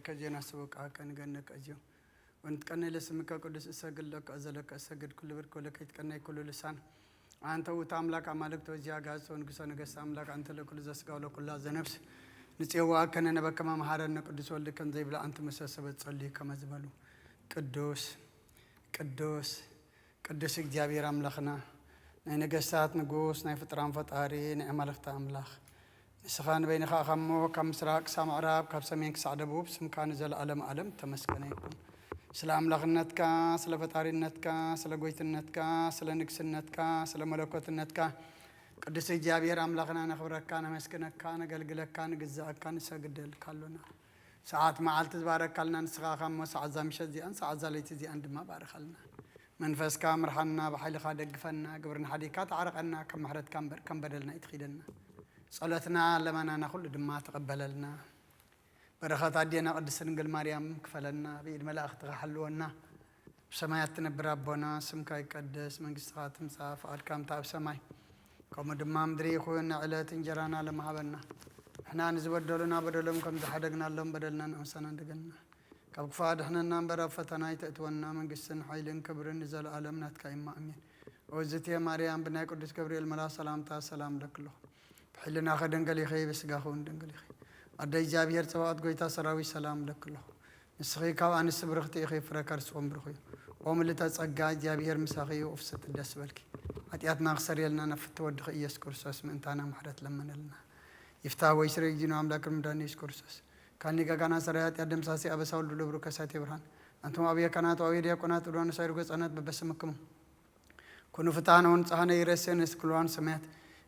ከዚዮ ናስበቃ ከንገነቀ እዚዮ ወንትቀነ ለስምከ ቅዱስ እሰግድ ለከ እዘለከ እሰግድ ኩሉ ብርክ ወለከ ይትቀነይ ኩሉ ልሳን። አንተ ውእቱ አምላክ አማልክት ወእግዚእ አጋዕዝት ወንጉሰ ነገስት አምላክ አንተ ለኩሉ ዘስጋ ወለኩላ ዘነፍስ። ንጽዋ ከነ ነበከመ መሐረነ ቅዱስ ወልድ ከም ዘይብላ አንተ መሰሰበት ጸልዩ ከመ ዝበሉ። ቅዱስ ቅዱስ ቅዱስ እግዚኣብሔር ኣምላኽና፣ ናይ ነገስታት ንጉስ፣ ናይ ፍጥራን ፈጣሪ፣ ናይ ኣማልኽቲ ኣምላኽ፣ ንስኻ ንበይንኻ ኢኻ እሞ፣ ካብ ምስራቕ ክሳብ ምዕራብ፣ ካብ ሰሜን ክሳዕ ደቡብ፣ ስምካ ንዘለኣለም ዓለም ተመስገነ ይኩን። ስለ ኣምላኽነትካ፣ ስለ ፈጣሪነትካ፣ ስለ ጎይትነትካ፣ ስለ ንግስነትካ፣ ስለ መለኮትነትካ፣ ቅዱስ እግዚኣብሔር ኣምላኽና፣ ነኽብረካ፣ ነመስግነካ፣ ነገልግለካ፣ ንግዛእካ፣ ንሰግደልካ ኣሎና። ሰዓት መዓልቲ ዝባረካልና ንስኻ ኢኻ እሞ፣ ሰዓት እዛ ምሸት እዚኣን ሰዓት እዛ ለይቲ እዚኣን ድማ ባርኻልና። መንፈስካ ምርሓና፣ ብሓይልኻ ደግፈና፣ ግብርና ሓዲግካ ተዓረቐና፣ ከም ምሕረትካ እምበር ከም በደልና ኣይትኺደና። ጸሎትና ለመናና ኩሉ ድማ ተቐበለልና። በረኸት ኣዴና ቅድስት ድንግል ማርያም ክፈለና፣ ብኢድ መላእኽትኻ ሓልወና። ብሰማያት ትነብር ኣቦና፣ ስምካ ይቀደስ፣ መንግስትኻ ትምጻእ፣ ፍቓድካ ከምታ ኣብ ሰማይ ከምኡ ድማ ምድሪ ይኹን። ዕለት እንጀራና ለመሃበና፣ ንሕና ንዝበደሉና በደሎም ከም ዝሓደግናሎም በደልና ንእምሰና እንደገና። ካብ ክፉእ ኣድሕነና እምበር ኣብ ፈተና ኣይተእትወና፣ መንግስትን ሓይልን ክብርን ንዘለኣለም ናትካ እማ፣ ኣሜን። ኦዝቴ ማርያም ብናይ ቅዱስ ገብርኤል መልኣኽ ሰላምታ ሰላም እለኪ ኣለኹ። ብሕልናኺ ድንግል ኢኺ፣ ብስጋኺ እውን ድንግል ኢኺ። ኣደ እግዚኣብሔር ጸባኦት፣ ጎይታ ሰራዊት፣ ሰላም እለኪ ኣለኹ። ንስኺ ካብ ኣንስቲ ብርኽቲ ኢኺ፣ ፍረ ከርስኹም ብሩኽ እዩ። ኦ ምልእተ ጸጋ፣ እግዚኣብሔር ምሳኺ እዩ፣ ኡፍ ስጥ ደስ በልኪ። ሓጢኣትና ክሰርየልና፣ ናብ ፍትወ ወድኺ ኢየሱስ ክርስቶስ ምእንታና ምሕረት ለመነልና። ይፍታ ወይ ስረ እግዚእነ አምላክ መድኃኒነ ኢየሱስ ክርስቶስ። ካኒ ጋጋና ሰራይ ኃጢአት ደምሳሴ አበሳ ወልዱ ለብሩ ከሳቴ ብርሃን። አንትሙ አብየ ካህናት ወአብየ ዲያቆናት እድዋን ሳይሩ ገጻናት በበስምክሙ። ኩኑ ፍትሐነ ወንጽሐነ ይረሴነ እስክልዋን ሰማያት።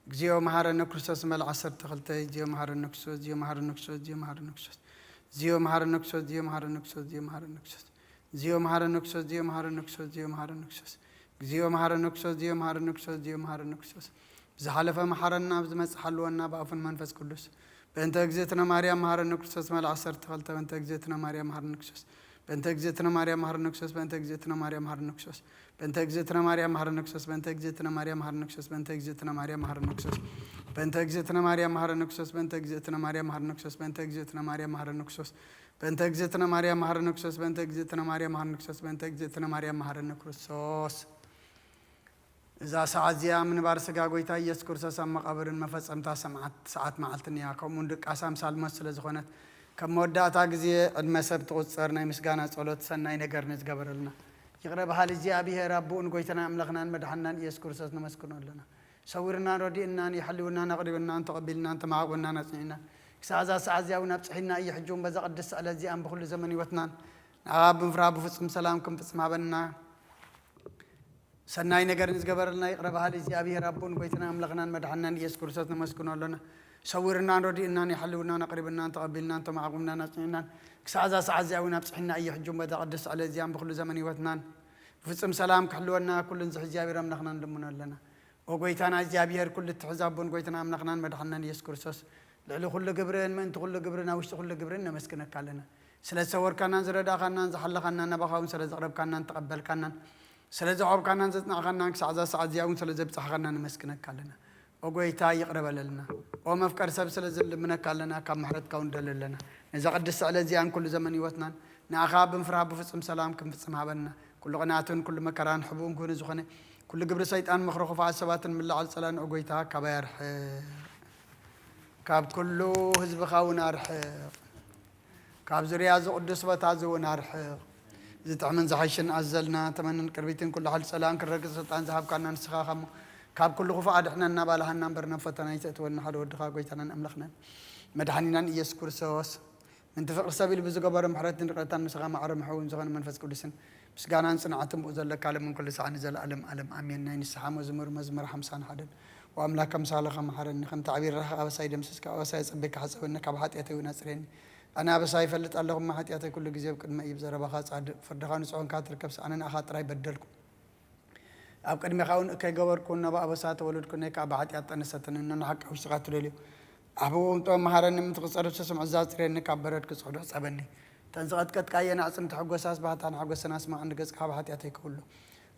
እግዚኦ መሐረነ ክርስቶስ መልዓ ዓሰርተ ክልተ። እግዚኦ መሐረነ ክርስቶስ፣ እግዚኦ መሐረነ ክርስቶስ፣ እግዚኦ መሐረነ ክርስቶስ። እግዚኦ መሐረነ ክርስቶስ፣ እግዚኦ መሐረነ ክርስቶስ፣ እግዚኦ መሐረነ ክርስቶስ። እግዚኦ መሐረነ ክርስቶስ፣ እግዚኦ መሐረነ ክርስቶስ፣ እግዚኦ መሐረነ ክርስቶስ። እግዚኦ መሐረነ ክርስቶስ፣ እግዚኦ መሐረነ ክርስቶስ፣ እግዚኦ መሐረነ ክርስቶስ። ብዝሓለፈ መሓረና፣ ኣብ ዝመጽእ ሓልወና ብኣፉን መንፈስ ቅዱስ። በእንተ እግዝእትነ ማርያም መሐረነ ክርስቶስ መልዓ ዓሰርተ ክልተ። በእንተ እግዝእትነ ማርያም መሐረነ ክርስቶስ። በእንተ እግዝእትነ ማርያም መሐረነ ክርስቶስ። በእንተ እግዝእትነ ማርያም መሐረነ ክርስቶስ። በእንተ እግዝእትነ ማርያም መሐረነ ክርስቶስ። በእንተ እግዝእትነ ማርያም መሐረነ ክርስቶስ። በእንተ እግዝእትነ ማርያም መሐረነ ክርስቶስ። በእንተ እግዝእትነ ማርያም መሐረነ ክርስቶስ። በእንተ እግዝእትነ ማርያም መሐረነ ክርስቶስ። በእንተ እግዝእትነ ማርያም መሐረነ ክርስቶስ። በእንተ እግዝእትነ ማርያም መሐረነ ክርስቶስ። በእንተ እግዝእትነ ማርያም መሐረነ ክርስቶስ። በእንተ እግዝእትነ ማርያም መሐረነ ክርስቶስ። እዛ ሰዓት እዚኣ ምንባር ስጋ ጎይታ ኢየሱስ ክርስቶስ ኣብ መቓብርን መፈጸምታ ሰምዓት ሰዓት መዓልትን እያ። ከምኡውን ድቃስ ኣምሳል ሞት ስለ ዝኾነት፣ ከም መወዳእታ ግዜ ዕድመ ሰብ ትቑጸር ናይ ምስጋና ጸሎት ሰናይ ነገር ንዝገበረልና ይቕረ በሃሊ እግዚኣብሔር ኣቦኡን ጎይታና ኣምላኽናን መድሓንናን ኢየሱስ ክርስቶስ ነመስግኖ ኣለና። ሰዊርናን ረዲእናን፣ የሐልውናን ኣቕሪብናን ተቐቢልናን ተማዕቑብናን ኣጽኒዕናን፣ ክሳዕ እዛ ሰዓት እዚኣ እውን ኣብጽሒና እዩ። ሕጂ እውን በዛ ቅድስቲ ዕለት እዚኣን ብኹሉ ዘመን ህይወትናን ንኣኻ ብምፍራህ ብፍጹም ሰላም ክንፍጽም ሃበና። ሰናይ ነገር ንዝገበረልና ይቕረ በሃሊ እግዚኣብሔር ኣቦን ጎይታና ኣምላኽናን መድሓንናን ኢየሱስ ክርስቶስ ነመስግኖ ኣሎና። ሰዊርናን ረዲእናን የሐልውናን ኣቕሪብናን ተቐቢልናን ተማዕቑብናን ኣጽኒዕናን፣ ክሳዕ እዛ ሰዓት እዚኣ እውን ኣብጽሒና እዩ። ሕጂ እውን በዛ ቅድስቲ ዕለት እዚኣን ብኹሉ ዘመን ህይወትናን ብፍጹም ሰላም ክሕልወና ኩሉ ንዝሕ እግዚኣብሔር ኣምላኽና ንልምኖ ኣለና። ኦ ጎይታና እግዚኣብሔር፣ ኩሉ እትሕዝ ኣቦን ጎይታና ኣምላኽናን መድሓንናን ኢየሱስ ክርስቶስ፣ ልዕሊ ኩሉ ግብርን ምእንቲ ኩሉ ግብርን ኣብ ውሽጢ ኩሉ ግብርን ነመስግነካ ኣለና። ስለ ዝሰወርካናን ዝረዳእኻናን ዝሓለኻናን፣ ናባኻ እውን ስለ ዘቕረብካናን ተቐበልካናን፣ ስለ ዘዕቆብካናን ዘጽናዕኻናን፣ ክሳዕ እዛ ሰዓት እዚኣ እውን ስለ ዘብጻሕኻና ነመስግነካ ኣለና። ኦ ጎይታ፣ ይቕረ በለልና። ኦ መፍቀሪ ሰብ፣ ስለ ዝልምነካ ኣለና፣ ካብ ምሕረትካ እውን ንደሊ ኣለና። ነዛ ቅድስቲ ዕለት እዚኣን ኩሉ ዘመን ህይወትናን ንኣኻ ብምፍራህ ብፍጹም ሰላም ክንፍጽም ሃበና። ኩሉ ቅንኣትን ኩሉ መከራን ሕቡእን ክህኑ ዝኾነ ኩሉ ግብሪ ሰይጣን፣ ምኽሪ ክፉኣት ሰባትን ምልዓል ጸላእን፣ ኦ ጎይታ፣ ካባይ ኣርሕቕ። ካብ ኩሉ ህዝብኻ እውን ኣርሕቕ። ካብ ዙርያ እዚ ቅዱስ ቦታ እዚ እውን ኣርሕቕ። ዝጥዕምን ዝሓይሽን ኣዘልና ተመንን ቅርቢትን ኩሉ ሓይሊ ጸላእን ክረግጽ ስልጣን ዝሃብካና ንስኻ ኢኻ እሞ፣ ካብ ኩሉ ክፉእ ኣድሕነና፣ ባልሃና እምበር ናብ ፈተና ኣይተእትወና፣ ሓደ ወድኻ ጎይታናን ኣምላኽናን መድሓኒናን ኢየሱስ ክርስቶስ፣ ምእንቲ ፍቕሪ ሰብ ኢሉ ብዝገበሮ ምሕረትን ይቕረታን፣ ምሳኻ ማዕረ ምሕውን ዝኾነ መንፈስ ቅዱስን ምስጋናን ጽንዓትን ብኡ ዘለካ ሎምን ኩሉ ሰዓት ንዘለኣለም ዓለም ኣሜን። ናይ ንስሓ መዝሙር፣ መዝሙር ሓምሳን ሓደን። ወኣምላክ ኣምሳለከ መሓረኒ፣ ከም ትዕቢር ርሕቕ ኣበሳይ ደምስስ፣ ካብ ኣበሳይ ኣጸቢካ ሕጸበኒ፣ ካብ ሓጢኣተይ እውን ኣጽርየኒ። ኣነ ኣበሳይ ይፈልጥ ኣለኹ እሞ፣ ሓጢኣተይ ኩሉ ግዜ ኣብ ቅድመይ እዩ። ብዘረባኻ ጻድቕ፣ ፍርድኻ ንጹሕ እንካ ትርከብ፣ ኣነ ንኣኻ ጥራይ በደልኩ። ኣብ ቅድሜኻ እውን እከይ ገበርኩ፣ እነሆ ብኣበሳ ተወለድኩ፣ ነይ ከኣ ብሓጢኣት ጠነሰትኒ፣ እነሆ ንሓቂ ኣብ ውሽጥኻ ትደልዮ። ኣሕብኡ ጥበብ መሃረኒ፣ ምእንቲ ክጸርብ ስስምዕ እዛ ኣጽርየኒ፣ ካብ በረድ ክጽሕዶ ሕጸበኒ። እተን ዝቐጥቀጥካየን ኣዕጽምቲ ሕጎሳስ ባህታ ንሓጎሰን ኣስማዕ፣ ንገጽካ ካብ ሓጢኣተይ ከውሎ።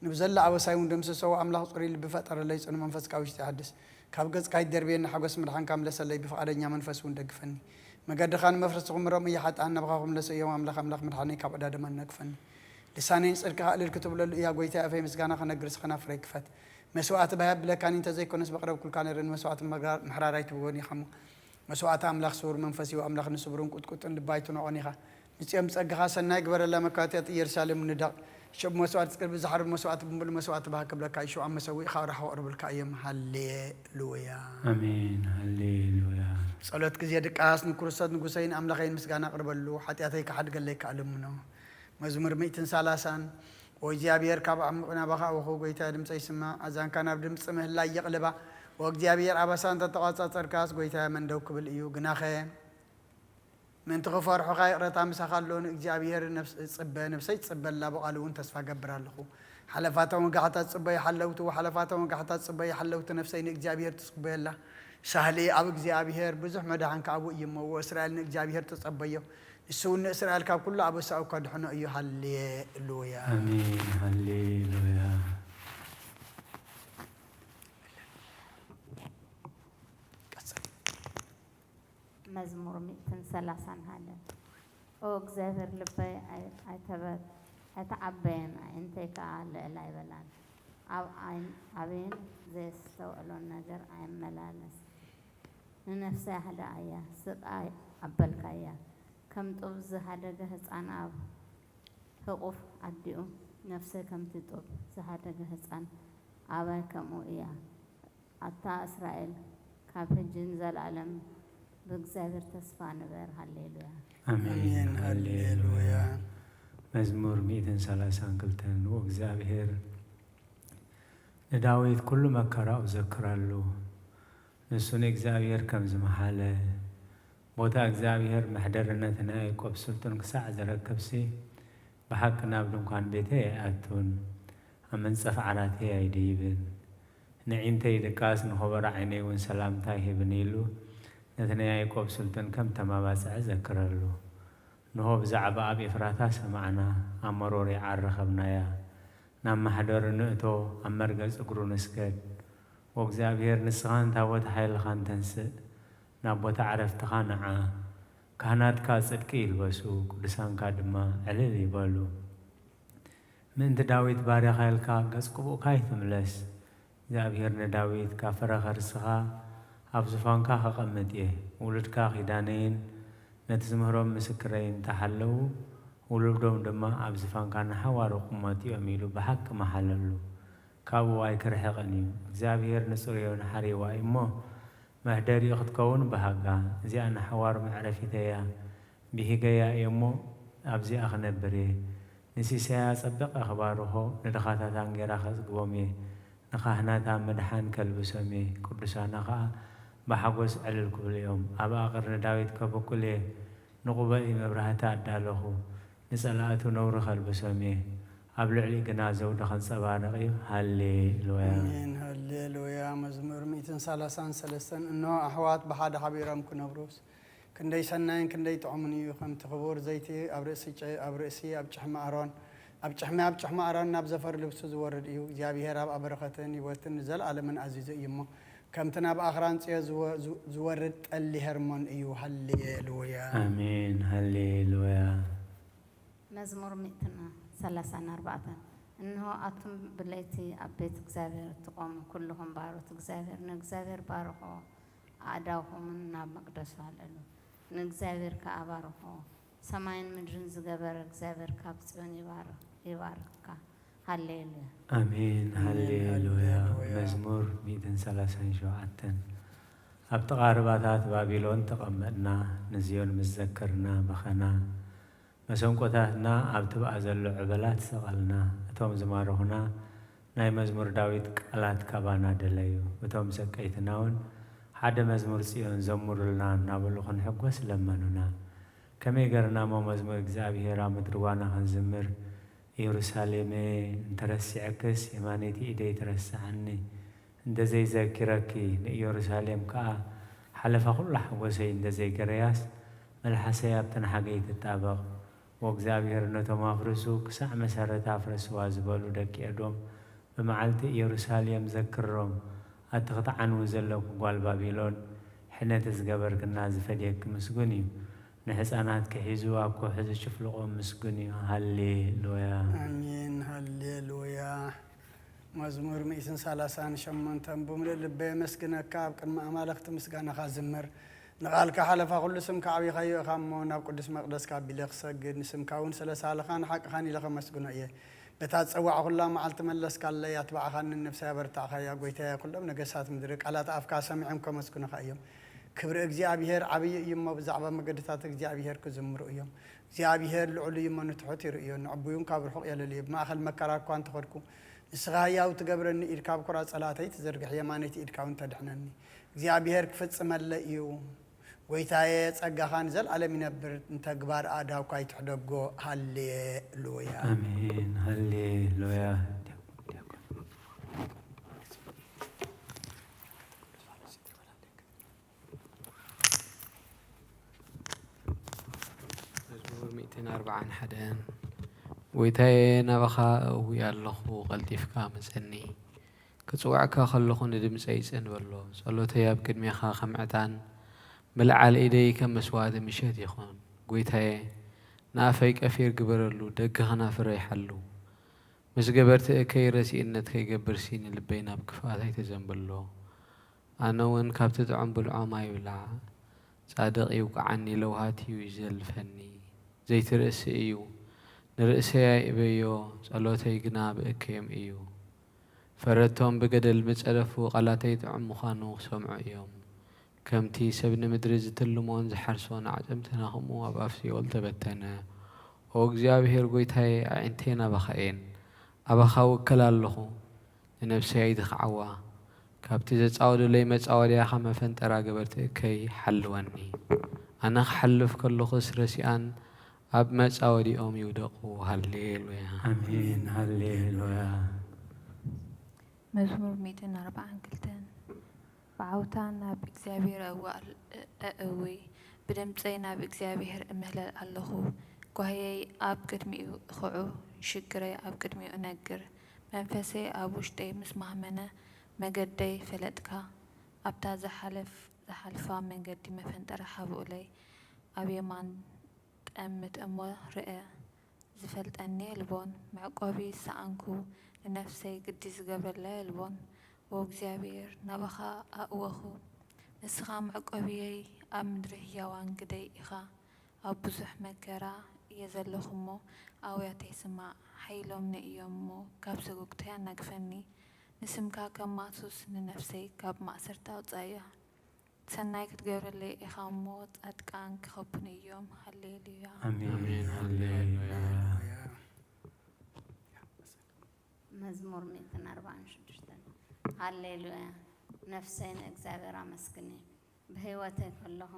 ንብዘላ ኣበሳይ እውን ደምስሶ፣ ኣምላኽ ጽሩይ ልቢ ፈጠረለይ፣ ጽኑ መንፈስ ካብ ውሽጢ ኣድስ። ካብ ገጽካ ኣይትደርብየኒ፣ ሓጎስ ምድሓንካ ምለሰለይ፣ ብፍቓደኛ መንፈስ እውን ደግፈኒ። መገድኻ ንመፍረስቲ ክምሮም እያ፣ ሓጥኣን ናባኻ ክምለሱ እዮም። ኣምላኽ፣ ኣምላኽ መድሓነይ፣ ካብ ዕዳ ደማ ነግፈኒ። ልሳነይ ንጽድቅኻ እልል ክትብለሉ እያ። ጐይታይ ኣፈይ ምስጋና ክነግር፣ ስኻ ናፍረይ ክፈት። መስዋእቲ ባህ የብለካን እንተ ዘይኮነስ፣ በቕረብኩልካ ነይረ። ንመስዋእቲ ምሕራር ኣይትብወን ኢኻ እሞ፣ መስዋእቲ ኣምላኽ ስዉር መንፈስ እዩ። ኣምላኽ ንስቡርን ቁጥቁጥን ልቢ ኣይትንዖን ኢኻ። ንጽዮን ብጸጋኻ ሰናይ ግበረላ፣ መካትያት ኢየሩሳሌም ንደቕ። ሽዑ መስዋእቲ ጽድቂ ብዝሓርድ መስዋእቲ ብምሉእ መስዋእቲ ባህ ክብለካ እዩ። ሽዑ ኣብ መሰውኢኻ ኣውራሕ ከቕርብልካ እዮም። ሃሌሉያ። ኣሜን። ሃሌሉያ። ጸሎት ግዜ ድቃስ። ንክርስቶስ ንጉሰይን ኣምላኸይን ምስጋና ኣቕርበሉ፣ ሓጢኣተይ ክሓድገለይ ከኣ ልምኖ። መዝሙር ሚእትን ሰላሳን። ኦ እግዚኣብሔር፣ ካብ ዓሚቕ ናባኻ ኣወኹ፣ ጐይታ፣ ድምጸይ ስማዕ። ኣዛንካ ናብ ድምጺ ምህላይ ይቕልባ። ኦ እግዚኣብሔር፣ ኣበሳ እንተ ተቋጻጸርካስ፣ ጐይታ፣ መን ደው ክብል እዩ? ግናኸ ምእንቲ ክፈርሑኻ ይቕረታ ምሳኻ ኣሎ። ንእግዚኣብሔር ነፍስ-፣ ጽበ፣ ነፍሰይ ትጽበ ኣላ፣ ብቓሉ እውን ተስፋ እገብር ኣለኹ። ሓለፋቶም ወጋሕታት ጽበ ይሓለውቱ፣ ሓለፋቶም ወጋሕታት ጽበ ይሓለውቱ፣ ነፍሰይ ንእግዚኣብሔር ትጽበዮ ኣላ። ሳህሊ ኣብ እግዚኣብሔር፣ ብዙሕ መድሓን ከኣ ኣብኡ እዩ እሞ፣ ወእስራኤል ንእግዚኣብሔር ተጸበዮ። ንሱ እውን ንእስራኤል ካብ ኩሉ ኣበሳኡ ከድሕኖ እዩ። ሃሌሉያ። ኣሜን። ሃሌሉያ። ቀጽል። መዝሙር ሚእትን ሰላሳን ሓደ። ኦ እግዚኣብሔር፣ ልበይ ኣይ-፣ ኣይተበ-፣ ኣይተዓበየን፣ ኣዒንተይ ከኣ ልዕል ኣይበላን። ኣብ ኣይ-፣ ኣበይን ዘየስተውዕሎን ነገር ኣይመላለስ። ንነፍሰይ ኣህድኣያ፣ ስቕ ኣይ-፣ ኣበልካያ። ከም ጡብ ዝሃደገ ህጻን ኣብ ህቑፍ ኣዲኡ፣ ነፍሰይ ከምቲ ጡብ ዝሃደገ ህጻን ኣባይ ከምኡ እያ። ኣታ እስራኤል፣ ካብ ሕጂ ንዘለኣለም ብእግዚኣብሔር ተስፋ ንበር። ሃሌሉያ። ኣሜን። ኣሜን። ሃሌሉያ። ሃሌሉያ። መዝሙር ሚእትን ሰላሳን ክልተን። ንእግዚኣብሔር ንዳዊት ኩሉ መከራኡ ዘክረሉ። ንሱ ንእግዚኣብሔር ከም ዝመሓለ፣ ቦታ እግዚኣብሔር መሕደርነት ናይ ያዕቆብ ስልጡን ክሳዕ ዝረክብሲ፣ ብሓቂ ናብ ድንኳን ቤተይ ኣይኣቱን፣ ኣብ መንጸፍ ዓራተይ ኣይድይብን። ንዒንተይ ድቃስ፣ ንኸበሮ ዓይነይ እውን ሰላምታ ይህብን ኢሉ፣ ነቲ ናይ ያዕቆብ ስልጡን ከም ተማባጽዐ ዘክረሉ። ንሆ ብዛዕባ ኣብ ኤፍራታ ሰማዕና፣ ኣብ መሮር ይዓር ረኸብናያ። ናብ ማሕደሩ ንእቶ፣ ኣብ መርገጽ እግሩ ንስገድ። ወእግዚኣብሔር ንስኻን ታቦት ሓይልኻን ተንስእ፣ ናብ ቦታ ዕረፍትኻ ንዓ። ካህናትካ ጽድቂ ይልበሱ፣ ቅዱሳንካ ድማ ዕልል ይበሉ። ምእንቲ ዳዊት ባርያኻ ኢልካ ገጽ ቅቡእካ ኣይትምለስ። እግዚኣብሔር ንዳዊት ካብ ፍረ ከርስኻ ኣብ ዙፋንካ ከቐምጥ እየ። ውሉድካ ኪዳነይን ነቲ ዝምህሮም ምስክረይን እንተሓለዉ፣ ውሉዶም ድማ ኣብ ዝፋንካ ንሓዋሩ ክቕመጡ እዮም ኢሉ ብሓቂ መሓለሉ። ካብኡ ኣይክርሕቕን እዩ። እግዚኣብሔር ንጽርዮን ሓሪዋ እዩ እሞ፣ መህደሪኡ ክትከውን በሃጋ። እዚኣ ንሓዋሩ መዕረፊተይ እያ፣ ብሂገያ እየ እሞ፣ ኣብዚኣ ክነብር እየ። ንሲሳያ ኣጸቢቐ ክባርኾ፣ ንድኻታት ኣንጌራ ከጽግቦም እየ። ንኻህናታ ምድሓን ከልብሶም እየ፣ ቅዱሳና ኸኣ ብሓጎስ ዕልል ክብሉ እዮም። ኣብ ኣቕርኒ ዳዊት ከበቁል እየ፣ ንቑበኢ መብራህቲ ኣዳለኹ፣ ንጸላእቱ ነውሪ ከልብሶም እየ፣ ኣብ ልዕሊኡ ግና ዘውዲ ከንጸባርቕ እዩ። ሃሌሉያ። ኣሜን። ሃሌሉያ። መዝሙር ሚእትን ሰላሳን ሰለስተን። እንሆ፣ ኣሕዋት ብሓደ ሓቢሮም ክነብሩስ፣ ክንደይ ሰናይን ክንደይ ጥዑምን እዩ! ከምቲ ክቡር ዘይቲ ኣብ ርእሲ ጨ-፣ ኣብ ርእሲ ኣብ ጭሕሚ ኣሮን፣ ኣብ ጭሕሚ ኣብ ጭሕሚ ኣሮን ናብ ዘፈር ልብሱ ዝወርድ እዩ። እግዚኣብሔር ኣብ በረኸትን ህይወትን ንዘለኣለምን ኣዚዙ እዩ እሞ፣ ከምቲ ናብ ኣኽራን ጽዮን ዝወ-፣ ዝ-፣ ዝወርድ ጠሊ ሄርሞን እዩ። ሃሌሉያ። ኣሜን። ሃሌሉያ። መዝሙር ሚእትን ሰላሳን ኣርባዕተን። እንሆ፣ ኣቱም ብለይቲ ኣብ ቤት እግዚኣብሔር እትቖሙ ኩልኹም ባሮት እግዚኣብሔር፣ ንእግዚኣብሔር ባርኹ፣ ኣእዳውኹምን ናብ መቕደሱ ኣልዕሉ። ንእግዚኣብሔር ከኣ ባርኹ። ሰማይን ምድርን ዝገበረ እግዚኣብሔር ካብ ጽዮን ይባር-፣ ይባርክካ። ሃሌሉያ። ኣሜን። ኣሜን። ሃሌሉያ። ሃሌሉያ። መዝሙር ሚእትን ሰላሳን ሸውዓተን። ኣብ ጥቓ ርባታት ባቢሎን ተቐመጥና፣ ንዝዮን ምስ ዘከርና በኸና። መሰንቆታትና ኣብ ትብኣ ዘሎ ዕበላት ሰቐልና። እቶም ዝማረኹና ናይ መዝሙር ዳዊት ቃላት ካባና ደለዩ። እቶም ሰቀይትና እውን ሓደ መዝሙር ጽዮን ዘምሩልና እናበሉ ክንሕጎስ ለመኑና። ከመይ ገርና እሞ መዝሙር እግዚኣብሔር ኣብ ምድሪ ዋና ክንዝምር? ኢየሩሳሌመ፣ እንተረሲዐክስ የማነይቲ ኢደይ ትረስዓኒ። እንተ ዘይዘኪረኪ፣ ንኢየሩሳሌም ከኣ ሓለፋ ኩሉ ሓጎሰይ እንተ ዘይገረያስ፣ መልሓሰይ ኣብተን ሓገይ ትጣበቕ። ወእግዚኣብሔር ነቶም ኣፍርሱ ክሳዕ መሰረታ ኣፍረስዋ ዝበሉ ደቂ ኤዶም፣ ብመዓልቲ ኢየሩሳሌም ዘክሮም። ኣቲ ክትዓንዊ ዘለኪ ጓል ባቢሎን፣ ነቲ ዝገበርክና ዝፈድየኪ ምስጉን እዩ። ንህፃናት ክሒዙ ኣብ ከውሒ ዝጭፍልቖም ምስጉን እዩ። ሃሌሉያ። ኣሜን። ሃሌሉያ። መዝሙር ሚእትን ሰላሳን ሸሞንተን። ብምሉእ ልበይ የመስግነካ፣ ኣብ ቅድሚ ኣማልኽቲ ምስጋናኻ ዝምር። ንቓልካ ሓለፋ ኩሉ ስምካ ኣዕቢኻዮ ኢኻ እሞ፣ ናብ ቅዱስ መቕደስካ ኣቢለ ክሰግድ፣ ንስምካ እውን ስለ ሳልኻን ሓቅኻን ኢለ ከመስግኖ እየ። በታ ዝጸዋዕኹላ መዓልቲ መለስካለይ፣ ኣትባዕኻንን ነፍሰይ ኣበርታዕካያ። ጐይታየ፣ ኩሎም ነገስታት ምድሪ ቃላት ኣፍካ ሰሚዖም ከመስግኑኻ እዮም። ክብሪ እግዚኣብሄር ዓብዪ እዩ እሞ፣ ብዛዕባ መገድታት እግዚኣብሄር ክዝምሩ እዮም። እግዚኣብሄር ልዑል እዩ እሞ፣ ንትሑት ይርእዮ፣ ንዕቡይ እውን ካብ ርሑቕ የለልዮ። ብማእከል መከራ እኳ እንተኸድኩ፣ ንስኻ ህያው ትገብረኒ፣ ኢድካ ኣብ ኩራ ጸላእተይ ትዝርግሕ፣ የማነይቲ ኢድካ እውን ተድሕነኒ። እግዚኣብሄር ክፍጽመለይ እዩ። ጐይታየ፣ ጸጋኻ ንዘለኣለም ይነብር፣ ንተግባር ኣእዳውካ ይትሕደጎ። ሃሌሉያ። ኣሜን። ሃሌሉያ። መዝሙር ሚእትን ኣርባዓን ሓደን። ጐይታየ፣ ናባኻ እእዊ ኣለኹ፣ ቀልጢፍካ ምጸኒ። ክጽውዐካ ከለኹ ንድምጸይ ጽን በሎ። ጸሎተይ ኣብ ቅድሜኻ ከም ዕጣን፣ ምልዓል ኢደይ ከም መስዋእቲ ምሸት ይኹን። ጐይታየ፣ ንኣፈይ ቀፊር ግበረሉ፣ ደገ ኸናፍረይ ሓሉ። ምስ ገበርቲ እከይ ረሲእነት ከይገብርሲ ንልበይ ናብ ክፍኣት ኣይተዘንብሎ። ኣነ እውን ካብቲ ጥዑም ብልዖም ኣይብላዕ። ጻድቕ ይውቅዓኒ፣ ለውሃት እዩ ይዘልፈኒ። ዘይትርእሲ እዩ፣ ንርእሰይ ኣይእበዮ፣ ጸሎተይ ግና ብእከዮም እዩ። ፈረድቶም ብገደል ምጸደፉ፣ ቃላተይ ጥዑም ምዃኑ ክሰምዑ እዮም። ከምቲ ሰብ ንምድሪ ዝትልሞን ዝሓርሶን፣ ኣዕጽምትና ኸምኡ ኣብ ኣፍ ሲኦል ተበተነ። ኦ እግዚኣብሄር ጐይታየ፣ ኣዒንተይ ናባኻ እየን፣ ኣባኻ እውከል ኣለኹ፣ ንነፍሰይ ኣይትኽዓዋ። ካብቲ ዘጻወዱለይ መጻወድያ፣ ካብ መፈንጠራ ገበርቲ እከይ ሓልወኒ። ኣነ ክሓልፍ ከለኹስ ረሲኣን፣ ኣብ መጻወዲኦም ይውደቑ። ሃሌሉያ። ኣሜን። ሃሌሉያ። መዝሙር ሚእትን ኣርባዓን ክልተን። ብዓውታ ናብ እግዚኣብሔር እዋእ-፣ እእዊ፣ ብድምጸይ ናብ እግዚኣብሔር እምህለል ኣለኹ። ጓህየይ ኣብ ቅድሚኡ እኽዑ፣ ሽግረይ ኣብ ቅድሚኡ እነግር። መንፈሰይ ኣብ ውሽጠይ ምስ ማህመነ፣ መገደይ ፈለጥካ። ኣብታ ዝሓለፍ-፣ ዝሓልፋ መንገዲ መፈንጠራ ሓብኡለይ፣ ኣብ የማን ጠምት እሞ ርእ። ዝፈልጠኒ የልቦን፣ መዕቆቢ ዝሰኣንኩ፣ ንነፍሰይ ግዲ ዝገብረላ የልቦን። ዎ እግዚኣብሔር፣ ናባኻ ኣእወኹ፣ ንስኻ መዕቆብየይ፣ ኣብ ምድሪ ህያዋን ግደይ ኢኻ። ኣብ ብዙሕ መከራ እየ ዘለኹ እሞ፣ ኣውያተይ ስማዕ፣ ሓይሎምኒ እዮም እሞ፣ ካብ ሰጎግተይ ኣናግፈኒ። ንስምካ ከማሱስ፣ ንነፍሰይ ካብ ማእሰርቲ ኣውጻእያ። ሰናይ ክትገብረለይ ኢኻ እሞ፣ ጻድቃን ክኸቡኒ እዮም። ሃሌሉያ። ኣሜን። ኣሜን። ሃሌሉያ። ሃሌሉያ። መዝሙር ሚእትን ኣርባዓን ሽዱሽተን። ሃሌሉያ። ነፍሰይ ንእግዚኣብሔር ኣመስግኒ። ብህይወተይ ከለኹ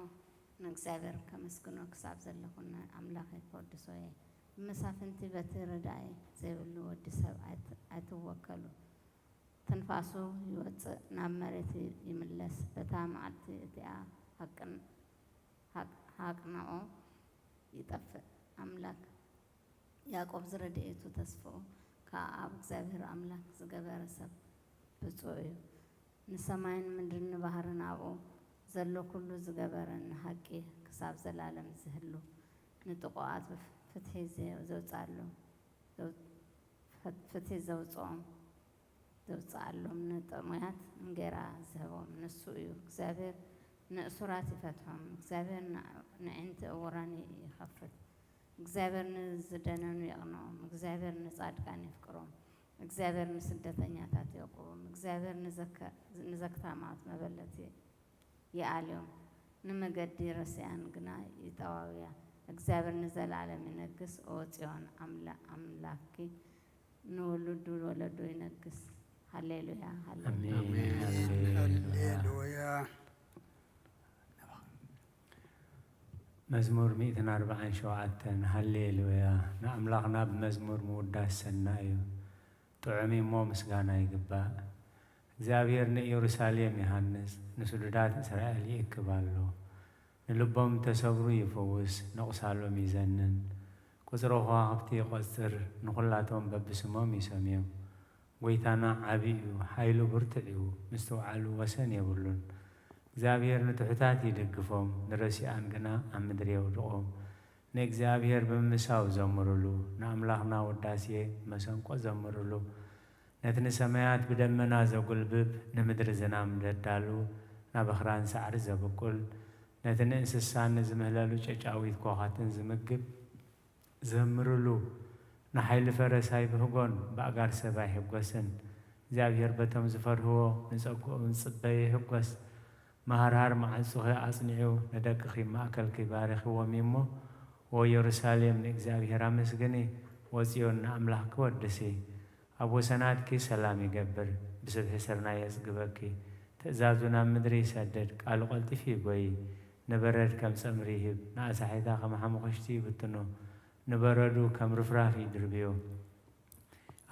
ንእግዚኣብሔር ከመስግኖ ክሳብ ዘለኹ ንኣምላኸይ ከወድሶ እየ። ብመሳፍንቲ በቲ ረዳኢ ዘይብሉ ወዲ ሰብ ኣይት-፣ ኣይትወከሉ። ትንፋሱ ይወጽእ፣ ናብ መሬት ይምለስ። በታ መዓልቲ እቲኣ ሃቅን-፣ ሃቅ-፣ ሃቅንኦ ይጠፍእ። ኣምላክ ያዕቆብ ዝረድኤቱ ተስፍኡ ከኣ ኣብ እግዚኣብሔር ኣምላክ ዝገበረ ሰብ ብጹእ እዩ። ንሰማይን ምድርን ንባህርን ኣብኡ ዘሎ ኩሉ ዝገበረ ንሃቂ ክሳብ ዘላለም ዝህሉ ንጥቑኣት ፍትሒ ዘ-፣ ዘውጽኣሉ፣ ዘው-፣ ፍት-፣ ፍትሒ ዘውጽኦም ዘውጽኣሎም ንጥሙያት እንጌራ ዝህቦም ንሱ እዩ። እግዚኣብሔር ንእሱራት ይፈትሖም። እግዚኣብሔር ንዕ-፣ ንዕንቲ እውራን ይኸፍት። እግዚኣብሔር ንዝደነኑ የቕንኦም። እግዚኣብሔር ንጻድቃን የፍቅሮም። እግዚኣብሔር ንስደተኛታት የቕውም። እግዚኣብሔር ንዘከ-፣ ንዘክታማት መበለት ይኣልዮም፣ ንመገዲ ረሲኣን ግና ይጠዋውያ። እግዚኣብሔር ንዘለዓለም ይነግስ። ኦ ጽዮን፣ ኣምላ-፣ ኣምላኪ ንውሉድ ወለዶ ይነግስ። ሃሌሉያ፣ ሃሌሉያ። ኣሜን። ኣሜን። ሃሌሉያ። ሃሌሉያ። መዝሙር ሚእትን ኣርባዓን ሸውዓተን። ሃሌሉያ። ንኣምላኽና ብመዝሙር ምውዳስ ሰናይ እዩ። ጥዑም እዩ እሞ ምስጋና ይግባእ። እግዚኣብሔር ንኢየሩሳሌም ይሃንጽ፣ ንስዱዳት እስራኤል ይእክብ ኣሎ። ንልቦም እተሰብሩ ይፈውስ፣ ነቑሳሎም ይዘንን። ቁጽሪ ከዋኽብቲ ይቖጽር፣ ንኹላቶም በብስሞም ይሰምዮም። ጐይታና ዓቢ እዩ፣ ሓይሉ ብርቱዕ እዩ፣ ምስትውዓሉ ወሰን የብሉን። እግዚኣብሔር ንትሑታት ይድግፎም፣ ንረሲኣን ግና ኣብ ምድሪ የውድቖም። ንእግዚኣብሔር ብምምሳው ዘምሩሉ፣ ንኣምላኽና ውዳሴ መሰንቆ ዘምሩሉ። ነቲ ንሰማያት ብደመና ዘጉልብብ፣ ንምድሪ ዝናም ደዳሉ፣ ናብ ኣኽራን ሳዕሪ ዘብቁል፣ ነቲ ንእንስሳን ንዝምህለሉ ጨጫዊት ኳዃትን ዝምግብ፣ ዘምሩሉ። ንሓይሊ ፈረስ ኣይብህጎን፣ ብኣእጋር ሰብ ኣይሕጎስን። እግዚኣብሔር በቶም ዝፈርህዎ ንጸግኦም ዝጽበ ይሕጎስ። መሃርሃር መዓጹኺ ኣጽኒዑ፣ ንደቅኺ ማእከልኪ ባሪኽዎም እዩ እሞ፣ ኦ የሩሳሌም ንእግዚኣብሔር ኣመስግኒ፣ ወጽዮን ንኣምላኽኪ ወድሲ። ኣብ ወሰናትኪ ሰላም ይገብር፣ ብስብሒ ስርናይ የጽግበኪ። ትእዛዙ ናብ ምድሪ ይሰድድ፣ ቃሉ ቀልጢፉ ይጎዪ። ንበረድ ከም ጸምሪ ይህብ፣ ንኣሳሒታ ከም ሓሙኽሽቲ ይብትኖ። ንበረዱ ከም ርፍራፍ ይድርብዮ።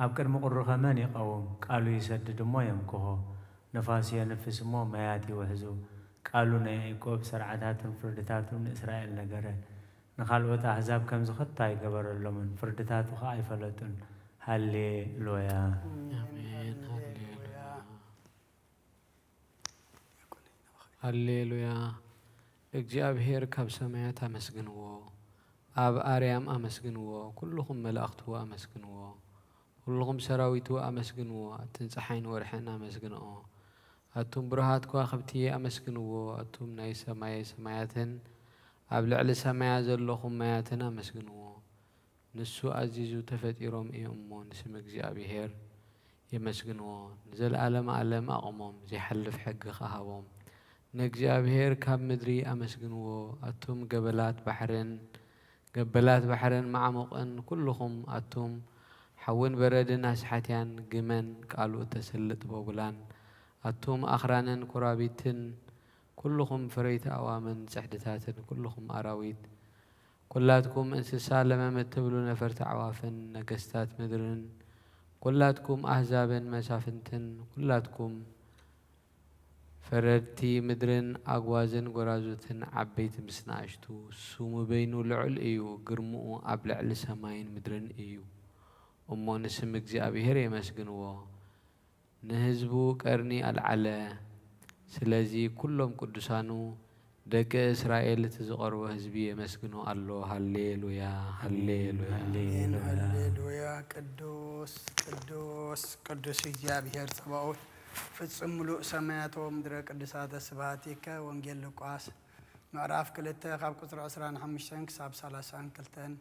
ኣብ ቅድሚ ቁሩኸ መን ይቐውም? ቃሉ ይሰድድ እሞ የምክኾ። ነፋሱ የንፍስ እሞ ማያት ይውሕዙ። ቃሉ ንያዕቆብ፣ ስርዓታቱን ፍርድታቱን ንእስራኤል ነገረ። ንኻልኦት ኣህዛብ ከምዚ ከቶ ኣይገበረሎምን፣ ፍርድታቱ ኸኣ ኣይፈለጡን። ሃሌ ሉያ። ኣሜን። ሃሌ ሉያ። ሃሌ ሉያ። እግዚኣብሔር ካብ ሰማያት ኣመስግንዎ፣ ኣብ ኣርያም ኣመስግንዎ፣ ኩልኹም መላእኽቱ ኣመስግንዎ፣ ኩልኹም ሰራዊቱ ኣመስግንዎ፣ ኣትን ጸሓይን ወርሕን ኣመስግንኦ፣ ኣቱም ብሩሃት ከዋኽብቲ ኣመስግንዎ፣ ኣቱም ናይ ሰማየ ሰማያትን ኣብ ልዕሊ ሰማያ ዘለኹም ማያትን ኣመስግንዎ። ንሱ ኣዚዙ ተፈጢሮም እዮም እሞ፣ ንስም እግዚኣብሔር የመስግንዎ። ንዘለኣለም ኣለም ኣቑሞም፣ ዘይሓልፍ ሕጊ ኸሃቦም። ንእግዚኣብሔር ካብ ምድሪ ኣመስግንዎ፣ ኣቱም ገበላት ባሕርን፣ ገበላት ባሕርን መዓሙቕን፣ ኩልኹም ኣቱም ሓውን በረድን ኣስሓትያን፣ ግመን ቃሉ እተሰልጥ ቦጉላን፣ ኣቱም ኣኽራንን ኮራቢትን፣ ኩልኹም ፍረይቲ ኣዋምን ጽሕድታትን፣ ኩልኹም ኣራዊት፣ ኩላትኩም እንስሳ ለመም እትብሉ ነፈርቲ ኣዕዋፍን ነገስታት ምድርን፣ ኩላትኩም ኣህዛብን መሳፍንትን፣ ኩላትኩም ፈረድቲ ምድርን ኣግዋዝን ጎራዙትን ዓበይቲ ምስ ንኣሽቱ፣ ስሙ በይኑ ልዑል እዩ፣ ግርምኡ ኣብ ልዕሊ ሰማይን ምድርን እዩ። እሞ ንስም እግዚኣብሔር የመስግንዎ። ንህዝቡ ቀርኒ ኣልዓለ። ስለዚ ኩሎም ቅዱሳኑ ደቂ እስራኤል እቲ ዝቐርቦ ህዝቢ የመስግኖ ኣሎ። ሃሌሉያ፣ ሃሌሉያ። ኣሜን። ሃሌሉያ። ሃሌሉያ። ቅዱስ፣ ቅዱስ፣ ቅዱስ እግዚኣብሔር ጸባኦት፣ ፍጹም ምሉእ ሰማያት ወምድረ ቅዱሳተ ስብሐቲከ። ወንጌል ሉቃስ ምዕራፍ ክልተ ካብ ቁጽሪ ዕስራን ሓሙሽተን ክሳብ ሰላሳን ክልተን።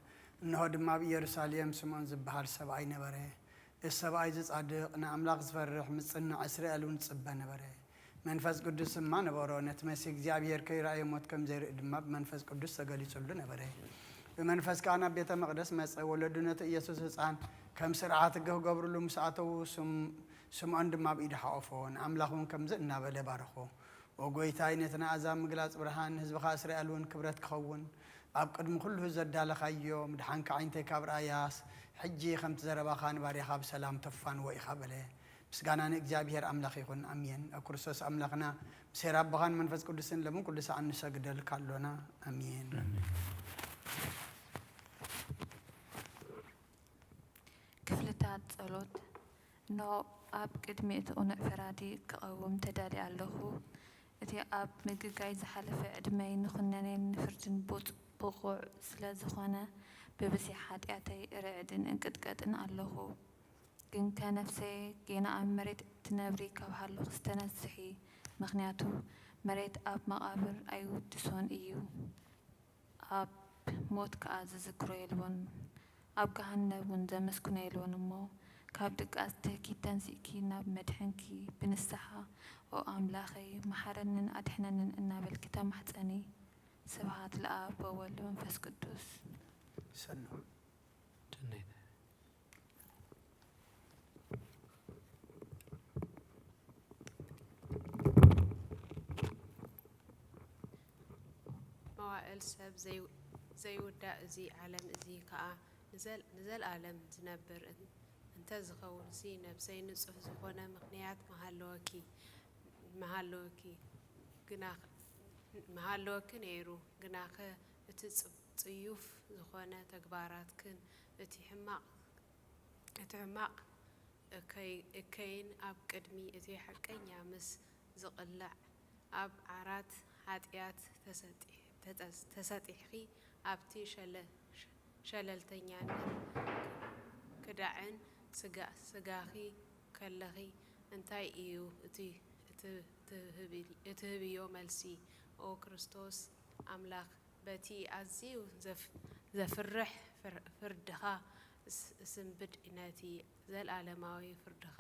እንሆ ድማ ኣብ ኢየሩሳሌም ስምዖን ዝበሃል ሰብኣይ ነበረ። እዚ ሰብኣይ እዚ ጻድቕ፣ ንኣምላኽ ዝፈርሕ፣ ምጽናዕ እስራኤል እውን ዝጽበ ነበረ። መንፈስ ቅዱስ ድማ ነበሮ። ነቲ መሲህ እግዚኣብሔር ከይረኣየ ሞት ከም ዘይርኢ ድማ ብመንፈስ ቅዱስ ተገሊጹሉ ነበረ። ብመንፈስ ከኣ ናብ ቤተ መቕደስ መጸ። ወለዱ ነቲ ኢየሱስ ህጻን ከም ስርዓት ሕጊ ክገብሩሉ ምስ ኣተዉ፣ ስም-፣ ስምዖን ድማ ኣብ ኢዱ ሓቖፎ። ንኣምላኽ እውን ከምዚ እናበለ ባረኾ። ኦ ጐይታይ፣ ነቲ ንኣሕዛብ ምግላጽ ብርሃን፣ ንህዝብኻ እስራኤል እውን ክብረት ክኸውን፣ ኣብ ቅድሚ ኩሉ ዘዳለኻዮ፣ ምድሓንካ ዓይነተይ ካብ ረኣያስ፣ ሕጂ ከምቲ ዘረባኻ ንባርያኻ ብሰላም ተፋንዎ ኢኻ በለ። ምስጋና ንእግዚኣብሔር ኣምላኽ ይኹን፣ ኣሜን። ኣብ ክርስቶስ ኣምላኽና፣ ምስ ኄር ኣቦኻን መንፈስ ቅዱስን፣ ሎምን ኩሉ ሰዓን ንሰግደልካ ኣሎና፣ ኣሜን። ክፍልታት ጸሎት። እነሆ፣ ኣብ ቅድሚ እቲ ቅኑዕ ፈራዲ ክቐውም ተዳልየ ኣለኹ። እቲ ኣብ ምግጋይ ዝሓለፈ ዕድመይ ንኹነኔን ንፍርድን ብጹ-፣ ብቑዕ ስለ ዝኾነ፣ ብብዝሒ ሓጢኣተይ ርዕድን እንቅጥቀጥን ኣለኹ። ግንከ ነፍሰየ፣ ጌና ኣብ መሬት ትነብሪ ካብ ሃለኹስ ተነስሒ፣ ምኽንያቱ መሬት ኣብ መቓብር ኣይውድሶን እዩ። ኣብ ሞት ከኣ ዝዝክሮ የልቦን፣ ኣብ ገሃነብ እውን ዘመስግኖ የልቦን እሞ፣ ካብ ድቃስ ትህኪት ተንሲእኪ ናብ መድሕንኪ ብንስሓ፣ "ኦ ኣምላኸይ፣ መሓረንን ኣድሕነንን" እናበልኪ ተማሕጸኒ። ስብሃት ለኣብ ወወልድ ወመንፈስ ቅዱስ። ሰኑ። መዋእል ሰብ ዘይ-፣ ዘይውዳእ እዚ ዓለም እዚ ከኣ ንዘል-፣ ንዘልኣለም ዝነብር እን-፣ እንተ ዝኸውንሲ፣ ነፍሰይ ንጹሕ ዝኾነ ምኽንያት ምሃለወኪ፣ ምሃለወኪ፣ ግናኸ-፣ ምሃለወኪ ነይሩ። ግናኸ እቲ ጽ-፣ ጽዩፍ ዝኾነ ተግባራትክን እቲ ሕማቕ፣ እቲ ሕማቕ እከይ-፣ እከይን ኣብ ቅድሚ እቲ ሓቀኛ ምስ ዝቕላዕ ኣብ ዓራት ሓጢኣት ተሰጢ-፣ ተጠስ-፣ ተሰጢሕኺ ኣብቲ ሸለ-፣ ሸለልተኛነት ክዳዕን ስጋ-፣ ስጋኺ ከለኺ እንታይ እዩ እቲ፣ እቲ ትህቢ-፣ እትህብዮ መልሲ? ኦ ክርስቶስ ኣምላኽ፣ በቲ ኣዝዩ ዘፍ-፣ ዘፍርሕ ፍር-፣ ፍርድኻ እስ-፣ እስንብድ፣ ነቲ ዘለኣለማዊ ፍርድኻ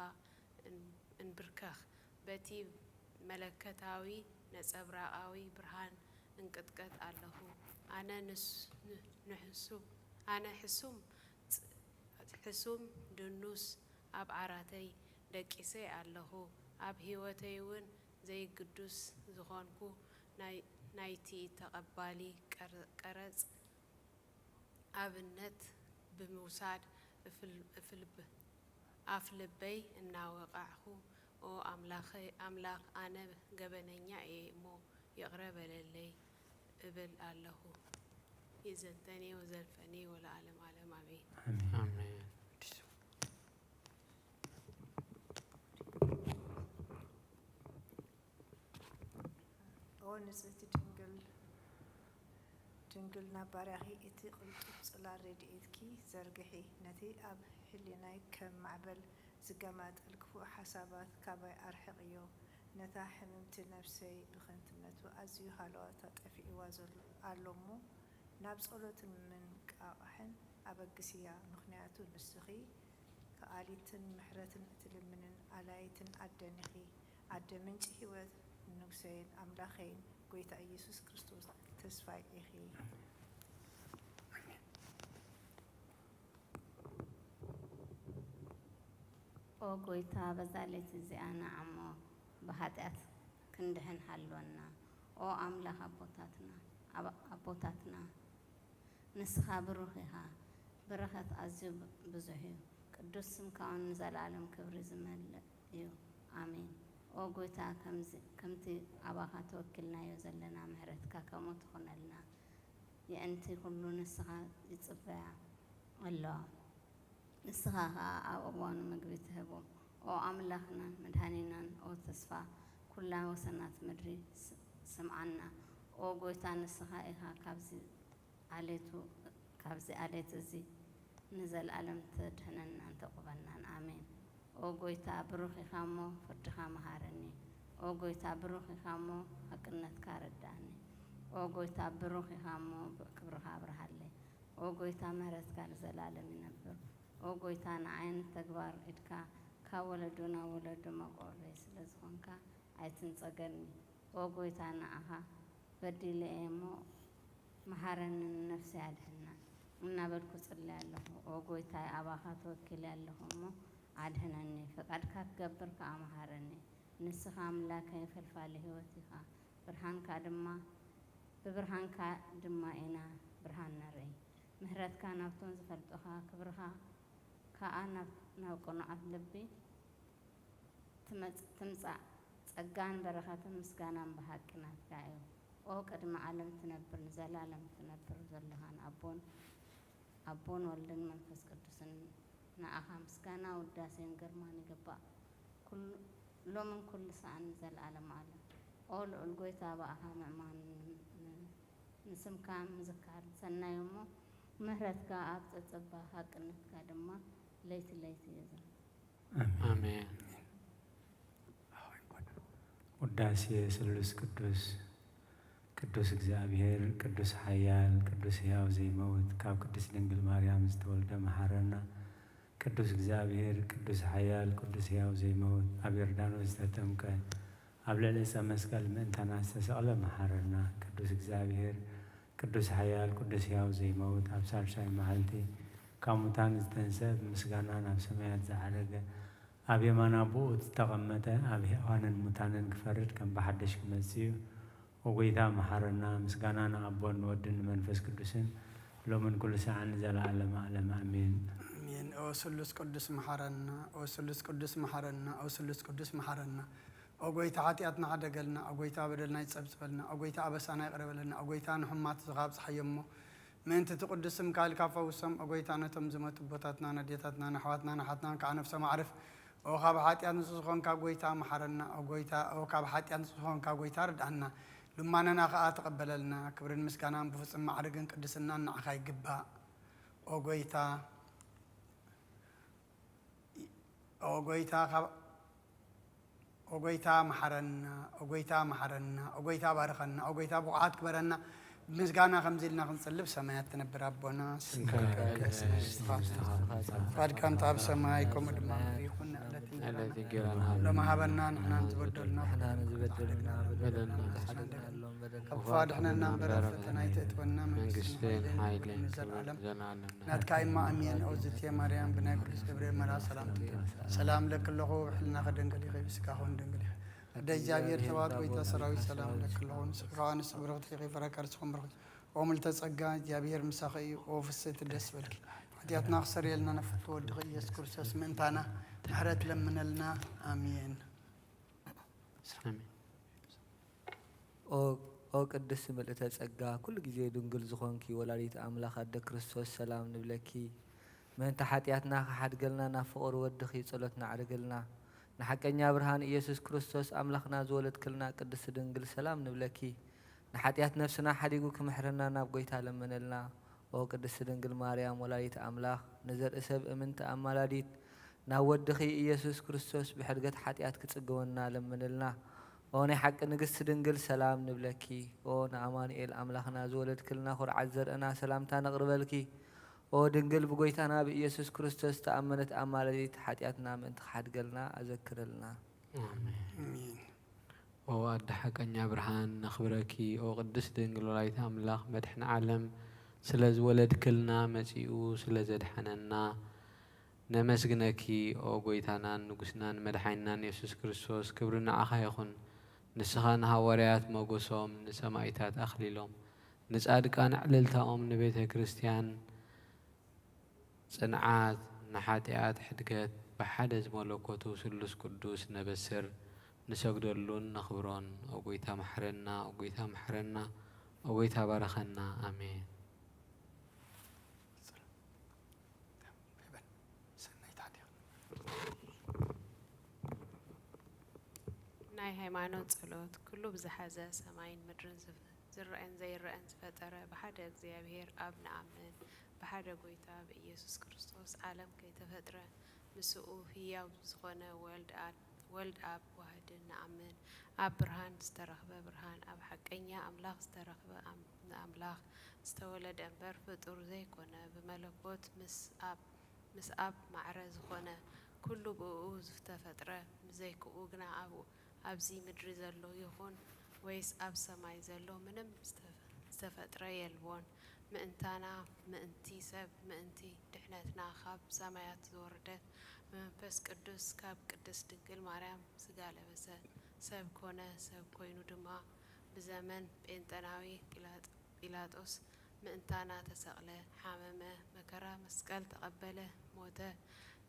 እን-፣ እንብርከኽ። በቲ መለኮታዊ ነጸብራቓዊ ብርሃን እንቅጥቀጥ ኣለኹ። ኣነ ንስ-፣ ን-፣ ንሕሱ-፣ ኣነ ሕሱም ጽ-፣ ሕሱም ድኑስ ኣብ ዓራተይ ደቂሰ ኣለኹ። ኣብ ህይወተይ እውን ዘይግዱስ ዝኾንኩ ናይ-፣ ናይቲ ተቐባሊ ቀር-፣ ቀረጽ ኣብነት ብምውሳድ እፍል-፣ እፍልብ-፣ ኣፍልበይ እናወቓዕኹ፣ ኦ ኣምላኸይ፣ ኣምላኽ፣ ኣነ ገበነኛ እየ እሞ ይቕረ በለለይ እብል ኣለኹ። ይእዘንተኒ ወዘልፈኒ ወለዓለም ዓለም፣ ኣሜን። ኣሜን። ኣሜን። ኦ ንጽህቲ ድንግል፣ ድንግል ናብ ባርያኺ እቲ ቅልጡፍ ጽላል ረድኤትኪ ዘርግሒ። ነቲ ኣብ ሕሊናይ ከም ማዕበል ዝገማጠል ክፉእ ሓሳባት ካባይ ኣርሕቕዮ። ነታ ሕምምቲ ነፍሰይ ብኸንቱነቱ ኣዝዩ ሃለዋታ ጠፊእዋ ዘሎ ኣሎ እሞ፣ ናብ ጸሎትን ምንቃቓሕን ኣበግስያ። ምኽንያቱ ንስኺ ከኣሊትን ምሕረትን እትልምንን ኣላይትን ኣደን ኢኺ። ኣደ ምንጪ ህይወት፣ ንጉሰይን ኣምላኸይን ጐይታ ኢየሱስ ክርስቶስ ተስፋይ ኢኺ። ኦ ጐይታ፣ በዛ ለይቲ እዚኣ ንዓሞ ብኃጢኣት ክንድሕን ሃልወና። ኦ ኣምላኽ ኣቦታትና፣ ኣብ-፣ ኣቦታትና፣ ንስኻ ብሩኽ ኢኻ። በረኸት ኣዝዩ ብዙሕ እዩ። ቅዱስ ስምካ እውን ንዘለኣለም ክብሪ ዝመልእ እዩ። ኣሜን። ኦ ጐይታ፣ ከምዚ፣ ከምቲ ኣባኻ ተወኪልናዮ ዘለና ምሕረትካ ከምኡ ትኹነልና። የእንቲ ኩሉ ንስኻ ይጽበያ ኣለዋ። ንስኻ ኸኣ ኣብ እዋኑ ምግቢ ትህቦም። ኦ ኣምላኽናን መድኃኒናን፣ ኦ ተስፋ ኩላ ወሰናት ምድሪ፣ ስ-፣ ስምዓና። ኦ ጐይታ፣ ንስኻ ኢኻ ካብዚ ዓሌቱ፣ ካብዚ ዓሌት እዚ ንዘለኣለም ተድሕነናን ተቑበናን። ኣሜን። ኦ ጐይታ፣ ብሩኽ ኢኻ እሞ ፍርድኻ መሃረኒ። ኦ ጐይታ፣ ብሩኽ ኢኻ እሞ ሓቅነትካ ኣረድኣኒ። ኦ ጐይታ፣ ብሩኽ ኢኻ እሞ ክብርኻ ኣብርሃለይ። ኦ ጐይታ፣ ምሕረትካ ንዘለኣለም ይነብር። ኦ ጐይታ፣ ንዓይን ተግባር ኢድካ ካብ ወለዶ ናብ ወለዶ መብቆለይ ስለ ዝኾንካ ኣይትንጸገኒ። ኦ ጐይታ፣ ንዓኻ በዲለ እየ እሞ መሓረኒ፣ ንነፍሰይ ኣድሕና እናበልኩ ጽለ ኣለኹ። ኦ ጐይታይ፣ ኣባኻ ተወኪለ ኣለኹ እሞ ኣድሕነኒ፣ ፈቃድካ ክገብር ከኣ መሃረኒ። ንስኻ ኣምላከይ ፈልፋሊ ህይወት ኢኻ፣ ብርሃንካ ድማ፣ ብብርሃንካ ድማ ኢና ብርሃን ንርኢ። ምህረትካ ናብቶም ዝፈልጡኻ፣ ክብርኻ ከኣ ናብ፣ ናብ ቅኑዓት ልቢ ትመጽ-፣ ትምጻእ። ጸጋን በረኸትን ምስጋናን ብሓቂ ናትካ እዩ። ኦ ቅድሚ ዓለም ትነብር፣ ንዘላለም ትነብር ዘለኻን ኣቦን፣ ኣቦን ወልድን መንፈስ ቅዱስን፣ ንኣኻ ምስጋና ውዳሴን ግርማን ይግባእ፣ ኩሉ፣ ሎምን ኩሉ ሰዓን ንዘለኣለም ዓለም። ኦ ልዑል ጐይታ፣ ብኣኻ ምእማን ን-፣ ን-፣ ንስምካ ምዝካር ሰናይ እሞ፣ ምህረትካ ኣብ ጸጸባ፣ ሓቅነትካ ድማ ለይቲ ለይቲ ይእዝን። ኣሜን። ኣሜን። ውዳሴ ስሉስ ቅዱስ። ቅዱስ እግዚኣብሔር፣ ቅዱስ ሓያል፣ ቅዱስ ሕያው ዘይመውት፣ ካብ ቅድስት ድንግል ማርያም ዝተወልደ መሓረና። ቅዱስ እግዚኣብሔር፣ ቅዱስ ሓያል፣ ቅዱስ ሕያው ዘይመውት፣ ኣብ ዮርዳኖስ ዝተጠምቀ፣ ኣብ ልዕሊ ዕፀ መስቀል ምእንታና ዝተሰቕለ መሓረና። ቅዱስ እግዚኣብሔር፣ ቅዱስ ሓያል፣ ቅዱስ ሕያው ዘይመውት፣ ኣብ ሳልሳይ መዓልቲ ካብ ሙታን ዝተንስአ፣ ብምስጋና ናብ ሰማያት ዝዓረገ፣ ኣብ የማን ኣቦኡ ዝተቐመጠ፣ ኣብ ሕያዋንን ሙታንን ክፈርድ ከም ብሓድሽ ክመጽእ እዩ። ኦ ጐይታ መሓረና። ምስጋና ንኣቦን ንወድን ንመንፈስ ቅዱስን ሎምን ኩሉ ሰዓን ንዘለዓለመ ዓለም ኣሜን። ኣሜን። ኦ ስሉስ ቅዱስ መሓረና፣ ኦ ስሉስ ቅዱስ መሓረና፣ ኦ ስሉስ ቅዱስ መሓረና። ኦ ጐይታ ሓጢኣትና ሕደገልና፣ ኦ ጐይታ በደልና ይጸብጽበልና፣ ኦ ጐይታ ኣበሳና ይቕረ በለልና፣ ኦ ጐይታ ንሕማት ዝኻብ ጸሓዮ እሞ ምእንቲ እቲ ቅዱስ ስምካ ኢልካ ፈውሶም። ኦ ጐይታ ነቶም ዝመቱ ኣቦታትና፣ ነዴታትና፣ ንኣሕዋትና፣ ንሓትናን ከኣ ነፍሶም ኣዕርፍ። ኦ ካብ ሓጢኣት ንጹህ ዝኾንካ ጐይታ፣ መሓረና። ኦ ጐይታ፣ ኦ ካብ ሓጢኣት ንጹህ ዝኾንካ ጐይታ፣ ርድኣና። ልማናና ኸኣ ተቐበለልና። ክብርን ምስጋናን ብፍጹም ማዕርግን ቅድስናን ንዓኻ ይግባእ። ኦ ጐይታ፣ ኦ ጐይታ፣ ካብ፣ ኦ ጐይታ፣ መሓረና። ኦ ጐይታ፣ መሓረና። ኦ ጐይታ፣ ባርኸና። ኦ ጐይታ፣ ብቑዓት ግበረና። ብምስጋና ከምዚ ኢልና ክንጽልብ፣ ሰማያት ትነብር ኣቦና፣ ስምካ ይትቀደስ፣ መንግስትኻ ትምጻእ። ፍቓድካ ከምቲ ኣብ ሰማይ፣ ከምኡ ድማ ኣብ ምድሪ ይኹን። ንዕለትና ዕለት እንጀራና ሎሚ ሃበና፣ ንሕና ንዝበደሉና ንሕና ንዝበደሉና በደልና በደልና ንሓድግ። ካብ ክፉእ ኣድሕነና እምበር፣ ኣብ ፈተና ኣይተእትወና፣ መንግስትን መንግስትን ሓይልን ሓይልን ክብርን ክብርን ዘለዓለም ናትካ እማ፣ ኣሜን። ኦ ዝቴ ማርያም፣ ብናይ ቅዱስ ገብርኤል መልኣክ ሰላም ትብል። ሰላም ለኪ ኣለኹ፣ ብሕልናኺ ድንግል ኢኺ፣ ብስጋኺ እውን ድንግል ኢኺ። ኣደ እግዚኣብሔር ተባረኪ፣ ጐይታ ሰራዊት ሰላም ለኪ ኣለኹ። ንስኺ ከኣ ንስቲ ብርኽቲ ኢኺ፣ ፍረ ከርስኺ እውን ብሩኽ እዩ። ኦ ምልዕተ ጸጋ፣ እግዚኣብሔር ምሳኺ እዩ። ኦ ፍስሕቲ ደስ በልኪ። ሓጢኣትና ክሰርየልና ነፍቶ ወድኺ ኢየሱስ ክርስቶስ ምእንታና ምሕረት ለምነልና። ኣሜን። ኣሜን። ኦ፣ ኦ ቅድስቲ ምልእተ ጸጋ፣ ኩሉ ግዜ ድንግል ዝኾንኪ ወላዲት ኣምላኽ ኣደ ክርስቶስ፣ ሰላም ንብለኪ። ምእንቲ ሓጢኣትና ክሓድገልና ናብ ፍቕሪ ወድኺ ጸሎት ናዕርግልና። ንሓቀኛ ብርሃን ኢየሱስ ክርስቶስ ኣምላኽና ዝወለድክልና ቅድስቲ ድንግል፣ ሰላም ንብለኪ። ንሓጢኣት ነፍስና ሓዲጉ ክምሕረና ናብ ጐይታ ለምነልና። ኦ ቅድስቲ ድንግል ማርያም ወላዲት ኣምላኽ፣ ንዘርኢ ሰብ እምንቲ ኣማላዲት፣ ናብ ወድኺ ኢየሱስ ክርስቶስ ብሕድገት ሓጢኣት ክጽገወና ለምንልና። ኦ ናይ ሓቂ ንግስቲ ድንግል፣ ሰላም ንብለኪ። ኦ ንኣማኑኤል ኣምላኽና ዝወለድክልና፣ ኩርዓት ዘርእና፣ ሰላምታ ነቕርበልኪ። ኦ ድንግል ብጐይታና ብኢየሱስ ክርስቶስ ዝተኣመነት ኣማላዲት፣ ሓጢኣትና ምእንቲ ክሓድገልና ኣዘክርልና። ኣሜን። ኣሜን። ኦ ኣደ ሓቀኛ ብርሃን ነኽብረኪ። ኦ ቅድስት ድንግል ወላዲተ ኣምላኽ መድሕኒ ዓለም ስለ ዝወለድክልና መጺኡ ስለ ዘድሓነና ነመስግነኪ። ኦ ጎይታናን ንጉስናን መድሓኒናን የሱስ ክርስቶስ ክብሪ ንዓኻ ይኹን። ንስኻ ንሃዋርያት ሞገሶም ንሰማኢታት ኣኽሊሎም ንጻድቃን ዕልልታኦም ንቤተ ክርስትያን ጽንዓት ንሓጢኣት ሕድገት ብሓደ ዝመለኮቱ ስሉስ ቅዱስ ነበስር ንሰግደሉን ነኽብሮን። ኦ ጎይታ መሓረና፣ ኦ ጎይታ መሓረና፣ ኦ ጎይታ ባርኸና። ኣሜን። ናይ ሃይማኖት ጸሎት። ኩሉ ብዝሓዘ ሰማይን ምድርን ዝፍ- ዝረኣን ዘይረኣን ዝፈጠረ ብሓደ እግዚኣብሔር ኣብ ንኣምን፣ ብሓደ ጎይታ ብኢየሱስ ክርስቶስ ዓለም ከይተፈጥረ ምስኡ ህያው ዝኾነ ወልድ ኣድ- ወልድ ኣብ ዋህድን ንኣምን። ኣብ ብርሃን ዝተረኽበ ብርሃን፣ ኣብ ሓቀኛ ኣምላኽ ዝተረኽበ ኣም- ንኣምላኽ ዝተወለደ እምበር ፍጡር ዘይኮነ፣ ብመለኮት ምስ ኣብ ምስ ኣብ ማዕረ ዝኾነ፣ ኩሉ ብእኡ ዝተፈጥረ፣ ብዘይክኡ ግና ኣብኡ ኣብዚ ምድሪ ዘሎ ይኹን ወይስ ኣብ ሰማይ ዘሎ ምንም ዝተፈጥረ የልቦን። ምእንታና፣ ምእንቲ ሰብ፣ ምእንቲ ድሕነትና ካብ ሰማያት ዝወረደ ብመንፈስ ቅዱስ ካብ ቅድስት ድንግል ማርያም ስጋ ለበሰ፣ ሰብ ኮነ። ሰብ ኮይኑ ድማ ብዘመን ጴንጠናዊ ጲላጥ ጲላጦስ ምእንታና ተሰቕለ፣ ሓመመ፣ መከራ መስቀል ተቐበለ፣ ሞተ፣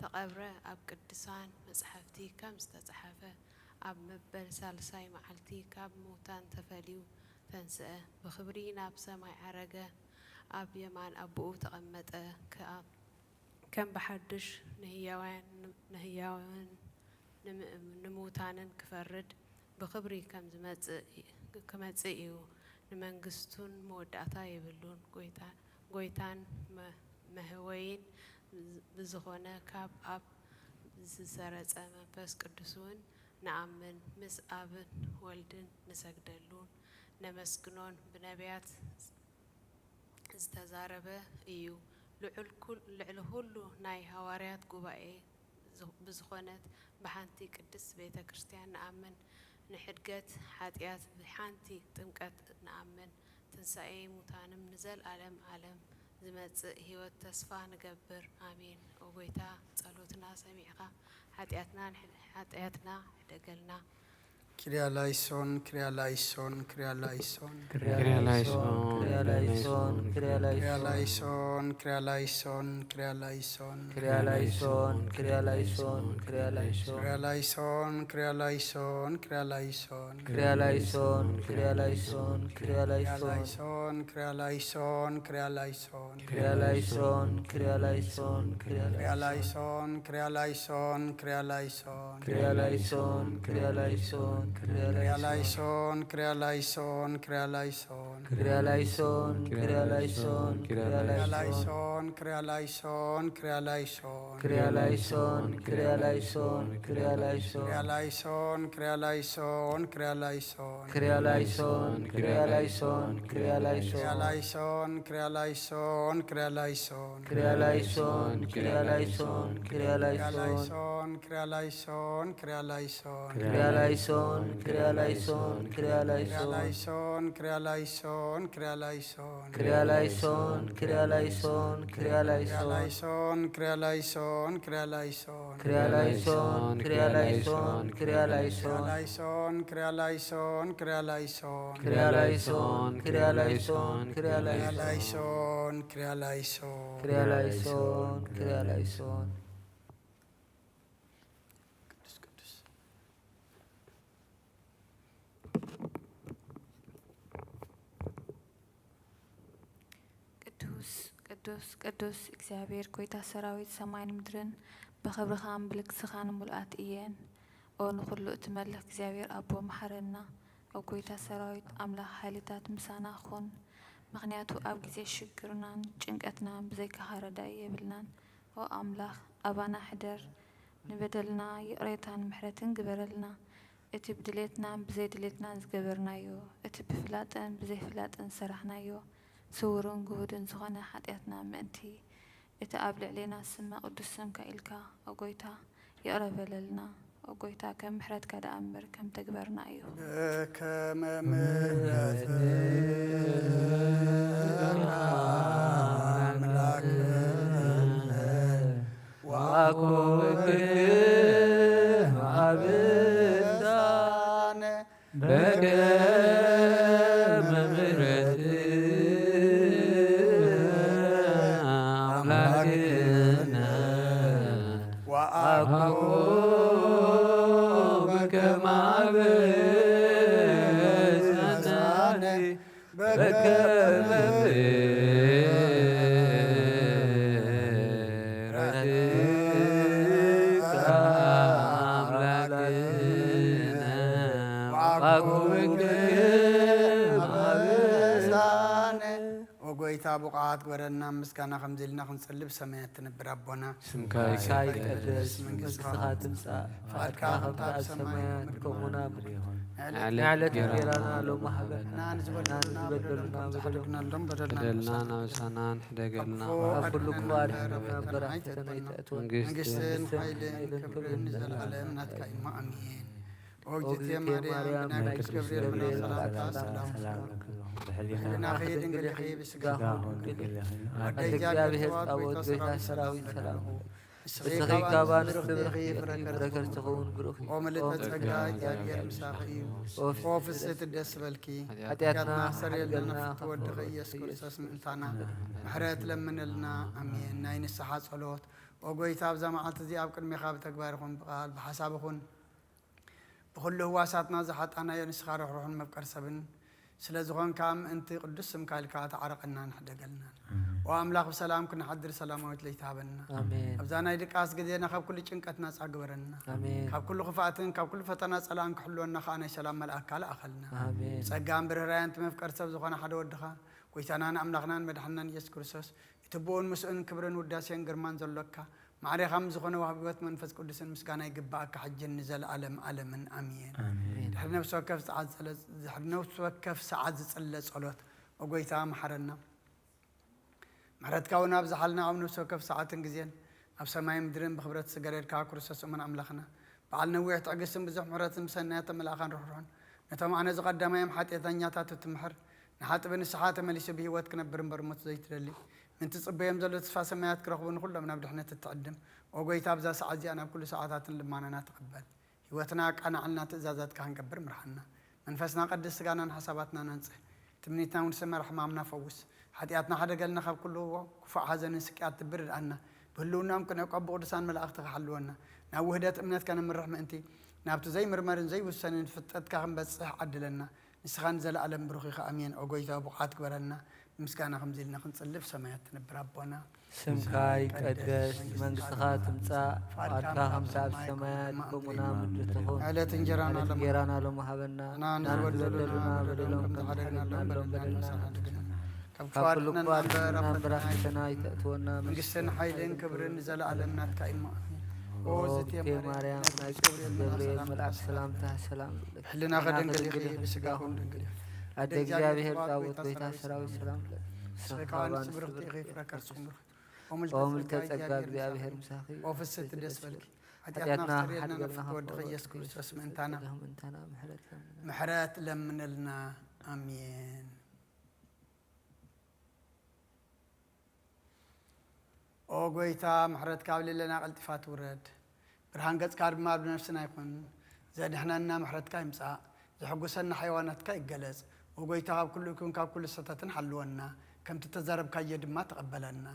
ተቐብረ። ኣብ ቅዱሳን መጻሕፍቲ ከም ዝተጻሕፈ፣ ኣብ መበል ሳልሳይ መዓልቲ ካብ ምውታን ተፈልዩ ተንስአ፣ ብኽብሪ ናብ ሰማይ ዓረገ፣ ኣብ የማን ኣቦኡ ተቐመጠ። ከኣ ከም ብሓድሽ ንህያውያን ንህያውን ንምእም- ንምውታንን ክፈርድ ብኽብሪ ከም ዝመጽእ ክመጽእ እዩ። ንመንግስቱን መወዳእታ የብሉን። ጎይታ ጎይታን መ- መህወይን ብዝኾነ ካብ ኣብ ዝሰረጸ መንፈስ ቅዱስ እውን ንኣምን፣ ምስ ኣብን ወልድን ንሰግደሉን ነመስግኖን። ብነቢያት ዝተዛረበ እዩ። ልዑል ኩል- ልዕሊ ኩሉ ናይ ሃዋርያት ጉባኤ ዝ- ብዝኾነት ብሓንቲ ቅድስት ቤተ ክርስቲያን ንኣምን። ንሕድገት ሓጢኣት ብሓንቲ ጥምቀት ንኣምን። ትንሳኤ ሙታንም ንዘልኣለም ዓለም ዝመጽእ ህይወት ተስፋ ንገብር። ኣሜን። ኦ ጎይታ፣ ጸሎትና ሰሚዕካ ሓጢኣትና ንሕ- ሓጢኣትና ሕደገልና። Kyria eleison, Kyria eleison, Kyria eleison. Kyria eleison, Kyria eleison, Kyria eleison. Kyria eleison, Kyria eleison, Kyria eleison. Kyria eleison, Kyria eleison, Kyria eleison. Kyria eleison, Kyria eleison, Kyria eleison. Kyria eleison, Kyria eleison, Kyria eleison. Kyria eleison, Kyria eleison, Kyria eleison. Kyria eleison, Kyria eleison, Kyria Kyria eleison. eleison, Kyria eleison, Kyria eleison. Kyria eleison, Kyria eleison, Kyria Kyria eleison. eleison, Kyria eleison, Kyria eleison. Kyria eleison, Kyria eleison, Kyria Kyria eleison. eleison, Kyria eleison, Kyria eleison. Kyria eleison, Kyria eleison, Kyria eleison. Kyria eleison, Kyria eleison, Kyria eleison. Kyria eleison, Kyria eleison, Kyria eleison. Kyria eleison, Kyria eleison, Kyria eleison. Kyria eleison, Kyria eleison, Kyria Kyria eleison. eleison, Kyria eleison, Kyria eleison. Kyria eleison፣ Kyria eleison፣ Kyria Kyria eleison. eleison, Kyria eleison, Kyria eleison. Kyria eleison፣ Kyria eleison፣ Kyria Kyria eleison። eleison, Kyria eleison, Kyria eleison. Kyria eleison፣ Kyria eleison፣ Kyria Kyria eleison። eleison, Kyria eleison, Kyria eleison. Kyria eleison፣ Kyria eleison፣ Kyria Kyria eleison። eleison፣ Kyria eleison። Kyria eleison፣ Kyria eleison። ቅዱስ ቅዱስ። ቅዱስ ቅዱስ ቅዱስ እግዚኣብሔር ጎይታ ሰራዊት ሰማይን ምድርን ብኽብርኻን ብልግስኻን ምሉኣት እየን። ኦ ንኹሉ እትመልኽ እግዚኣብሔር ኣቦ መሓረና። ኦ ጎይታ ሰራዊት ኣምላኽ ሓይልታት ምሳና ኩን። ምኽንያቱ ኣብ ግዜ ሽግርናን ጭንቀትናን ብዘይካኻ ረዳኢ የብልናን። ኦ ኣምላኽ ኣባና ሕደር። ንበደልና ይቕሬታን ምሕረትን ግበረልና። እቲ ብድሌትናን ብዘይድሌትናን ዝገበርናዮ፣ እቲ ብፍላጥን ብዘይፍላጥን ዝሰራሕናዮ፣ ስውርን ግሁድን ዝኾነ ሓጢኣትና ምእንቲ፣ እቲ ኣብ ልዕሌና ዝስመ ቅዱስ ስምካ ኢልካ፣ ኦ ጎይታ፣ ይቕረ በለልና። ኦ ጎይታ፣ ከም ምሕረትካ ደኣ እምበር ከም ተግባርና ኣይኹን። በከመ ምሕረትከ ኣምላክነ ወአኮብክም አብሳነ በከመ ምሕረትከ አምላክነ ወአኮብክም አብሳነ በከመ ምሕረትከ አምላክነ ወአኮብክም አብሳነ። ኦ ጎይታ፣ ብቑዓት ግበረና፣ ምስጋና ከምዚ ኢልና ክንጽሊ ብሰማያት ትነብር ኣቦና። ስምካ ስምካ ይቀደስ። ይቀደስ፣ መንግስትኻ ትምጻእ፣ ፈቃድካ ከምቲ ኣብ ሰማይ ከምኡ እውን ኣብ ምድሪ ይኹን። ንዕለት ንዕለት እንጀራና እንጀራና ሎሚ ሃበና፣ ሎሚ ሃበና። ንዓና ዝበደሉና በደሎም ዝበደሉና በደልና በደልና ንሳና ንሳና ንሕደገልና። ካብ ክፉእ ካብ ኩሉ ክፉእ ኣድሕነና ኣድሕነና እምበር እምበር ኣይተፈትና። ኣይተፈተና ኣይተእትወና። መንግስትን መንግስትን መንግስትን ሓይልን ሓይልን ክብርን ክብርን ንዘለዓለም ንዘለዓለም ናትካ እዩ እሞ ኣሜን። ኦ ኦ እግዝእትየ እግዝእትየ ማርያም፣ ማርያም፣ ናይ ናይ ቅዱስ ቅዱስ ገብርኤል ገብርኤል ሰላምታ ሰላምታ ሰላም ሰላም ይኹን። ይኹን። ብሕሊናኺ ድንግል ኢኺ፣ ብስጋኺ ስጋኹም ድንግል ድንግል ኢኺ። ኢኺ። ኣደ ኣደ እግዚኣብሔር እግዚኣብሔር ጸባኦት ጸባኦት ጎይታ ጎይታ ሰራዊት ሰራዊት ሰላም ሰላም ይኹን። ይኹን። እስኺ እስኺ ካብ ካብ ኣንስቲ ኣንስቲ ብርኽቲ ብርኽቲ ኢኺ፣ ኢኺ፣ ፍረ ፍረ ከርሥኺ ከርሥኺ እውን ብሩኽ እዩ። ኦ ምልእተ ኦ ጸጋ፣ ምልእተ እግዚኣብሔር ጸጋ፣ ምሳኺ እዩ። ኦ ኦ ፍስሕቲ ፍስሕቲ ደስ ደስ በልኪ። ኃጢአትና ኃጢአትና ሰርየልና ኃጢአትና ናፍቲ ወድኺ ወድኺ ኢየሱስ ኢየሱስ ክርስቶስ ምእንታና ምሕረት ለምንልና። ኣሜን። ናይ ንስሓ ጸሎት። ኦ ጎይታ፣ ኣብዛ መዓልቲ እዚኣ ኣብ ቅድሜኻ ብተግባር ይኹን ብቃል ብሓሳብ ይኹን ብኹሉ ህዋሳትና ዝሓጣናዮ ንስኻ ርሕሩሕን መፍቀር ሰብን ስለ ዝኾንካ ምእንቲ ቅዱስ ስምካ ኢልካ ተዓረቐናን ሕደገልናን። ኦ ኣምላኽ ብሰላም ክንሓድር ሰላማዊት ለይቲ ሃበና። ኣሜን። ኣብዛ ናይ ድቃስ ግዜና ካብ ኩሉ ጭንቀት ናጻ ግበረና። ኣሜን። ካብ ኩሉ ክፍኣትን ካብ ኩሉ ፈተና ጸላእን ክሕልወና ከኣ ናይ ሰላም መልኣካ ለኣኸልና። ኣሜን። ብጸጋን ብርህራየን እቲ መፍቀር ሰብ ዝኾነ ሓደ ወድኻ ጎይታናን ኣምላኽናን መድሓንናን ኢየሱስ ክርስቶስ እቲ ብኡን ምስኡን ክብርን ውዳሴን ግርማን ዘሎካ ማዕሬኻ ምስ ዝኾነ ወሃቢ ህይወት መንፈስ ቅዱስን ምስጋና ይግብኣካ ሕጅን ንዘለኣለም ኣለምን ኣሜን። ኣሜን። ድሕሪ ነፍሲ ወከፍ ሰዓት ዝጸለ-፣ ድሕሪ ነፍሲ ወከፍ ሰዓት ዝጽለ ጸሎት፣ ኦ ጎይታ መሓረና። ምሕረትካ እውን ኣብዝሓልና ኣብ ነፍሲ ወከፍ ሰዓትን ግዜን ኣብ ሰማይን ምድርን ብኽብረት ዝገረድካ ክርስቶስ እሙን ኣምላኽና፣ በዓል ነዊሕ ትዕግስትን ብዙሕ ምሕረትን ብሰናያት ተመላእኻን ርሕሩሕን፣ ነቶም ኣነ ዝቐዳማዮም ሓጢኣተኛታት እትምሕር፣ ንሓጥቢ ንስሓ ተመሊሱ ብህይወት ክነብር እምበር ሞት ዘይትደሊ፣ ምእንቲ ጽበዮም ዘሎ ተስፋ ሰማያት ክረኽቡ ንኹሎም ናብ ድሕነት እትዕድም፣ ኦ ጎይታ፣ ኣብዛ ሰዓት እዚኣ ናብ ኩሉ ሰዓታትን ልማናና ተቐበል። ህይወትና ኣቃናዕልና ትእዛዛትካ ክንገብር ምርሓና። መንፈስና ቀድስ፣ ስጋናን ሓሳባትናን ኣንጽህ። ትምኒትና እውን ስመር፣ ሕማምና ፈውስ። ሓጢኣትና ሓደገልና፣ ካብ ኩሉ ክፉእ ሓዘንን ስቅያት ትብር ርድኣና። ብህልውናኦም ክንዕቆብ ብቅዱሳን መላእኽትኻ ሓልወና። ናብ ውህደት እምነትካ ነምርሕ ምእንቲ፣ ናብቲ ዘይምርመርን ዘይውሰንን ፍልጠትካ ክንበጽሕ ዓድለና። ንስኻ ንዘለኣለም ብሩኽ ኢኻ። ኣሜን። ኦ ጎይታ፣ ብቑዓት ግበረና። ምስጋና ከምዚ ኢልና ክንጽሊ፣ ኣብ ሰማያት ትነብር ኣቦና፣ ስምካ ይቀደስ፣ መንግስትኻ ትምጻእ፣ ፍቓድካ ከምቲ ኣብ ሰማያት ከምኡ ናብ ምድሪ ትኹን። ዕለት እንጀራና ዕለት እንጀራና ሎሚ ሃበና፣ ንሕና ንዝበደሉና በደሎም ከም ዝሓደግናሎም በደልና ንስሓድግና። ካብ ካብ ኩሉ ክፉኣት ክፉኣት እምበር፣ ኣብ ኣምበር፣ ኣብ ፈተና ፈተና ኣይተእትወና፣ መንግስትን ሓይልን ክብርን ንዘለኣለም ናትካ እዩ። ኦ እግዝእትየ ማርያም፣ ናይ ቅዱስ ገብርኤል መልኣክ ሰላምታ ሰላም እብለኪ። ሕልናኺ ድንግል ኢኺ፣ ብስጋኹም ድንግል ኢኺ። ኣደ እግዚኣብሔር ዳዊት፣ ጎይታ ሰራዊት ሰላም እብለኪ። ንስኺ ከኣ ንስቲ ብርኽቲ ኢኺ፣ ፍረ ከርስኹም ብሩኽ። ኦ ምልዕተ ጸጋ፣ እግዚኣብሔር ምሳኺ። ኦ ፍስሕቲ ደስ በልኪ፣ ሓጢኣትና ሓጢኣትና ኣስተሰርየልና፣ ሓድገልና፣ ንፍቅርቲ ወድኺ ኢየሱስ ክርስቶስ ምእንታና ምሕረት ለምንልና። ኣሜን። ኦ ጎይታ፣ ምሕረትካ ኣብ ልዕሌና ቀልጢፋ ትውረድ። ብርሃን ገጽካ ድማ ኣብ ነፍስና ይኹን። ዘድሕነና ምሕረትካ ይምጻእ። ዘሐጉሰና ሓይዋ ናትካ ይገለጽ። ኦ ጎይታ፣ ካብ ኩሉ እኩይን ካብ ኩሉ ስሕተትን ሓልወና። ከምቲ ተዛረብካዮ ድማ ተቐበለና።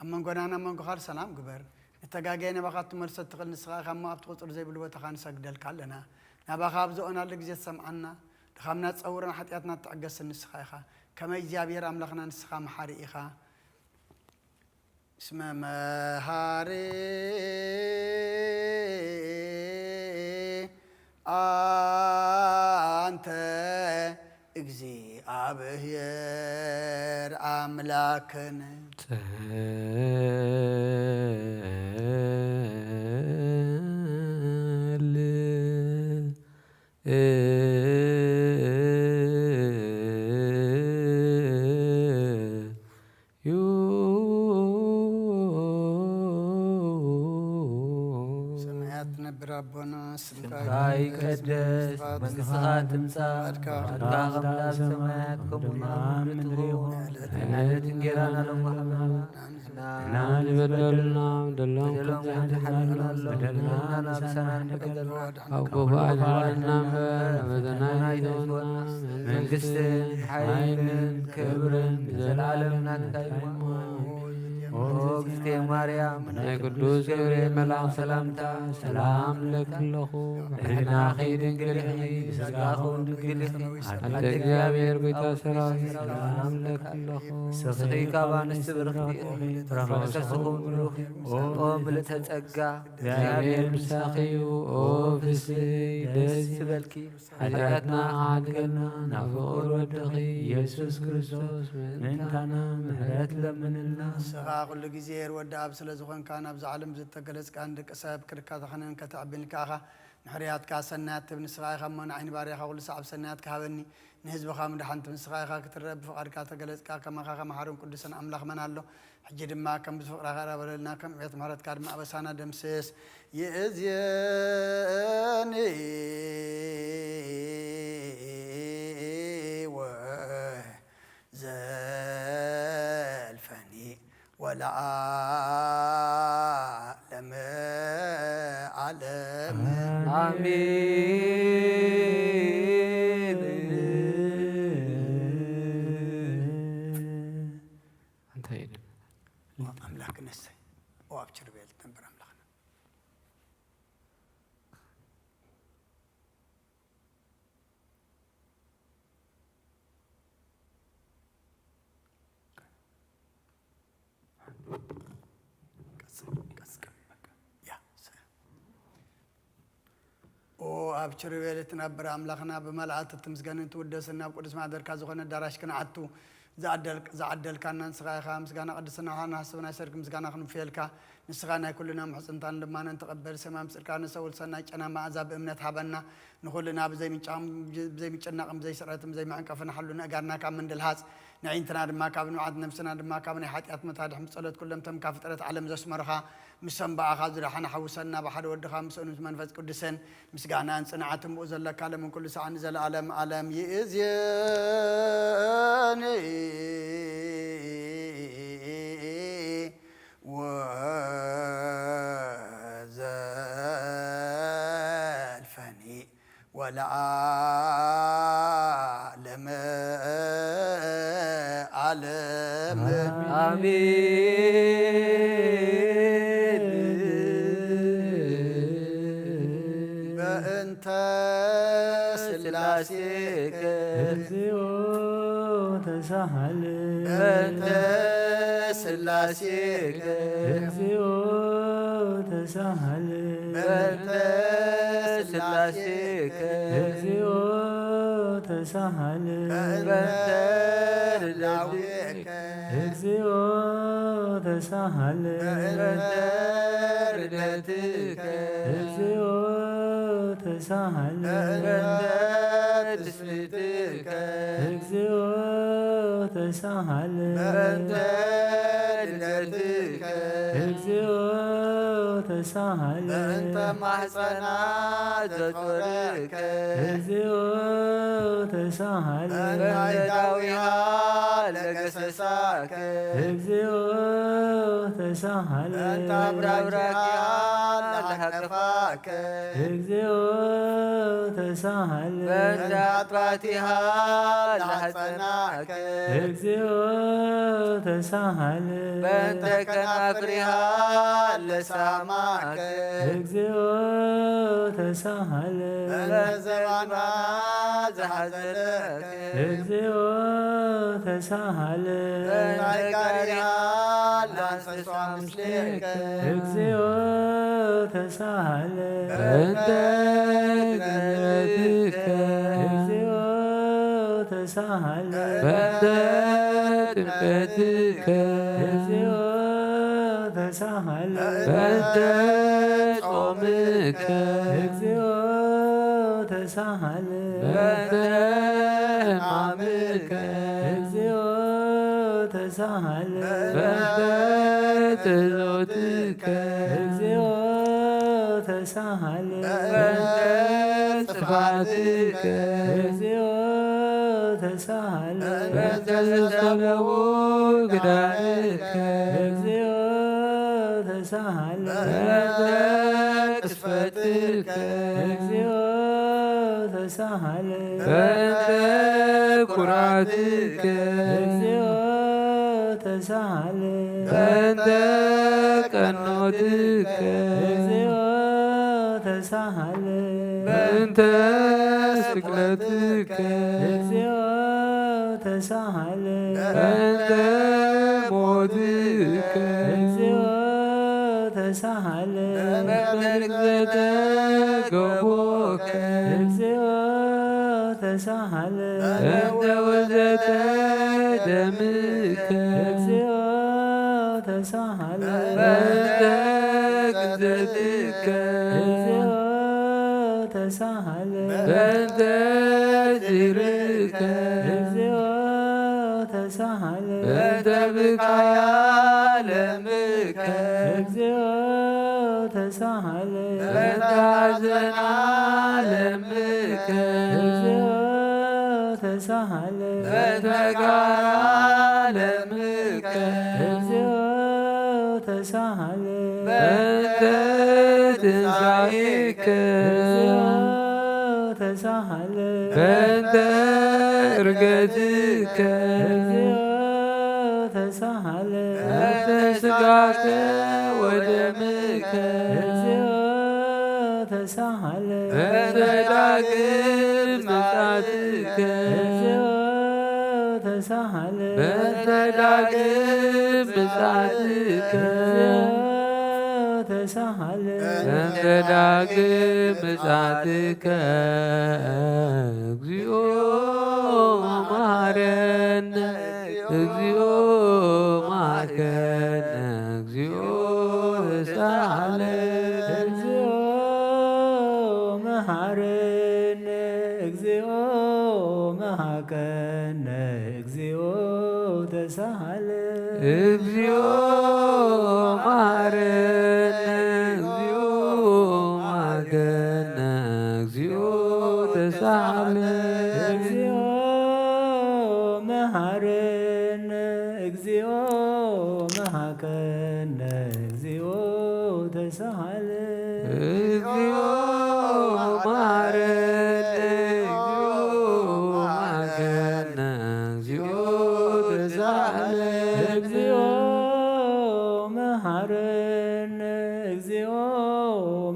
ኣብ መንጎናን ኣብ መንጎኻን ሰላም ግበር። ንተጋግየ ናባኻ ክትመልሶ እትኽእል ንስኻ ኢኻ እሞ፣ ኣብቲ ቁጽሪ ዘይብሉ ቦታኻ ንሰግደልካ ኣለና። ናባኻ ኣብ ዝኦናሉ ግዜ ትሰምዓና። ድኻምና ትጸውርን ሓጢኣትና ትዕገስን ንስኻ ኢኻ። ከመይ እግዚኣብሔር ኣምላኽና ንስኻ መሓሪ ኢኻ። እስመ መሃሪ ኣንተ እግዚኣብሔር ኣምላክነ። ጸል ዩ። ሰማያት ትነብር ኣቦና፣ ስምካ ስምካ ይቀደስ፣ መንግስትኻ ትምጻእ፣ ፍቃድካ ፍቃድካ ከምታ ኣብ ሰማያት ከምኡ ኣብ ምድሪ ትኹን። ዕለት እንጀራና ሎሚ ሃበና። ንሕና ንበደልና በደሎም ከም ዝሓደግናሎም በደልና ንሳና ንሕደገልና። ካብ ክፉእ ኣድሕነና እምበር፣ ናብ ፈተና ኣይተእትወና። መንግስትን ሓይልን ክብርን ንዘለኣለም ናትካ እዩ። ኦ እግዝእትየ ማርያም፣ ናይ ቅዱስ ገብርኤል መልኣኽ ሰላምታ ሰላም እብለኪ ኣለኹ። ብሕልናኺ ድንግል ኢኺ፣ ብስጋኺ እውን ድንግል ኢኺ። ኣደ እግዚኣብሔር ጎይታ ሰራዊት ሰላም እብለኪ ኣለኹ። ንስኺ ካብ ኣንስቲ ብርኽቲ ኢኺ፣ ፍረ ከርስኺ እውን ብሩኽ እዩ። ኦ ምልእተ ጸጋ፣ እግዚኣብሔር ምሳኺ እዩ። ኦ ፍስሕቲ ደስ ይበልኪ፣ ሓጢኣትና ሓድገልና፣ ናብ ፍቑር ወድኺ ኢየሱስ ክርስቶስ ምእንታና ምሕረት ለምንልና። ንስኻ ኩሉ ግዜ ርወዲ ኣብ ስለ ዝኾንካ፣ ናብዛ ዓለም ዝተገለጽካ ንደቂ ሰብ ክርካታኸንን ከተዕብን ከኣኻ ምሕርያትካ ሰናያት ትብ ንስኻ ኢኻ እሞ፣ ንዓይኒ ባርያኻ ኩሉ ሰዓብ ሰናያት ክሃበኒ፣ ንህዝብኻ ምድሓንቲ ንስኻ ኢኻ ክትረብ፣ ብፍቓድካ ተገለጽካ፣ ከማኻ ከመሓርን ቅዱስን ኣምላኽ መን ኣሎ? ሕጂ ድማ ከም ብፍቕራኻ ራበለልና፣ ከም ዕቤት ምሕረትካ ድማ ኣበሳና ደምስስ። ይእዜኒ ወዘልፈኒ ወለዓለመ ዓለም። ኣሜን። እንታይ እዩ? ኣምላክ ነሰ ኦ ኣብ ችርቤል ትነብር ኣምላኽና። ቀጽል፣ ቀጽል፣ በቃ። ያ፣ ሰ-፣ ኦ ኣብ ችርቤል እትነብር ኣምላኽና፣ ብመላእክት እትምስገንን ትውደስን፣ ናብ ቅዱስ ማሕደርካ ዝኾነ ኣዳራሽ ክንኣቱ ዝዓደል-፣ ዝዓደልካና ንስኻ ኢኻ። ምስጋና ቅድስና ንሓስብ ናይ ሰርክ ምስጋና ክንውፍየልካ። ንስኻ ናይ ኩልና ምሕጽንታን ልማናን ተቐበል። ሰማም ጽድቃ ነሰውል ሰናይ ጨና መኣዛ ብእምነት ሃበና። ንኹልና ብዘይምንጫቕን ብዘይምጭናቕን ብዘይስዕረትን ብዘይመዐንቀፍን ሓሉ። ንእጋርና ካብ ምንድልሃጽ፣ ንዒንትና ድማ ካብ ንብዓት፣ ነብስና ድማ ካብ ናይ ሓጢኣት መታድሕ፣ ምስ ጸሎት ኩሎም እቶም ካብ ፍጥረት ዓለም ዘስመሩኻ፣ ምሶም ብኣኻ ዝደሓነ ሓውሰና፣ ብሓደ ወድኻ ምስኡን ምስ መንፈስ ቅዱስን ምስጋናን ጽንዓትን ብኡ ዘለካ ለምን ኩሉ ሰዓት ንዘለኣለም ኣለም። ይእዜኒ ወዘልፈኒ ወለዓለመ ዓለም። አሜን። በእንተ ስላሴከ እግዚኦ ተሳሃል። በእንተ ስላሴከ እግዚኦ ተሳሃል። በእንተ ስላሴከ እግዚኦ ተሳሃል። በእንተ ርዳዌከ እግዚኦ ተሳሃል። በእንተ ርደትከ እግዚኦ ተሳሃል። በእንተ ትስብእትከ እግዚኦ ተሳሃል። በእንተ ልደትከ እግዚኦ ተሳሃል። በእንተ ማሕፀና ዘጾረከ እግዚኦ ተሳሃል። በእንተ ዳዊሃ ለገሰሳከ እግዚኦ ተሳሃል። በእንተ አብራኪሃ ለሃቀፋከ እግዚኦ ተሳሃል። በእንተ አጥባቲሃ ለሐፀናከ እግዚኦ ተሳሃል። በእንተ ከናፍሪሃ ለሳማከ እግዚኦ ተሳሃል። በእንተ ዘባና ዝሓዘለከ እግዚኦ ተሳሃል። በእንተ ጋሪሃ ለአንሰሷ ምስሌከ እግዚኦ ተሳሃል። በእንተ ገነትከ እግዚኦ ተሳሃል። በእንተ ጥምቀትከ እግዚኦ ተሳሃል። በእንተ ጾምከ እግዚኦ ተሳሃል። በእንተ ሕማምከ እግዚኦ ተሳሃል። በእንተ ጸሎትከ እግዚኦ ተሳሃል። በእንተ ጥፋትከ እግዚኦ ተሳሃል። በእንተ ዘሰበቡ ግዳንከ እግዚኦ ተሳሃል። በእንተ ቅስፈትከ እግዚኦ ተሳሃል። በእንተ ኩራትከ እግዚኦ ተሳሃል። በእንተ ቀኖትከ እግዚኦ ተሳሃል። በእንተ ስቅለትከ እግዚኦ ተሳሃል። በእንተ ሞትከ እግዚኦ ተሳሃል። በእንተ ርግዘተ ገቦከ እግዚኦ ተሳሃል። በእንተ ውርደተ ደምከ እግዚኦ ተሳሃል። በእንተ ግዘትከ እግዚኦ ተሳሃል። በእንተ ዝክርከ እግዚኦ ተሳሃል። በእንተ ብካያ ለምከ እግዚኦ ተሳሃል። በእንተ ሐዘና ለምከ እግዚኦ ተሳሃል። በእንተ ጋራ ለምከ እግዚኦ ተሳሃል። በእንተ ትንሣኤከ እግዚኦ ተሳሃል። በእንተ እርገትከ እግዚኦ ተሳሃል። በእንተ ሥጋከ ወደምከ እግዚኦ ተሳሃል። በእንተ ዳግም ምጽአትከ እግዚኦ ተሳሃል። በእንተ ዳግም ምጽአትከ እግዚኦ ተሳሃል። በእንተ ዳግም ምጽአትከ እግዚኦ መሐረነ እግዚኦ መሐረነ እግዚኦ ተሳሃለ እግዚኦ መሐረነ እግዚኦ መሐረነ እግዚኦ ተሳሃል። እግዚኦ መሐረነ እግዚኦ መሐረነ እግዚኦ ተሳሃለ እግዚኦ መሐረነ እግዚኦ መሐረነ እግዚኦ ተሳሃል። እግዚኦ መሐረነ እግዚኦ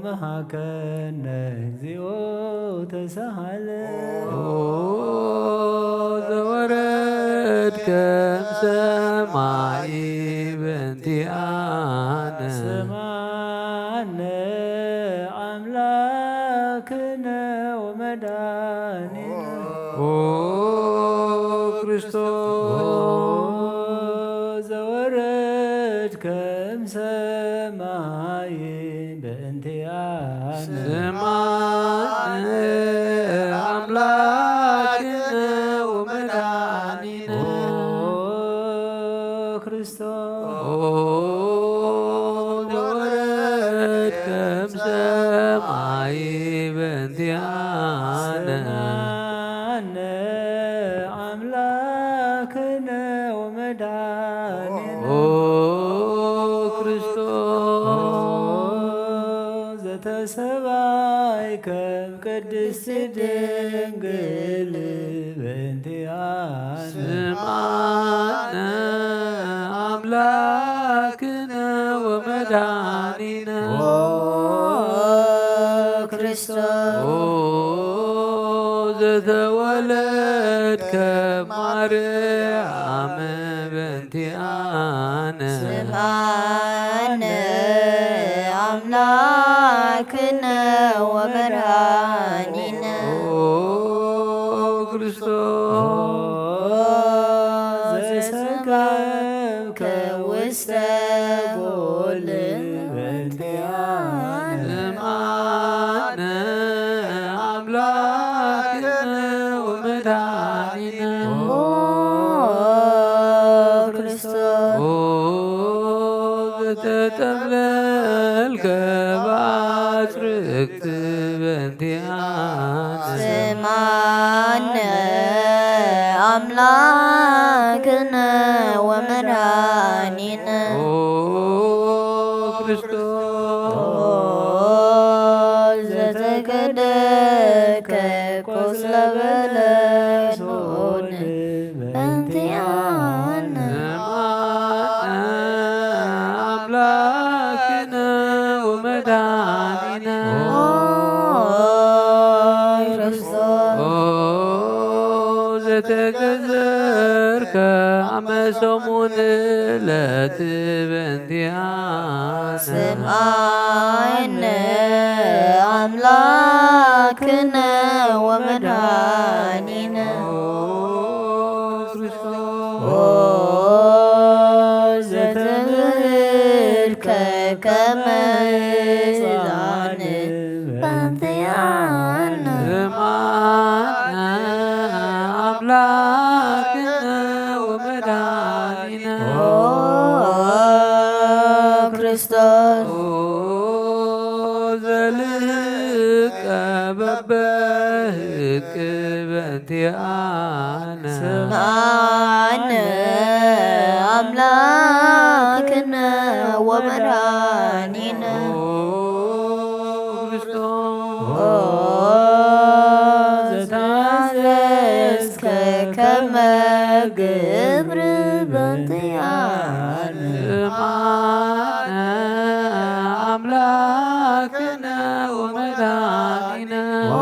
መሃከነ እግዚኦ ተሳሃለ። ኦ ዘወረድከ እምሰማይ በእንቲአነ። ስማነ ኣምላክነ ወመድኃኒነ። ኦ ክርስቶስ ዘወረድከ እምሰማይ በእንቲአነ። ስማነ ኣምላክነ ወመድኃኒነ። ኦ ክርስቶስ ኦ ዘወረድከ እምሰማይ በእንቲአነ። ስማነ ኣምላክነ ወመድኃኒነ። ኦ ክርስቶስ ዘተሰባይከ ቅድስት ድንግል በእንቲአነ። ስማነ ኣምላክነ ወመድኃኒነ። ኦ ክርስቶስ ኦ ዘተወለድከ ማርያም በእንቲአነ። ስምዓነ ኣምላክነ ወመድኃኒነ። ኦ ክርስቶስ ኦ ዘሰከብከ ውስተ ጎል በእንቲአነ። ስምዓነ ኣምላክነ ወመድኃኒነ። ኦ ክርስቶስ ኦ ዘተጠብለልከ ባጽርቅት በእንቲአነ። ስምዓነ ኣምላክነ ወመድኃኒነ። ኦ ክርስቶስ ኦ ዘተከደከ ቆጽለ በለስ ሆነ በእንቲአነ። ስምዓነ ኣምላክነ ወመድኃኒነ። ኦ ክርስቶስ ኦ ዘተገዘርከ ኣመ ሰሙን ዕለት በእንቲአነ። ስምዓነ ኣምላክነ ወመድኃኒነ። ኦ ክርስቶስ ኦ ዘተምህርከ ከመ ሕፃን በእንቲአነ። ስምዓነ ኣምላክነ ወመድኃኒነ። ኦ ክርስቶስ ኦ ዘልህቀ በበህቅ በእንቲአነ። ስምዓነ ኣምላክነ ወመድኃኒነ። ኦ ክርስቶስ ኦ ዘታዘዝከ ከመ ግብር በእንቲአነ። ስምዓነ ኣምላክነ ወመድኃኒነ። ኦ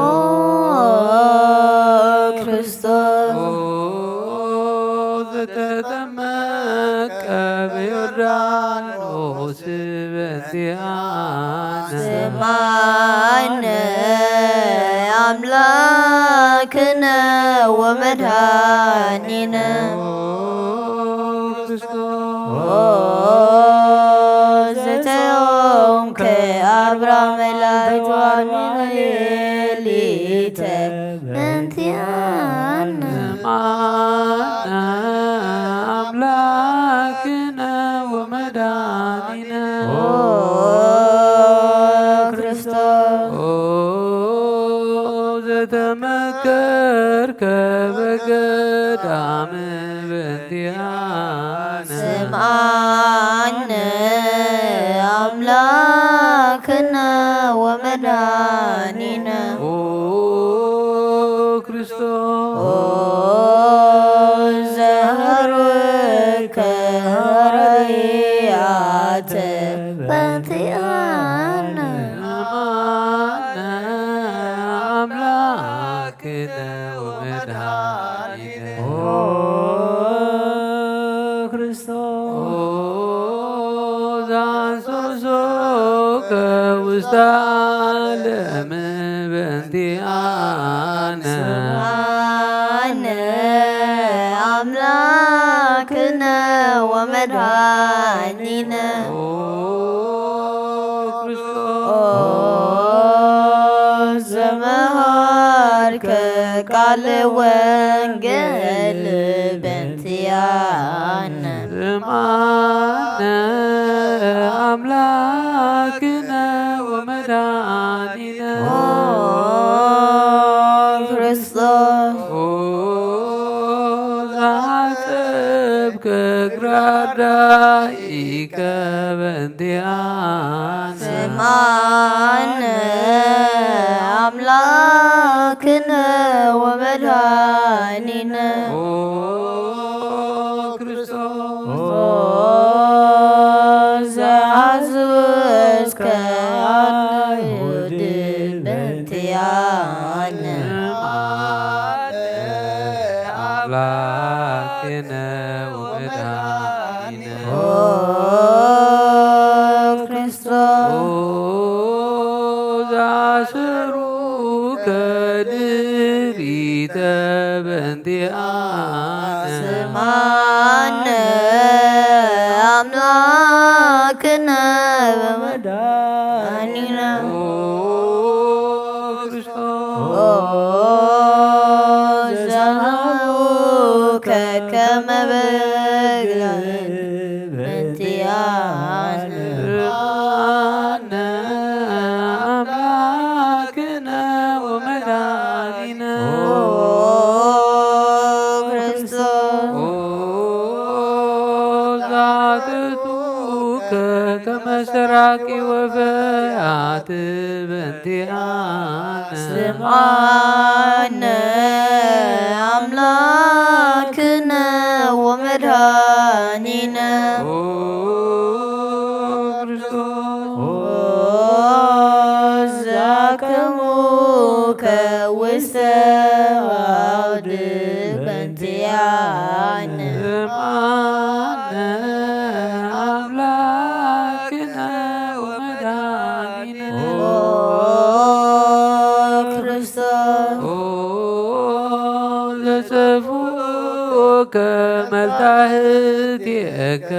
ክርስቶስ ኦ ዘተጠመቀ በዮርዳኖስ በእንቲአነ። ስምዓነ ኣምላክነ ወመድኃኒነ። ኦ ክርስቶስ ኦ ዘተወንከ አብራ መላእክት ወአማኑኤል ሊተ በእንቲአነ። ስምዓነ አምላክነ ወመድኃኒነ። ኦ ክርስቶስ ኦ ዘተመከርከ በገዳም በእንቲአነ። ስምዓነ አምላክነ ወመድኃኒነ። ኦ ክርስቶስ ኦ ዘህሩከ ሐዋርያተ በእንቲ ኣነ ኣምላክነ ወመድኃኒነ ኦ ክርስቶስ ዛንሶሶከ ውስተ ዓለም በእንቲአነ። ስምዓነ ኣምላክነ ወመድኃኒነ ኦ ክርስቶስ ኦ ዘመሃርከ ቃለ ወንጌል በእንቲአነ። ስምዓነ ኣምላክነ ወመድኃኒነ ኦ ክርስቶስ ኦ ዘሐሰብከ እግረ አርዳኢከ በእንቲአነ። ስምዓነ ኣምላክነ ወመድኃኒነ ኦ ክርስቶስ ኦ ዘአዘዝከ አይሁድ በእንቲአነ። ስምዓነ ኣምላክነ ወመድኃኒነ ኦ ክርስቶስ ኦ ዘአሰሩከ ድሪተ በእንቲአነ። ስምዓነ ኣምላክነ ወመድኃኒነ ኦ ክርስቶስ ኦ ዘሃቡከ ከመ በግ በእንቲአነ። ስምዓነ ኣምላክነ ወመድኃኒነ ኦ ክርስቶስ ኦ ዘአክቱከ ከመ ሰራቂ ወፈያት በእንቲአነ። ስምዓነ ኣምላክነ ወመድኃኒነ ኦ ክርስቶስ ኦ ዘአከሙከ ውስተ አውድ በእንቲአነ። ስምዓነ ኣምላክነ ወመድኃኒነ ኦ ክርስቶስ ኦ ዘጸፍኡከ መልታህቲከ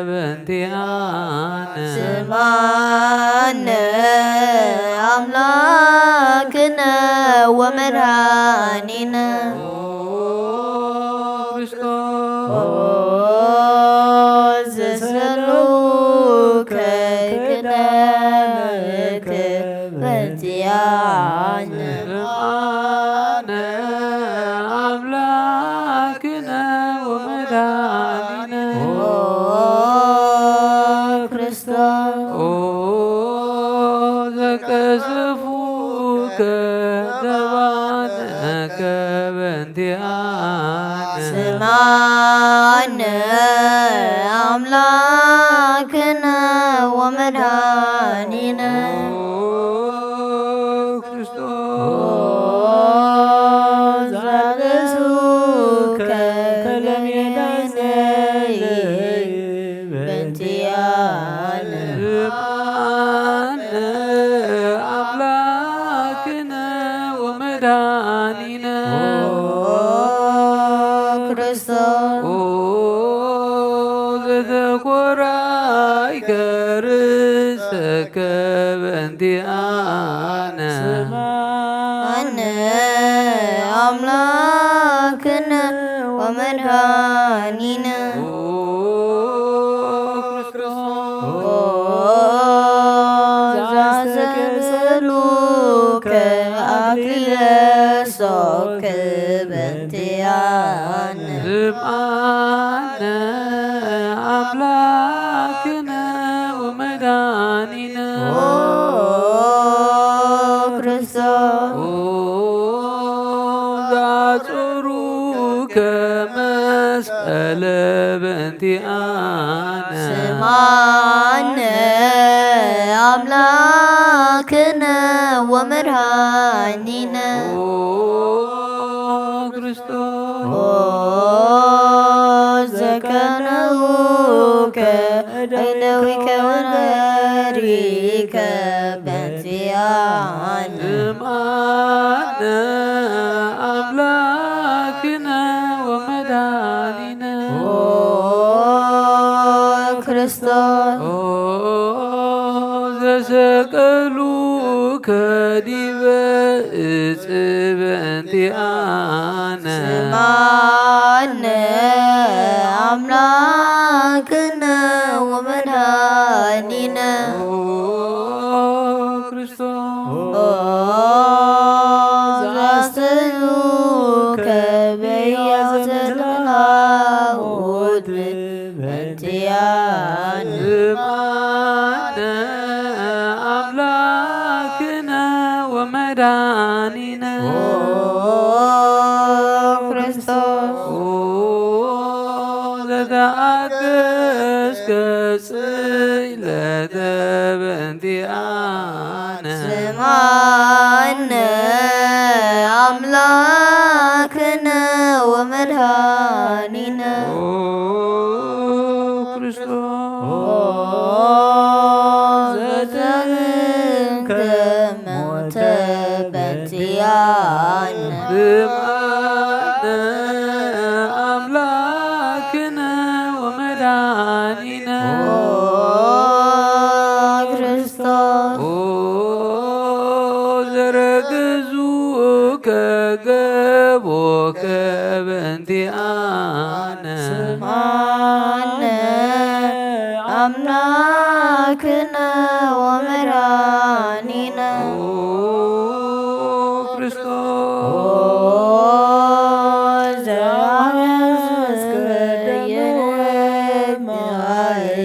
በእንቲአነ። ስምዓነ ኣምላክነ ወመድኃኒነ ኦ ክርስቶስ ኦ ዘሰሉከ ክዳንከ በእንቲአነ። ስምዓነ ኣምላክነ ወመድኃኒነ ኦ ክርስቶስ ኦ ዘቀስፉከ ዘባንከ በእንቲአነ። ስምዓነ ኣምላክነ ወመድኃኒነ ኦ ክርስቶስ ኦ ዘርእሱከ ከለሜዳነ በእንቲአነ። ስምዓነ ኣምላክነ ወመድኃኒነ ኦ ክርስቶስ ኦ ዘተኮራይከ ርእሰከ በእንቲአነ። ስምዓነ ኣምላክነ ወመድኃኒነ ኦ ክርስቶስ ኦ ዘአስተክስሉከ አክሊለ ሶክ በእንቲአነ። ስምዓነ ኣምላክነ ወመድኃኒነ ኦ ክርስቶስ ኦ ዘአጽሩከ መስቀለ በእንቲአነ። ስምዓነ ክነ ወመድኃኒነ። ኦ ክርስቶስ። ኦ ዘቀነውከ እደዊከ ወነሪከ በንቲኣነ። እማነ ኣምላክነ ወመድኃኒነ። ኦ ክርስቶስ። ኦ ዘሰቀሉከ ዲበ እጽ በእንቲኣነ። ስማነ ኣምላክነ ወመድኃኒነ። ኦ ክርስቶስ። ኦ ዘስተዩከ በያዘ ተላሁት በእንቲኣነ። እማነ ኣምላክነ ወመድኃኒነ። ኦ ክርስቶስ። ኦ ዘተኣገስከ ጽይለተ በእንቲኣነ። ስማነ ኣምላክነ ወመድኃኒነ። ኦ ክርስቶስ። ኦ ዘተንከ ሞተ በእንቲኣነ። እማነ ኣምላክነ ወመድኃኒነ። ኦ ክርስቶስ። ኦ ዘረገዙከ ገቦከ በእንቲኣነ። ስማነ ኣምላክነ ወመድኃኒነ። ኦ ክርስቶስ። ኦ ዘአስከየነ ማየ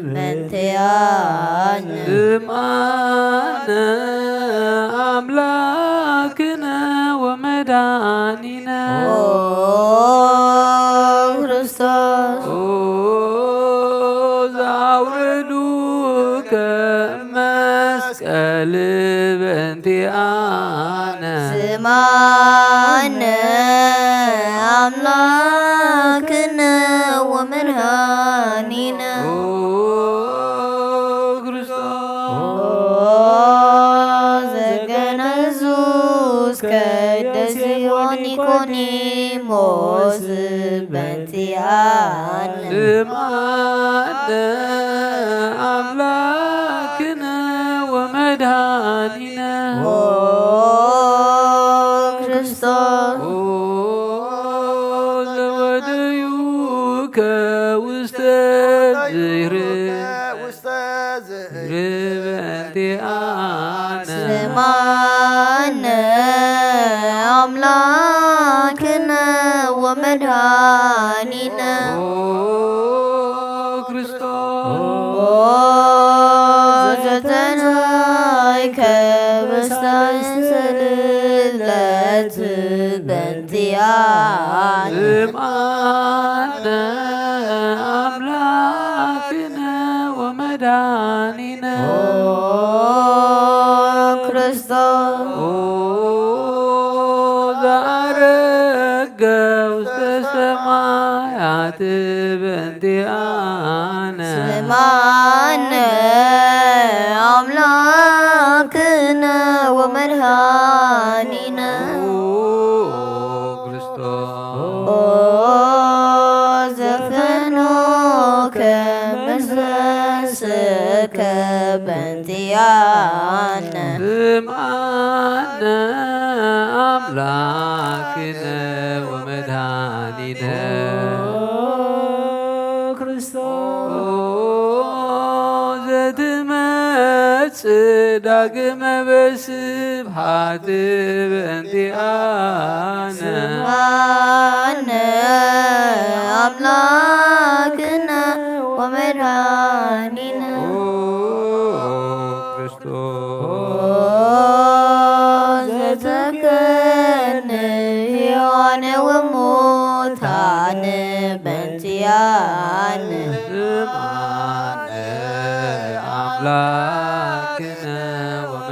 በእንቲኣነ። እማነ ኣምላክነ ወመድኃኒነ። ኦ ክርስቶስ። ኦ ዘአውረዱከ መስቀል በእንቲኣነ። ስማነ ኣምላክነ ወመድኃኒነ። ኦ ክርስቶስ። ኦ ዘገነዙ እስከ ደሴ ኒቆዲሞስ በእንቲኣነ። እማነ ኣምላክነ ወመድኃኒነ። ኦ ክርስቶስ። ኦ ዘወደዩከ ውስተ ዝይር በእንቲኣነ። ስማነ ኣምላክነ ወመድኃኒነ። ኦ ክርስቶስ። ኦ ዘተንሳእከ በሳልስት ዕለት በእንቲኣነ። እማነ ኣምላክነ ወመድኃኒነ። ኦ ክርስቶስ። ኦ ዘዐረገ ውስተ ሰማያት በእንቲኣነ። ስማነ ኣምላክነ ወመድኃኒነ። ኦ ክርስቶስ። ኦ ዘፈኖከ ምስለ ስከ በእንቲኣነ። ስምዓነ ኣምላክነ ወመድኃኒነ። ኦ ክርስቶስ። ኦ ዘትመጽእ ዳግመ በስብሐት በእንቲኣነ። ስምዓነ ኣምላክነ ወመድኃኒነ። ኦ ክርስቶስ። ኦ ዘተከነ ሕያዋነ ወሙታነ በእንቲኣነ። ስምዓነ ኣምላክነ ወመ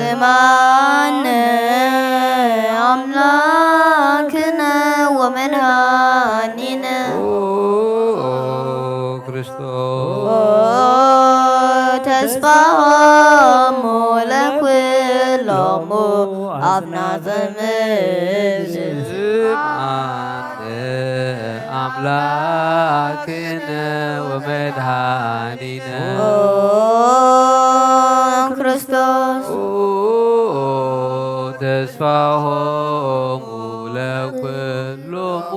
ስማነ ኣምላክነ ወመድኃኒነ። ኦ ክርስቶስ። ኦ ተስፋሆሙ ለኩሎሙ ኣጽናፈ ምድር። ስማነ ኣምላክነ ወመድኃኒነ። ኦ ክርስቶስ። ኦ ተስፋሆሙ ለኩሎሙ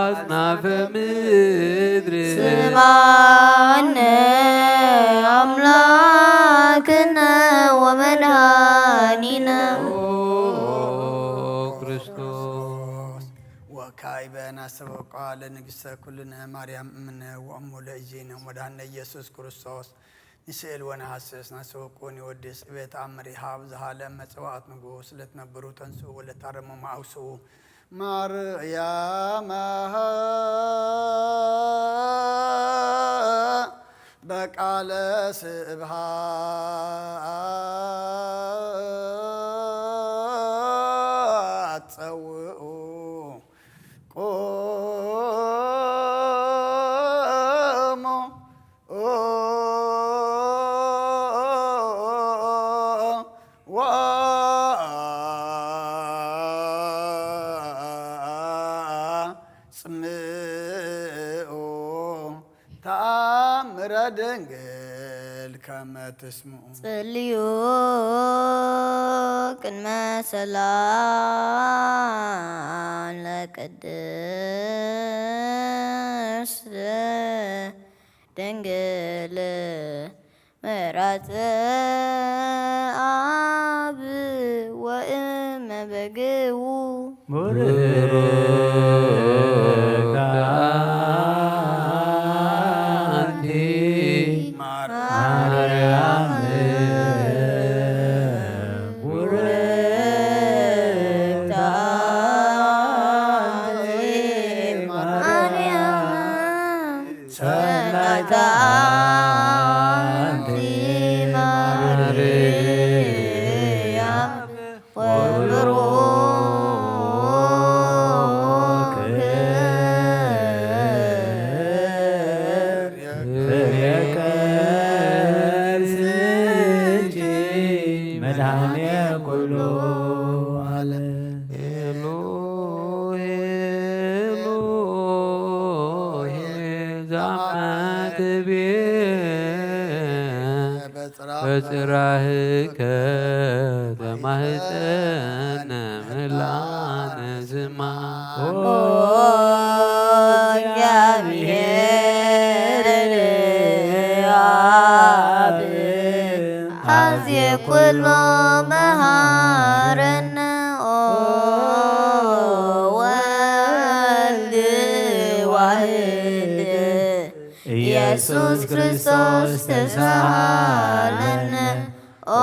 ኣጽናፈ ምድር። ስማነ ኣምላክነ ወመድኃኒነ። ኦ ክርስቶስ። ወካዕበ ናስተበቋ ለንግሥተ ኩልነ ማርያም እምነ ወእሙ ለእግዚእነ ወመድኃኒነ ኢየሱስ ክርስቶስ። ንስእል ወነሐስስ ናስተበቁ ንወድስ እቤት ኣምሪሃብ ዝሃለ መጸዋዕት ንጉስ ለትነብሩ ተንሱ ወለታረሙ ማውሱ ማርያም በቃለ ስብሃት ጸውኡ ቁሙ ወአጽምዑ ተአምረ ድንግል ከመ ትስምዑ። ጽልዩ ቅድመ ሰላም ለቅድስት ድንግል ምሕረት አብ ወእመ በግው። ቡርክት አንቲ ማርያም፣ ቡርክት አንቲ ማርያም፣ ሰናይት አንቲ ማርያም ወብሩክ ፍሬ ከርስኪ መድኃኔ ኩሉ ዓለም። ኤሎሄ ኤሎሄ ዛመትቤ በጽራህከ ተማህፀነ ምላነ ዝማ። ኦ እግዚአብሔር አብ አዜ ኩሎ መሃረነ። ኦ ወልድ ዋህድ ኢየሱስ ክርስቶስ ተሳሃለነ። ኦ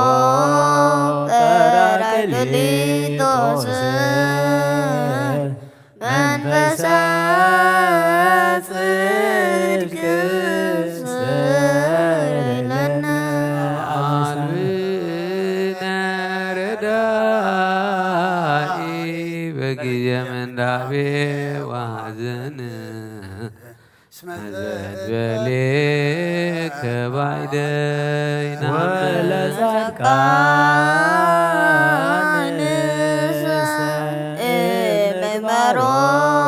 ጳራቅሊጦስ መንፈሰ ጽድቅ ስእለነ። አብነ ረዳኢ በጊዜ ምንዳቤ ወሐዘን። እስመ ዘእንበሌከ ባዕደይናመ ወለጻድቃንሰ እምግባሮሙ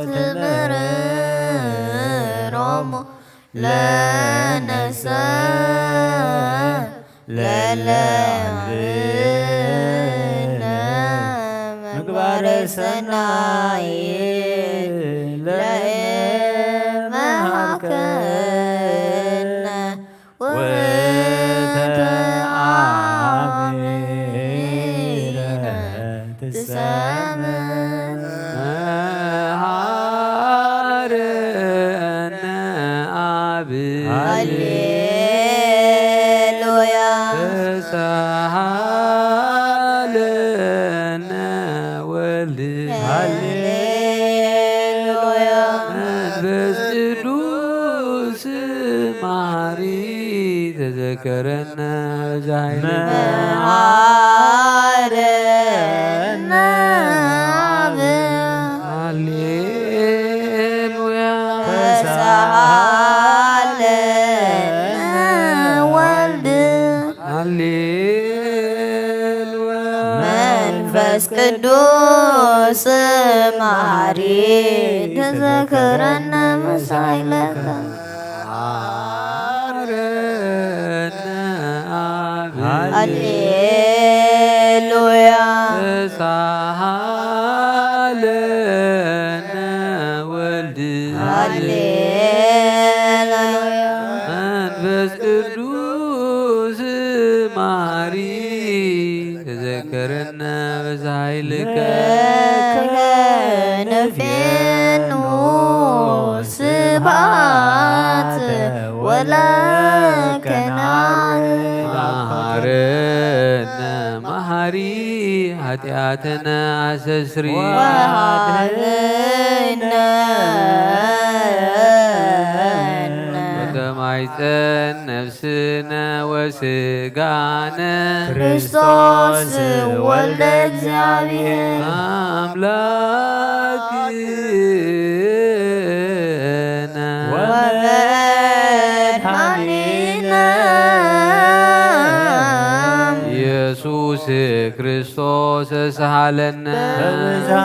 ትምህሮሙ ለነሰ ለለ አምርነ ምግባረ ሰናይ ለእመሃከነ ወተአምረ ትሰምዕ። መሃረነ አብ ሃሌሉያ። ተሳሃለነ ወልድ ሃሌሉያ። መንፈስ ቅዱስ መሐሪ ተዘከረነ። መሃረነ አብ። ሃሌሉያ። ተሳሃለነ ወልድ። ሃሌሉያ። መንፈስ ቅዱስ መሐሪ ተዘከረነ መሳይለከ። መሃረነ አብ። ሃሌሉያ። ተሳሃለነ ወልድ። ሃሌሉያ። መንፈስ ቅዱስ መሐሪ ተዘከረነ በዛይልከ። ንፌኑ ስብሐት ወለከ ናርግ። መሃረነ መሃሪ ኃጢአተነ አስተስሪ። ወሃበነ ወተማይፀን ነፍስነ ወስጋነ። ክርስቶስ ወልደ እግዚኣብሔር። አምላክነ ወመድኃኒነ። ኢየሱስ ክርስቶስ ተሳሃለነ። በብዝሃ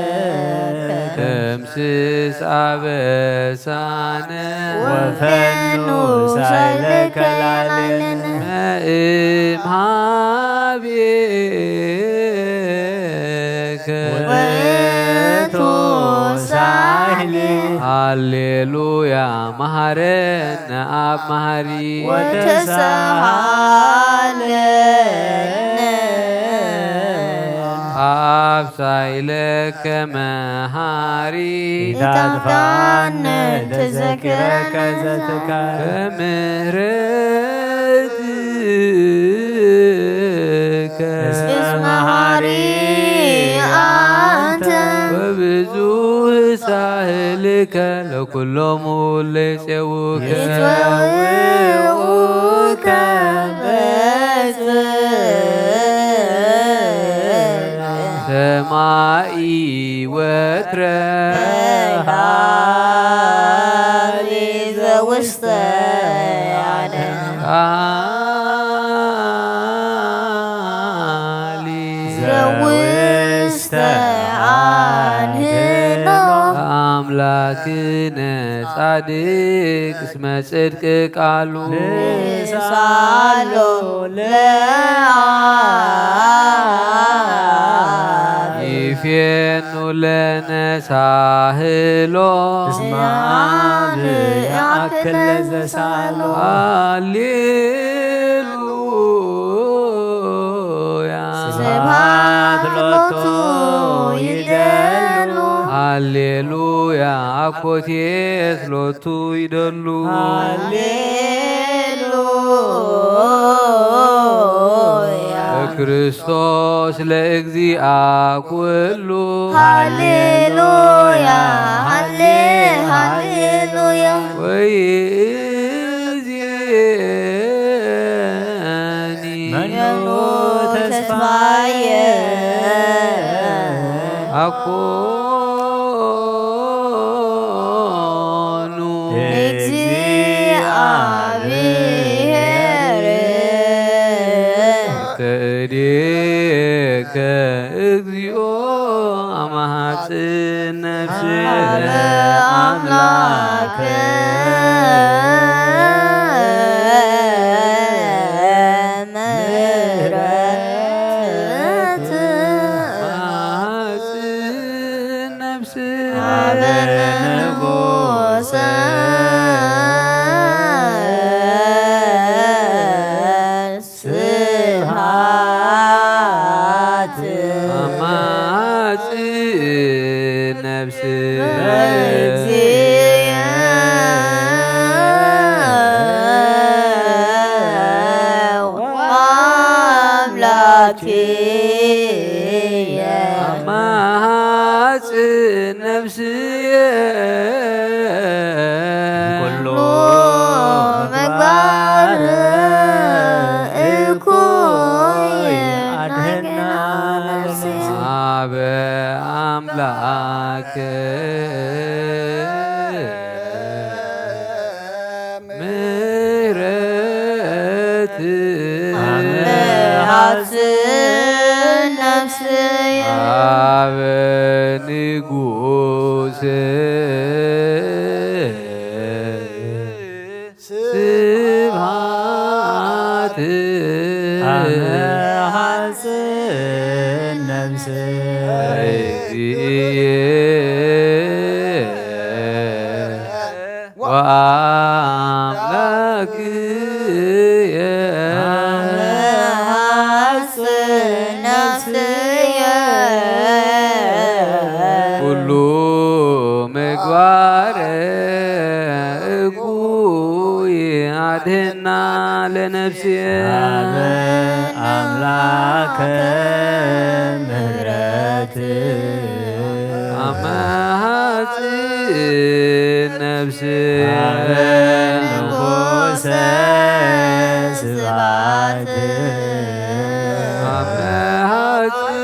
ምሕረትከ ደምስስ አበሳነ። ወፈኑ ሳይለከ ላለነ። እምሃቤ ውእቱ ሳህል። ሃሌሉያ መሐረነ አብ መሐሪ። ወተሳሃለነ። አብ ሳይለከ መሐሪ። ኢታጥፋነ ተዘክረከ ዘትካል። በምህረት እስመ መሐሪ አንተ። ወብዙህ ሳህልከ ለኩሎሙ ለይጼውከ። ይጼውኡከ በጽድቅ። ሰማኢ ወትረ። በሃሊ ዘውስተ ዓለም። ቃሊ ዘውስተ አንህኖ። አምላክነ ጻድቅ እስመ ጽድቅ ቃሉ። ንሳሎ ለአብ። ይፌኑ ለነ ሳህሎ። እስመ አብ ያአክል ለዘሳሎ። ሃሌሉያ። ስብሐት ሎቱ ይደሉ። ሃሌሉያ። አኮቴት ሎቱ ይደሉ። ሃሌሉያ። በክርስቶስ ለእግዚአ ኩሉ። ሃሌሉያ፣ ሃሌ፣ ሃሌሉያ። ወይእዜኒ መኑ ተስፋየ። አኮኑ እግዚአብሔር። ተእዴከ እግዚኦ አማሐፅን ነፍስነ። አምላክ ምሕረት። አማሐፅን ነፍስነ። አበ ንጉሰ። ስብሐት። አማጽእ ነፍስ። በእግዚእ ወአምላክየ። አማጽእ ነፍስየ። ኩሉ ኣመሃጽን ነፍስየ። ኣበ ንጉስ ስብሃት። ኣመሃጽን ነፍስየ። ወአምላክየ። ኣመሃጽን ነፍስየ። ኩሉ ምግባረ እኩይ አድህና ለነፍስየ። አበ አምላከ ምህረት። አመሃጽን ነፍስየ። አበ ንጉሰ ስብሐት። አመሃጽን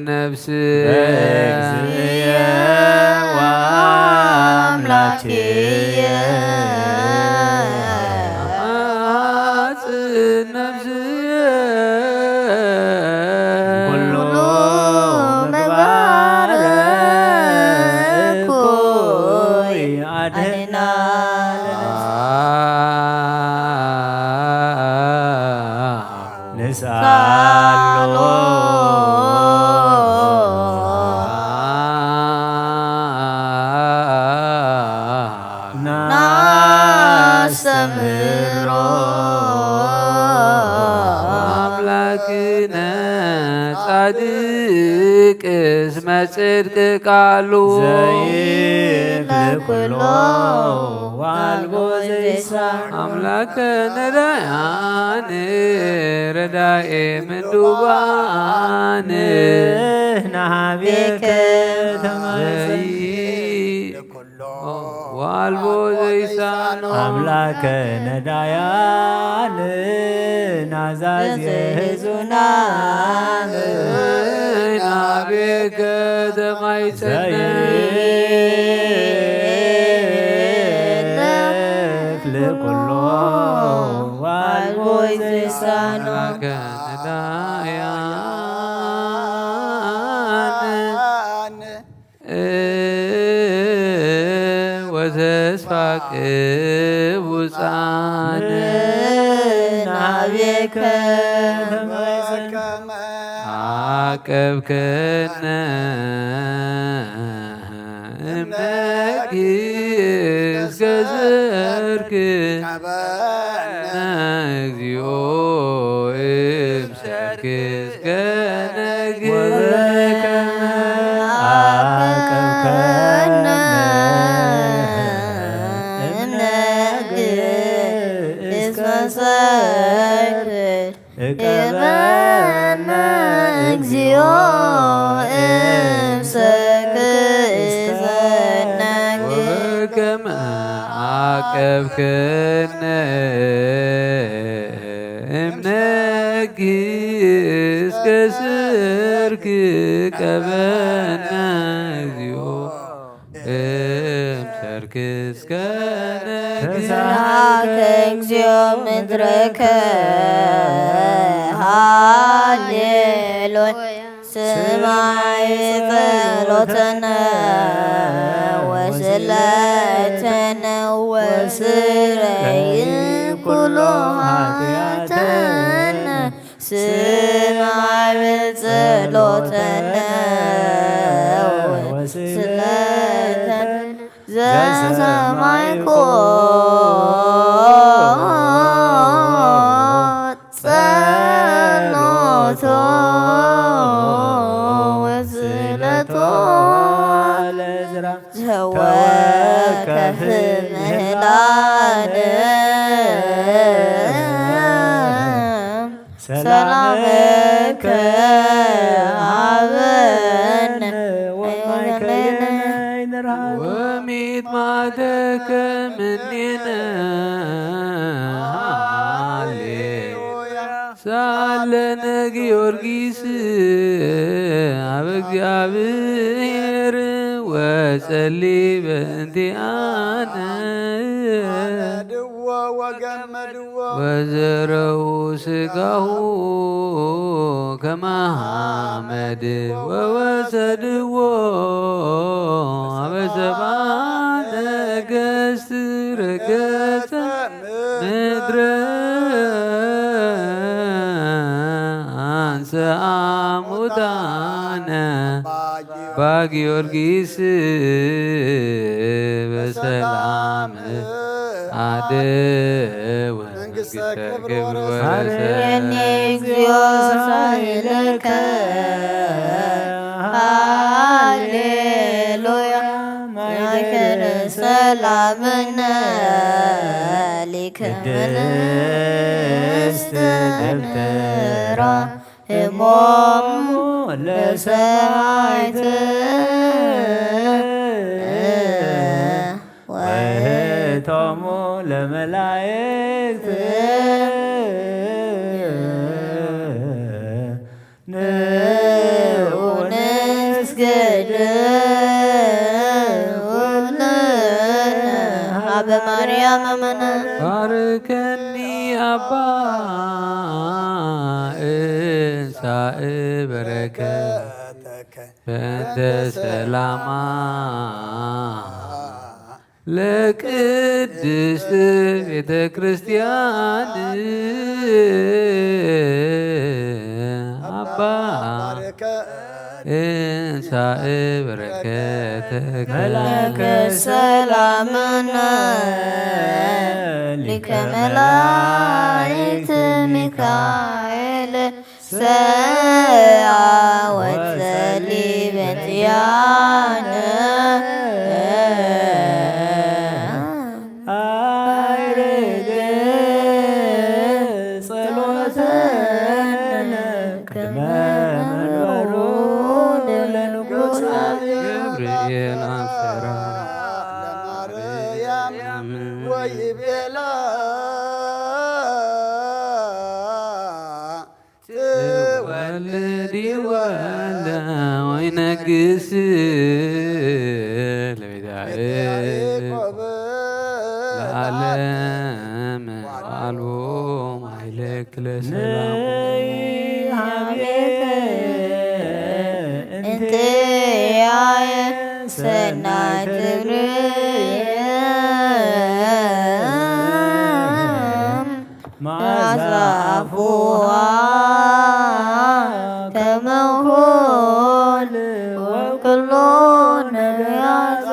ነፍስየ። በእግዚእየ ወአምላክየ። አመሃጽን ነፍስየ። ኩሉ ምግባረ እኩይ አድህና። ንስኣሎ። ናስተምህሮ። አምላክነ ጻድቅ እስመ ጽድቅ ቃሉ። ዘይክል ኩሎ ዋልቦ ዘይሳን። አምላከነ ዳያን ረዳኤ ምንዱባን። ናቤከ ተማዘን። ኩሎ ዋልቦ ዘይሳኖ። አምላከ ነዳያን ናዛዝ የህዙናን። ናቤከ ተማይጸነ። ዘይክል ኩሎ ዋልቦ ዘይሳኖ። አምላከ ነዳያን ወተስፋ ቅቡፃን ናቤከ አቀብከነ እምነኪ እስከ ዘርክ እግዚኦ እምሰርክ እስከ ነግር። ወበከመ አቀብከነ እምነግር እስከ ሰርክ እቀበነ እግዚኦ እምሰርክ እስከ ነግር። ወበከመ አቀብከነ እምነኪ እስከ ስርኪ ቀበነ እግዚኦ እምሰርኪ እስከ ነግር። ተሳሃልከ እግዚኦ ምድረከ ሃሌሉያ። ስማይ ጸሎተነ ወስለተነ ወስረይ ኩሎ ኃጢአተነ። ስማይ ጸሎተነ ወስለተነ ዘሰማይኮ ጸሎቶ ወስለቶ ለዝራ ዘወከፍ ምህላን ሰላምከ ሀበነ ወማይከይነ ይንርሃብ። ወሚት ማተከ ምኔነ ሃሌሉያ። ሳለነ ጊዮርጊስ አብ እግዚአብሔር ወጸሊ በእንቲአነ። ወገመድዎ ወዘረው ስጋሁ ከመ ሓመድ ወወሰድዎ አበ ሰብአ ነገስት ረገጸ ምድረ አንሰአ ሙታነ አባ ጊዮርጊስ በሰላም አደወ መንግስተ ክብር ወሰ- ሀረኒ እግዚኦ ሳይለከ ሃሌሉያ ማይደር ሰላምነ ሊከ ቅድስት ደብተራ እሞሙ ለሰማዕት ወእህቶሙ ለመላእክት ንዑ ንስገድ ኩልነ ሀበ ማርያም እምነ ባርከኒ አባ እንሳእ በረከት በእንተ ሰላማ ለቅድስት ቤተ ክርስቲያን አባ እንሳእ በረከተከ መላከ ሰላምነ ሊከ መላእክት ሚካኤል ሰአ ወጸሊ በትያነ አዕርግ ጸሎተነ ቅድመ መንበሩ ለንጉሥ ገብርኤል አብሰራ ለማርያም ወይቤላ ትወልድ ይወልደ ወይነግስ ለቤተ ያዕቆብ ለዓለም ወአልቦ ማይለክ ለሰላሙ ንይ ሀቤከ እንተ ያየ ሰናይ ትብርየ መዓዛ አፉዋ ከመ ኩል ወኩሎ ነቢያት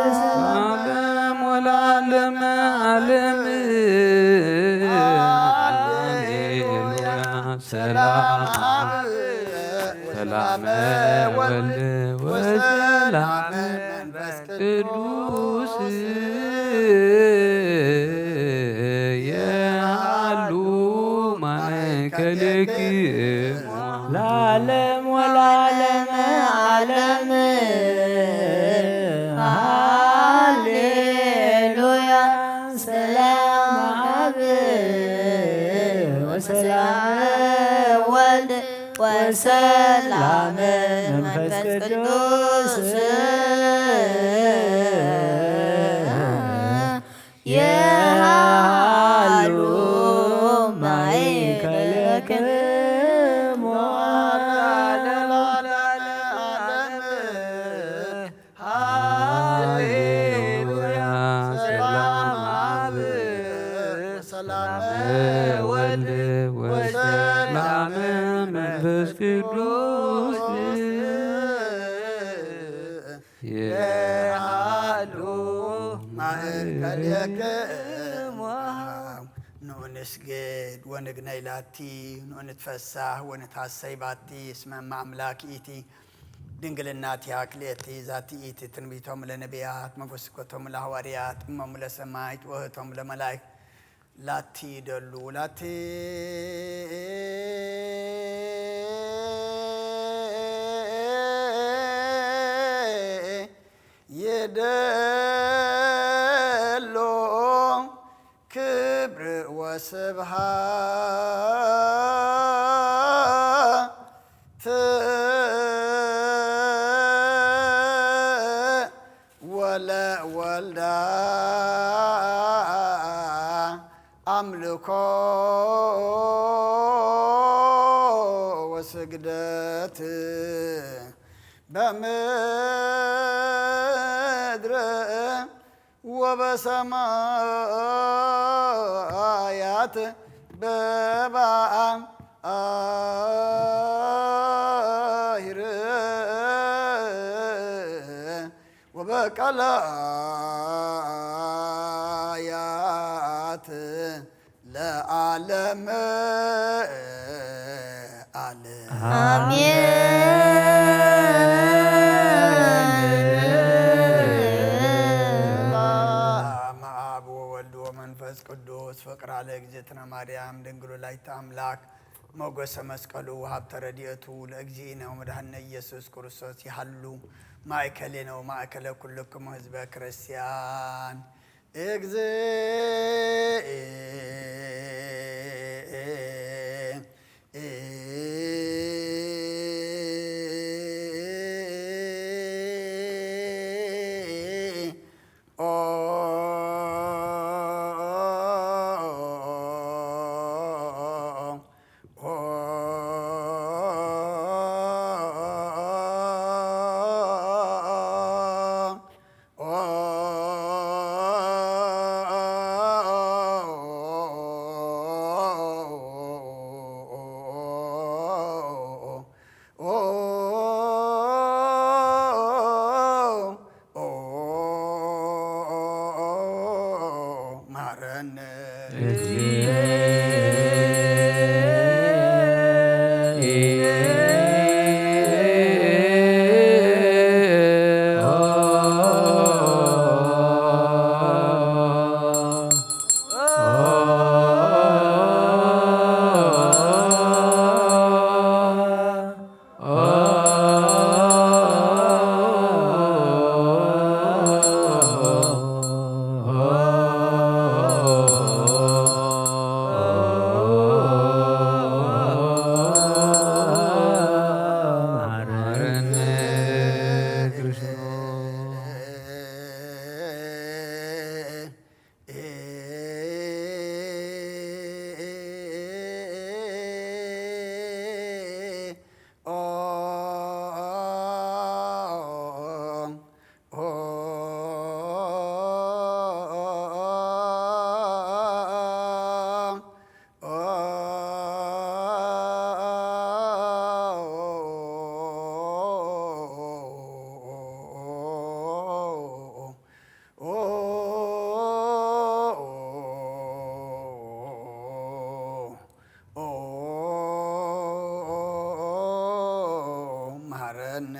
ዓለም ወለዓለመ ዓለም። ሃሌሉያ። ሰላም ሰላም ወልድ ወሰላም መንፈስ ቅዱስ የሃሉ ማእከልክሙ ለዓለም ወለዓለመ ዓለም። ሃሌሉያ። ሰላም አብ ወሰላም ወልድ ወሰላም መንፈስ ቅዱስ የሃሉ ማእከልክሙ ለዓለመ ዓለም። ሃሌሉያ። ሰላም አብ ሰላም ወልድ ወሰላም መንፈስ ቅዱስ የሃሉ ማእከልክሙ። ንዑ ንስግድ ወንግነይ ላቲ፣ ንዑ ንትፈሳህ ወንትሃሰይ ባቲ፣ እስመ እመ አምላክ ኢቲ ድንግልና ቲሃ ክልኤቲ ዛቲ ኢቲ ትንቢቶም ለነቢያት መጎስኮቶም ለሐዋርያት እሞሙ ለሰማይት ወህቶም ለመላእክት ላቲ ይደሉ ላቲ ይደሉ ክብር ወስብሃት ወለወልዳ ኣምልኮ ወስግደት በምድር ወበሰማያት በባሕር ወበቀላያት ለዓለም ዓለም። በስመ አብ ወወልድ ወመንፈስ ቅዱስ። ፍቅራ ለእግዝእትነ ማርያም ድንግል ወላዲተ አምላክ፣ ሞገሰ መስቀሉ፣ ሀብተ ረድኤቱ ለእግዚእነ ወመድኃኒነ ኢየሱስ ክርስቶስ ይሃሉ ማእከሌነ ወማእከለ ኩልክሙ ህዝበ ክርስቲያን። እግዝእ መሐረነ። መሐረነ።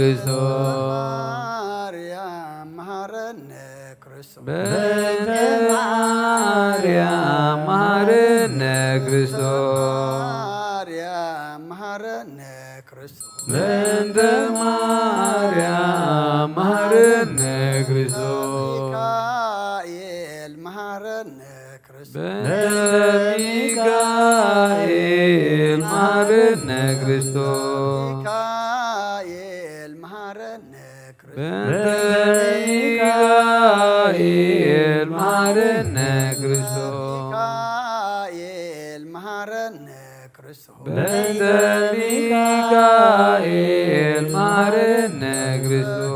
ክርስቶስ። ማርያም መሐረነ ክርስቶስ። በእንተ ማርያም መሐረነ ክርስቶስ። ማርያም መሐረነ ክርስቶስ። በእንተ ማርያም መሐረነ ክርስቶስ። ሚካኤል መሐረነ ክርስቶስ። በእንተ ሚካኤል መሐረነ ክርስቶስ። ሚካኤል መሐረነ ክርስቶስ። በእንተ ሚካኤል መሐረነ ክርስቶስ። ሚካኤል መሐረነ ክርስቶስ። በእንተ ሚካኤል መሐረነ ክርስቶስ።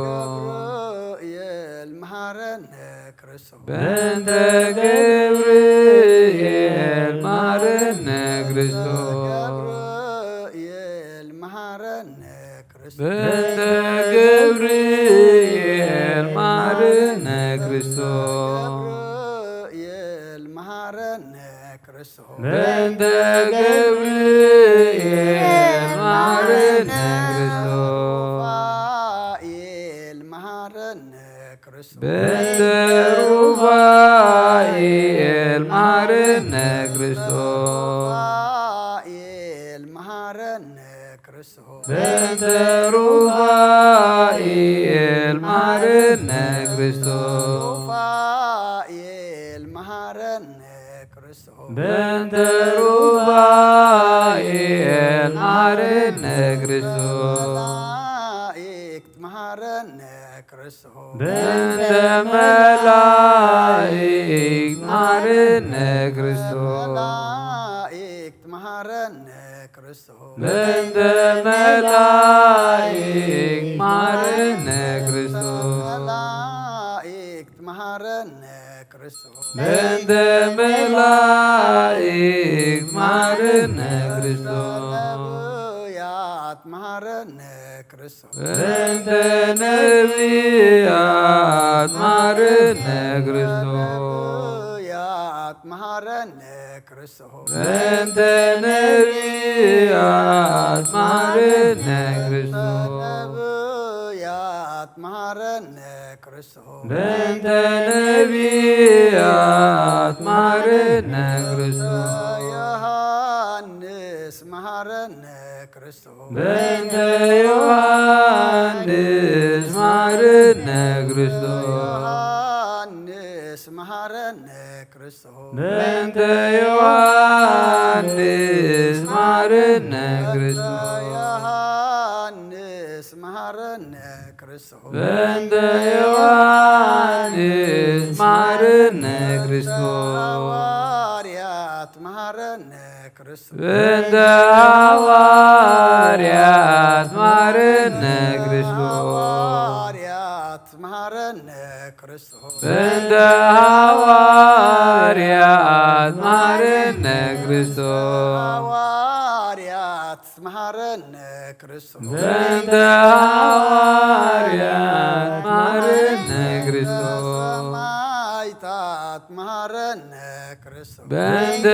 ገብርኤል መሐረነ ክርስቶስ። በእንተ ገብርኤል መሐረነ ክርስቶስ። ገብርኤል መሐረነ ክርስቶስ። በእንተ ገብርኤል መሐረነ ክርስቶስ። ገብርኤል መሐረነ ክርስቶስ። በእንተ ገብርኤል መሐረነ ክርስቶስ። ሩፋኤል መሐረነ ክርስቶስ። በእንተ ሩፋኤል መሐረነ ክርስቶስ። ሩፋኤል መሐረነ ክርስቶስ። በእንተ ሩፋኤል መሐረነ ክርስቶስ። ሩፋኤል መሐረነ ክርስቶስ። በእንተ ሩፋኤል መሐረነ ክርስቶስ። መላእክት መሐረነ ክርስቶስ። በእንተ መላእክት መሐረነ ክርስቶስ። መላእክት መሐረነ ክርስቶስ። በእንተ መላእክት መሐረነ ክርስቶስ። መላእክት መሐረነ ክርስቶስ። በእንተ መላእክት መሐረነ ክርስቶስ። ነቢያት መሐረነ ክርስቶስ። በእንተ ነቢያት መሐረነ ክርስቶስ። ነቢያት መሐረነ ክርስቶስ። በእንተ ነቢያት መሐረነ ክርስቶስ። ነቢያት መሐረነ ክርስቶስ። በእንተ ነቢያት መሐረነ ክርስቶስ። ዮሐንስ መሐረነ ክርስቶስ። በእንተ ዮሐንስ መሐረነ ክርስቶስ። ዮሐንስ መሐረነ ክርስቶስ። በእንተ ዮሐንስ መሐረነ ክርስቶስ። ዮሐንስ መሐረነ ክርስቶስ። በእንተ ዮሐንስ መሐረነ ክርስቶስ። ሐዋርያት መሐረነ ክርስቶስ። በእንተ ሐዋርያት መሐረነ ክርስቶስ። ሐዋርያት መሐረነ ክርስቶስ። በእንተ ሐዋርያት መሐረነ ክርስቶስ። ሐዋርያት መሐረነ ክርስቶስ። በእንተ ሐዋርያት መሐረነ ክርስቶስ። ሰማዕታት መሐረነ ክርስቶስ። በእንተ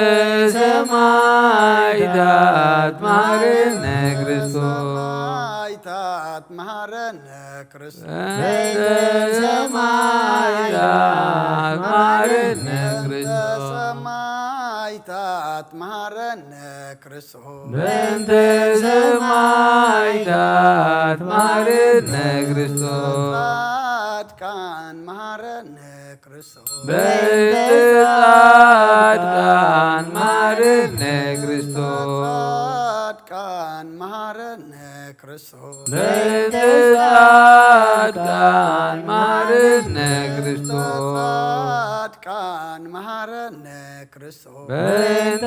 ሰማዕታት መሐረነ ክርስቶስ። ሰማዕታት መሐረነ ክርስቶስ። በእንተ ሰማዕታት መሐረነ ክርስቶስ። ሰማዕታት መሐረነ ክርስቶስ። በእንተ ሰማዕታት መሐረነ ክርስቶስ። ጻድቃን መሐረነ ክርስቶስ። በእንተ ጻድቃን መሐረነ ክርስቶስ። ጻድቃን መሐረነ ክርስቶስ። በእንተ ጻድቃን መሐረነ ክርስቶስ። ጻድቃን መሐረነ ክርስቶስ። በእንተ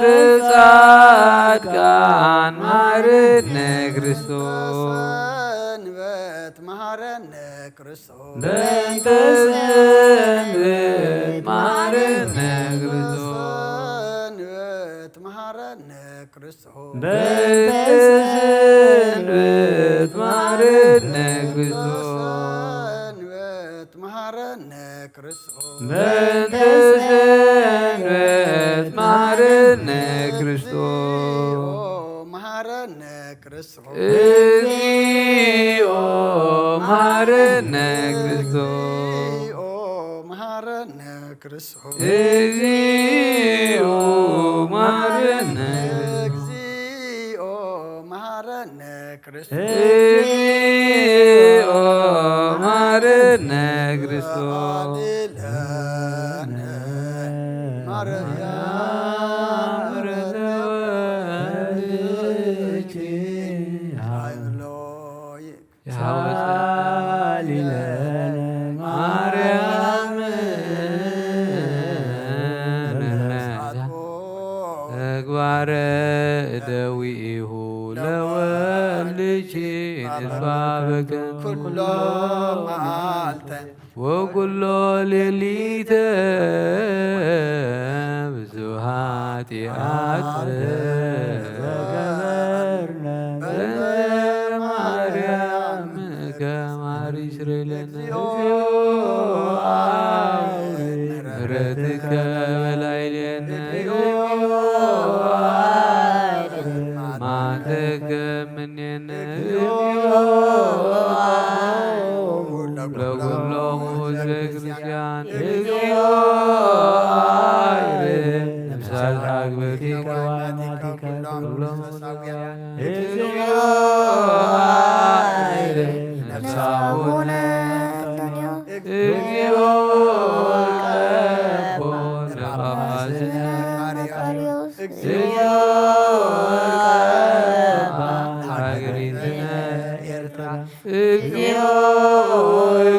ጻድቃን መሐረነ ክርስቶስ። ሰንበት መሐረነ ክርስቶስ። በእንተ ሰንበት መሐረነ ክርስቶስ። ሰንበት መሐረነ ክርስቶስ። በእንተ ሰንበት መሐረነ ክርስቶስ። ሰንበት መሐረነ ክርስቶስ። በእንተ ሰንበት መሐረነ ክርስቶስ። መሐረነ ክርስቶስ። እግዚኦ መሐረነ ክርስቶስ። እግዚኦ መሐረነ ክርስቶስ። እግዚኦ መሐረነ። እግዚኦ መሐረነ ክርስቶስ። እግዚኦ መሐረነ ክርስቶስ። አድነነ ማርያም ምሕረት ተወልድኪ። ሃሌሉያ። ሳሊለነ ማርያም ተግባረ እደዊሁ ለወልድኪ ንትባበከ ኩሎ መዓልተ ወኩሎ ሌሊተ ብዙ ኃጢአት ዘገበርነ በማርያም ከማሪ ስሬለነ። ምሕረትከ በላዕሌነ። ማተከ እምኔነ። ለኩሎሙ ህዝበ ክርስቲያን። ነፍሳት አግብርቲከ ወአማቲከ ኩሎም መንፈሳውያን። ነፍሳት አቡነ አንጠንዮስ። እግዚኦ ቀቦ ለጳጳስነ መቃርዮስ። እግዚኦ ቀባ ሀገሪትነ ኤርትራ። እግዚኦ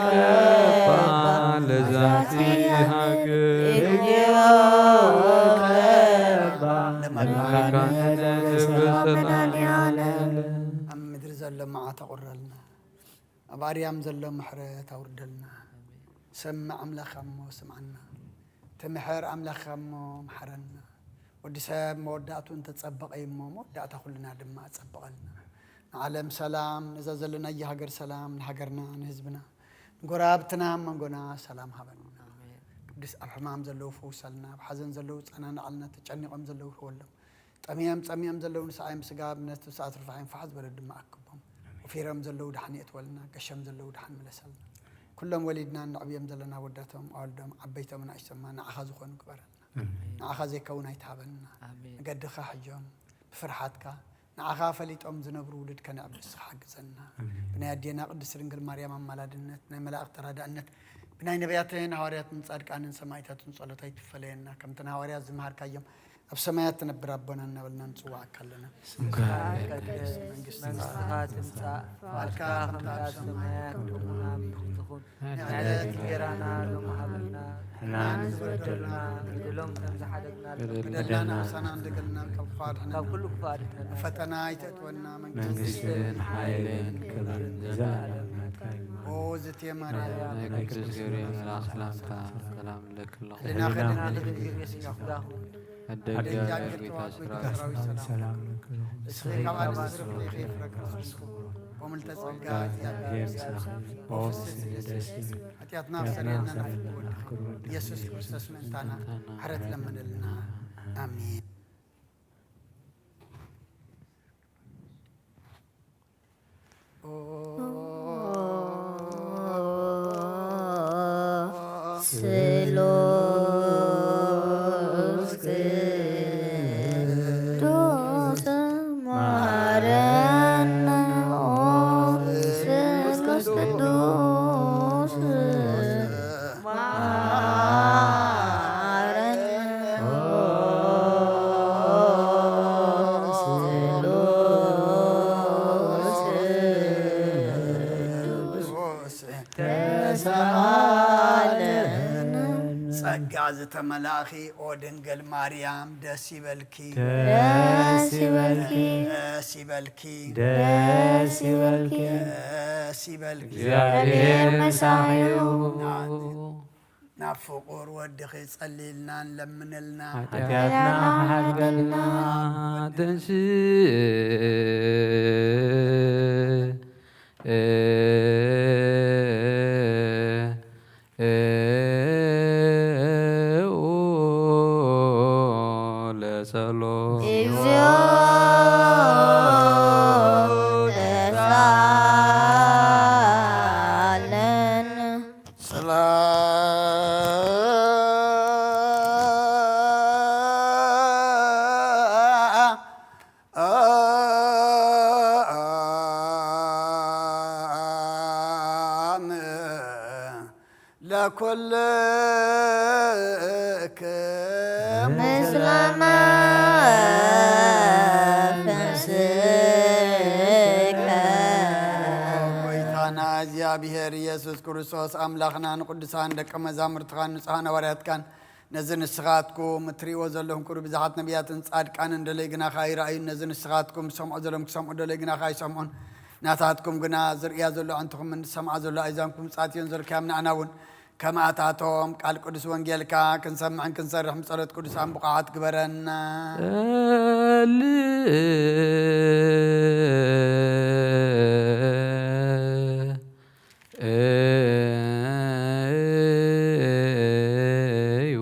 ቀባ ለዛቲ ሀገር። እግዚኦ ቀባ ለመካነ ሰላም መድኃኔዓለም። ኣብ ምድሪ ዘሎ መዓት ኣቑረልና። ኣብ ኣርያም ዘሎ ምሕረት ኣውርደልና። ሰምዕ ኣምላኽ እሞ ስምዓና። ትምሕር ኣምላኽ እሞ ምሓረና። ወዲ ሰብ መወዳእቱ እንተጸበቐ እዩ እሞ መወዳእታ ኩልና ድማ ኣጸብቐልና። ንዓለም ሰላም፣ ነዛ ዘለናያ ሃገር ሰላም፣ ንሃገርና፣ ንህዝብና፣ ንጎረባብትና፣ ኣብ መንጎና ሰላም ሃበና። ኣሜን። ቅዱስ ኣብ ሕማም ዘለዉ ፈውሰልና፣ ኣብ ሓዘን ዘለዉ ጸናንዓልና፣ ተጨኒቖም ዘለዉ ህወሎም። ጠምዮም ጸሚኦም ዘለዉ ንስዓዮም ስጋ፣ ኣብ ነፍሲ ኣትርፋ ይንፋሕ ዝበለ ድማ ኣክቦም። ወፊሮም ዘለዉ ደሓን የእትወልና፣ ገሾም ዘለዉ ደሓን ምለሰልና። ኩሎም ወሊድና እነዕብዮም ዘለና ወዳቶም፣ ኣወልዶም፣ ዓበይቶም፣ ኣናእሽቶማ ንዓኻ ዝኾኑ ግበረልና። ኣሜን። ንዓኻ ዘይከውን ኣይትሃበልና። ኣሜን። መገድኻ ሕጆም፣ ብፍርሓትካ ንዓኻ ፈሊጦም ዝነብሩ ውሉድካ ነዕቢ ንስኻ ሓግዘና። ኣሜን። ብናይ ኣዴና ቅድስት ድንግል ማርያም ኣማላድነት፣ ናይ መላእኽቲ ተራዳእነት፣ ብናይ ነቢያትን ሃዋርያትን ጻድቃንን ሰማዕታትን ጸሎት ኣይትፈለየና። ከምተን ሃዋርያት ዝመሃርካዮም ኣብ ሰማያት ትነብር ኣቦና እናበልና ንጽውዓካ ኣለና። ስምካ ይትቀደስ፣ መንግስትኻ ትምጻእ፣ ፍቓድካ ከምቲ ኣብ ሰማያት ከምኡ ኣብ ምድሪ ትኹን። ንዕለት እንጀራና ሎሚ ሃበና፣ ንሕና ንዝበደሉና ንበድሎም ከም ዝሓደግና፣ በደልና ንሳና ንደገልና ካብ ክፉእ ኣድሕነና፣ ካብ ኩሉ ክፉእ ኣድሕነና፣ ፈተና ኣይተእትወና፣ መንግስትን ሓይልን ክብርን ዘላለምና ናትካ እዩ። ኦ ዝቴ ማርያም፣ ናይ ቅዱስ ገብርኤል መልኣክ ሰላምታ ሰላም ንለኪ ኣለኹ። ህሊናኺ ድንግል፣ ስጋኺ ኣደጋ ጌታ ሰራዊት ሰላም ንስኺ ካብ ኣንስቲ ፍሬኺ ፍረ ክርስቶስ፣ ወምልተ ጸጋ እግዚኣብሔር ምሳኺ፣ ኦ ፍስሕቲ ደስ ይበልኪ። ኃጢአትና ኣስተሰርየልና፣ ኢየሱስ ክርስቶስ ምእንታና ምሕረት ለምንልና። ኣሜን። ስሉስ ቅዱስ ማረነ ኦ ስሉስ ቅዱስ ማረነ ኦ ስሉስ ቅዱስ ተሳሃለነ። ጸጋ ዝተመላእኺ ኦ ድንግል ማርያም ደስ ይበልኪ። ደስ ይበልኪ። ደስ ይበልኪ። ደስ ይበልኪ። ደስ ይበልኪ። እግዚኣብሔር ምሳኺ እዩ። ናብ ፍቑር ወድኺ ጸልይልና ንለምንልና። ኃጢአትና ሓድገልና። ተንስእ ለጸሎት። እግዚኦ ተሳ ኩልክም ምስለ መንፈስከ። ጎይታና እግዚኣብሔር ኢየሱስ ክርስቶስ ኣምላኽና ንቅዱሳን ደቀ መዛሙርትኻን ንጹሓን ሃዋርያትካን ነዚ ንስኻትኩም እትርእይዎ ዘለኹም ክብሪ ብዙሓት ነቢያትን ጻድቃንን ደለይ ግናኻ ኣይረኣዩን። ነዚ ንስኻትኩም ዝሰምዖ ዘለኹም ክሰምዑ ደለይ ግናኻ ኣይሰምዑን። ናታትኩም ግና ዝርእያ ዘሎ ኣዕንትኹምን ዝሰምዓ ዘሎ ኣእዛንኩም ጻትየን ዘልካዮም ንኣና እውን ከምኣታቶም ቃል ቅዱስ ወንጌልካ ክንሰምዕን ክንሰርሕን ብጸሎት ቅዱሳን ብቑዓት ግበረና። ጸልእ እዩ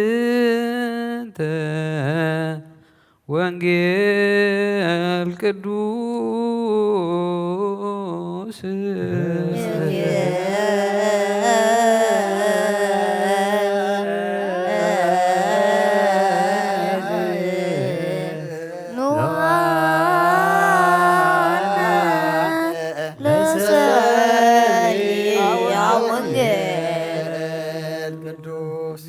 በእንተ ወንጌል ቅዱስ። ወንጌል ቅዱስ።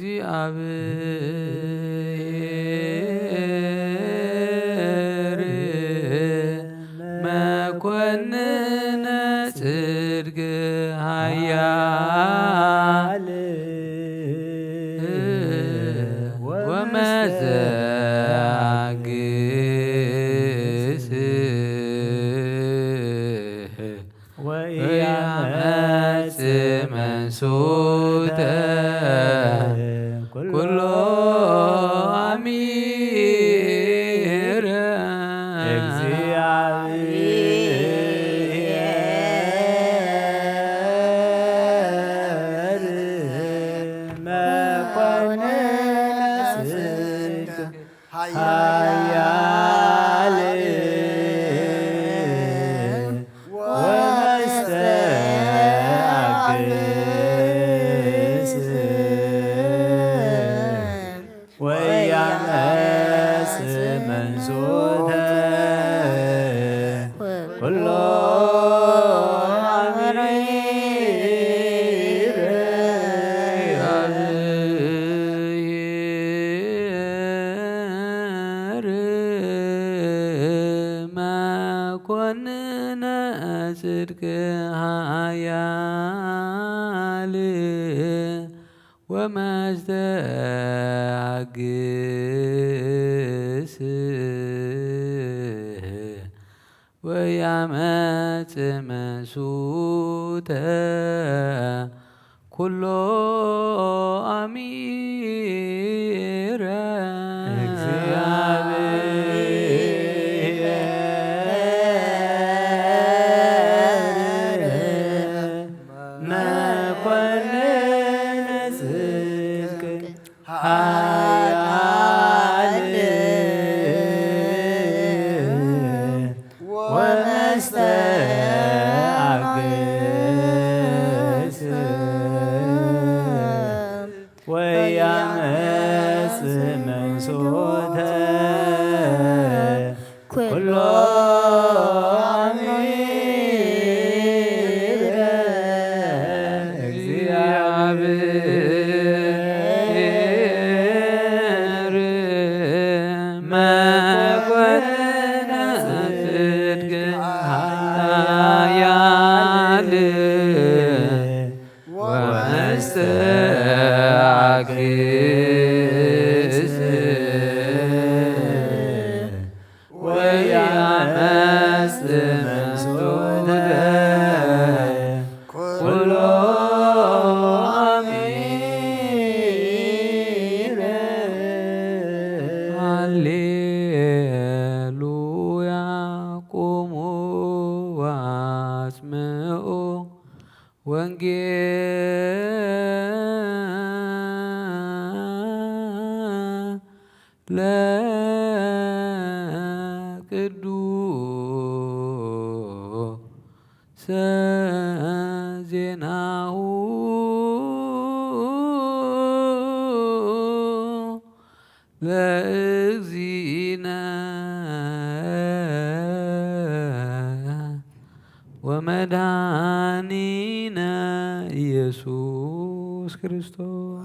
እግዚኣብሔር መኮንነ ጽድቅ ኃያል ወመስተአግስ ወኢያመጽእ መንሱተ ኩሎ አሚረ። እግዚአብሔር መኮንነ ጽድቅ ኃያል ወመስተአግስ ወኢያመጽእ መንሱተ ኩሎ አሚረ። መኮንነ ጽድቅ ኃያል ወመስተአግስ ወያመጽእ መንሱተ ኩሎ አሚረ። እግዚአብሔር መኮንነ ጽድቅ ኃያል ወመስተአግስ ወያመጽእ መንሱተ ኩሎ አሚረ። እግዚአብሔር መኮንነ ጽድቅ ኃያል ወመስተአግስ ወያመጽእ መንሱተ ኩሎ አሚረ። ሃሌሉያ ቁሙ ወአስምዑ ወንጌለ ቅዱሰ ዜናሁ ለእግዚእነ ክርስቶስ።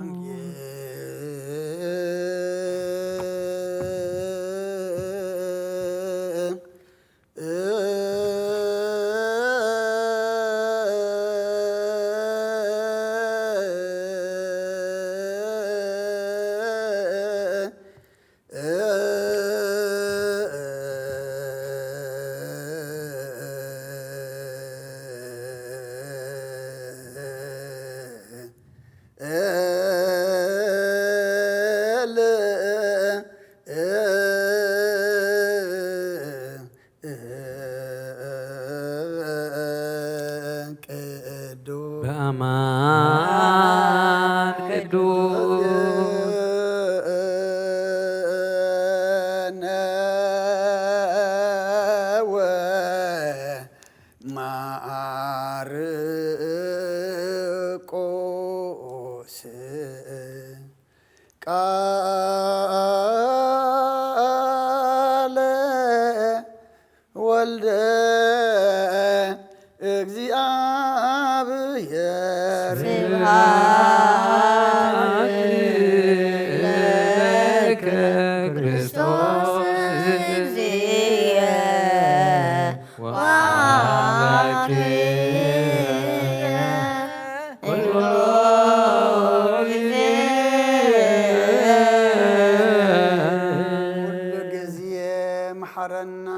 ቅዱስ በአማን ቅዱስ ወማርቆስ ቃለ ወልደ እግዚአብሔር። ስብሐት ለከ ክርስቶስ እግዚእ ወአምላክየ ኩሉ ግዜ። ኩሉ ግዜ መሓረና፣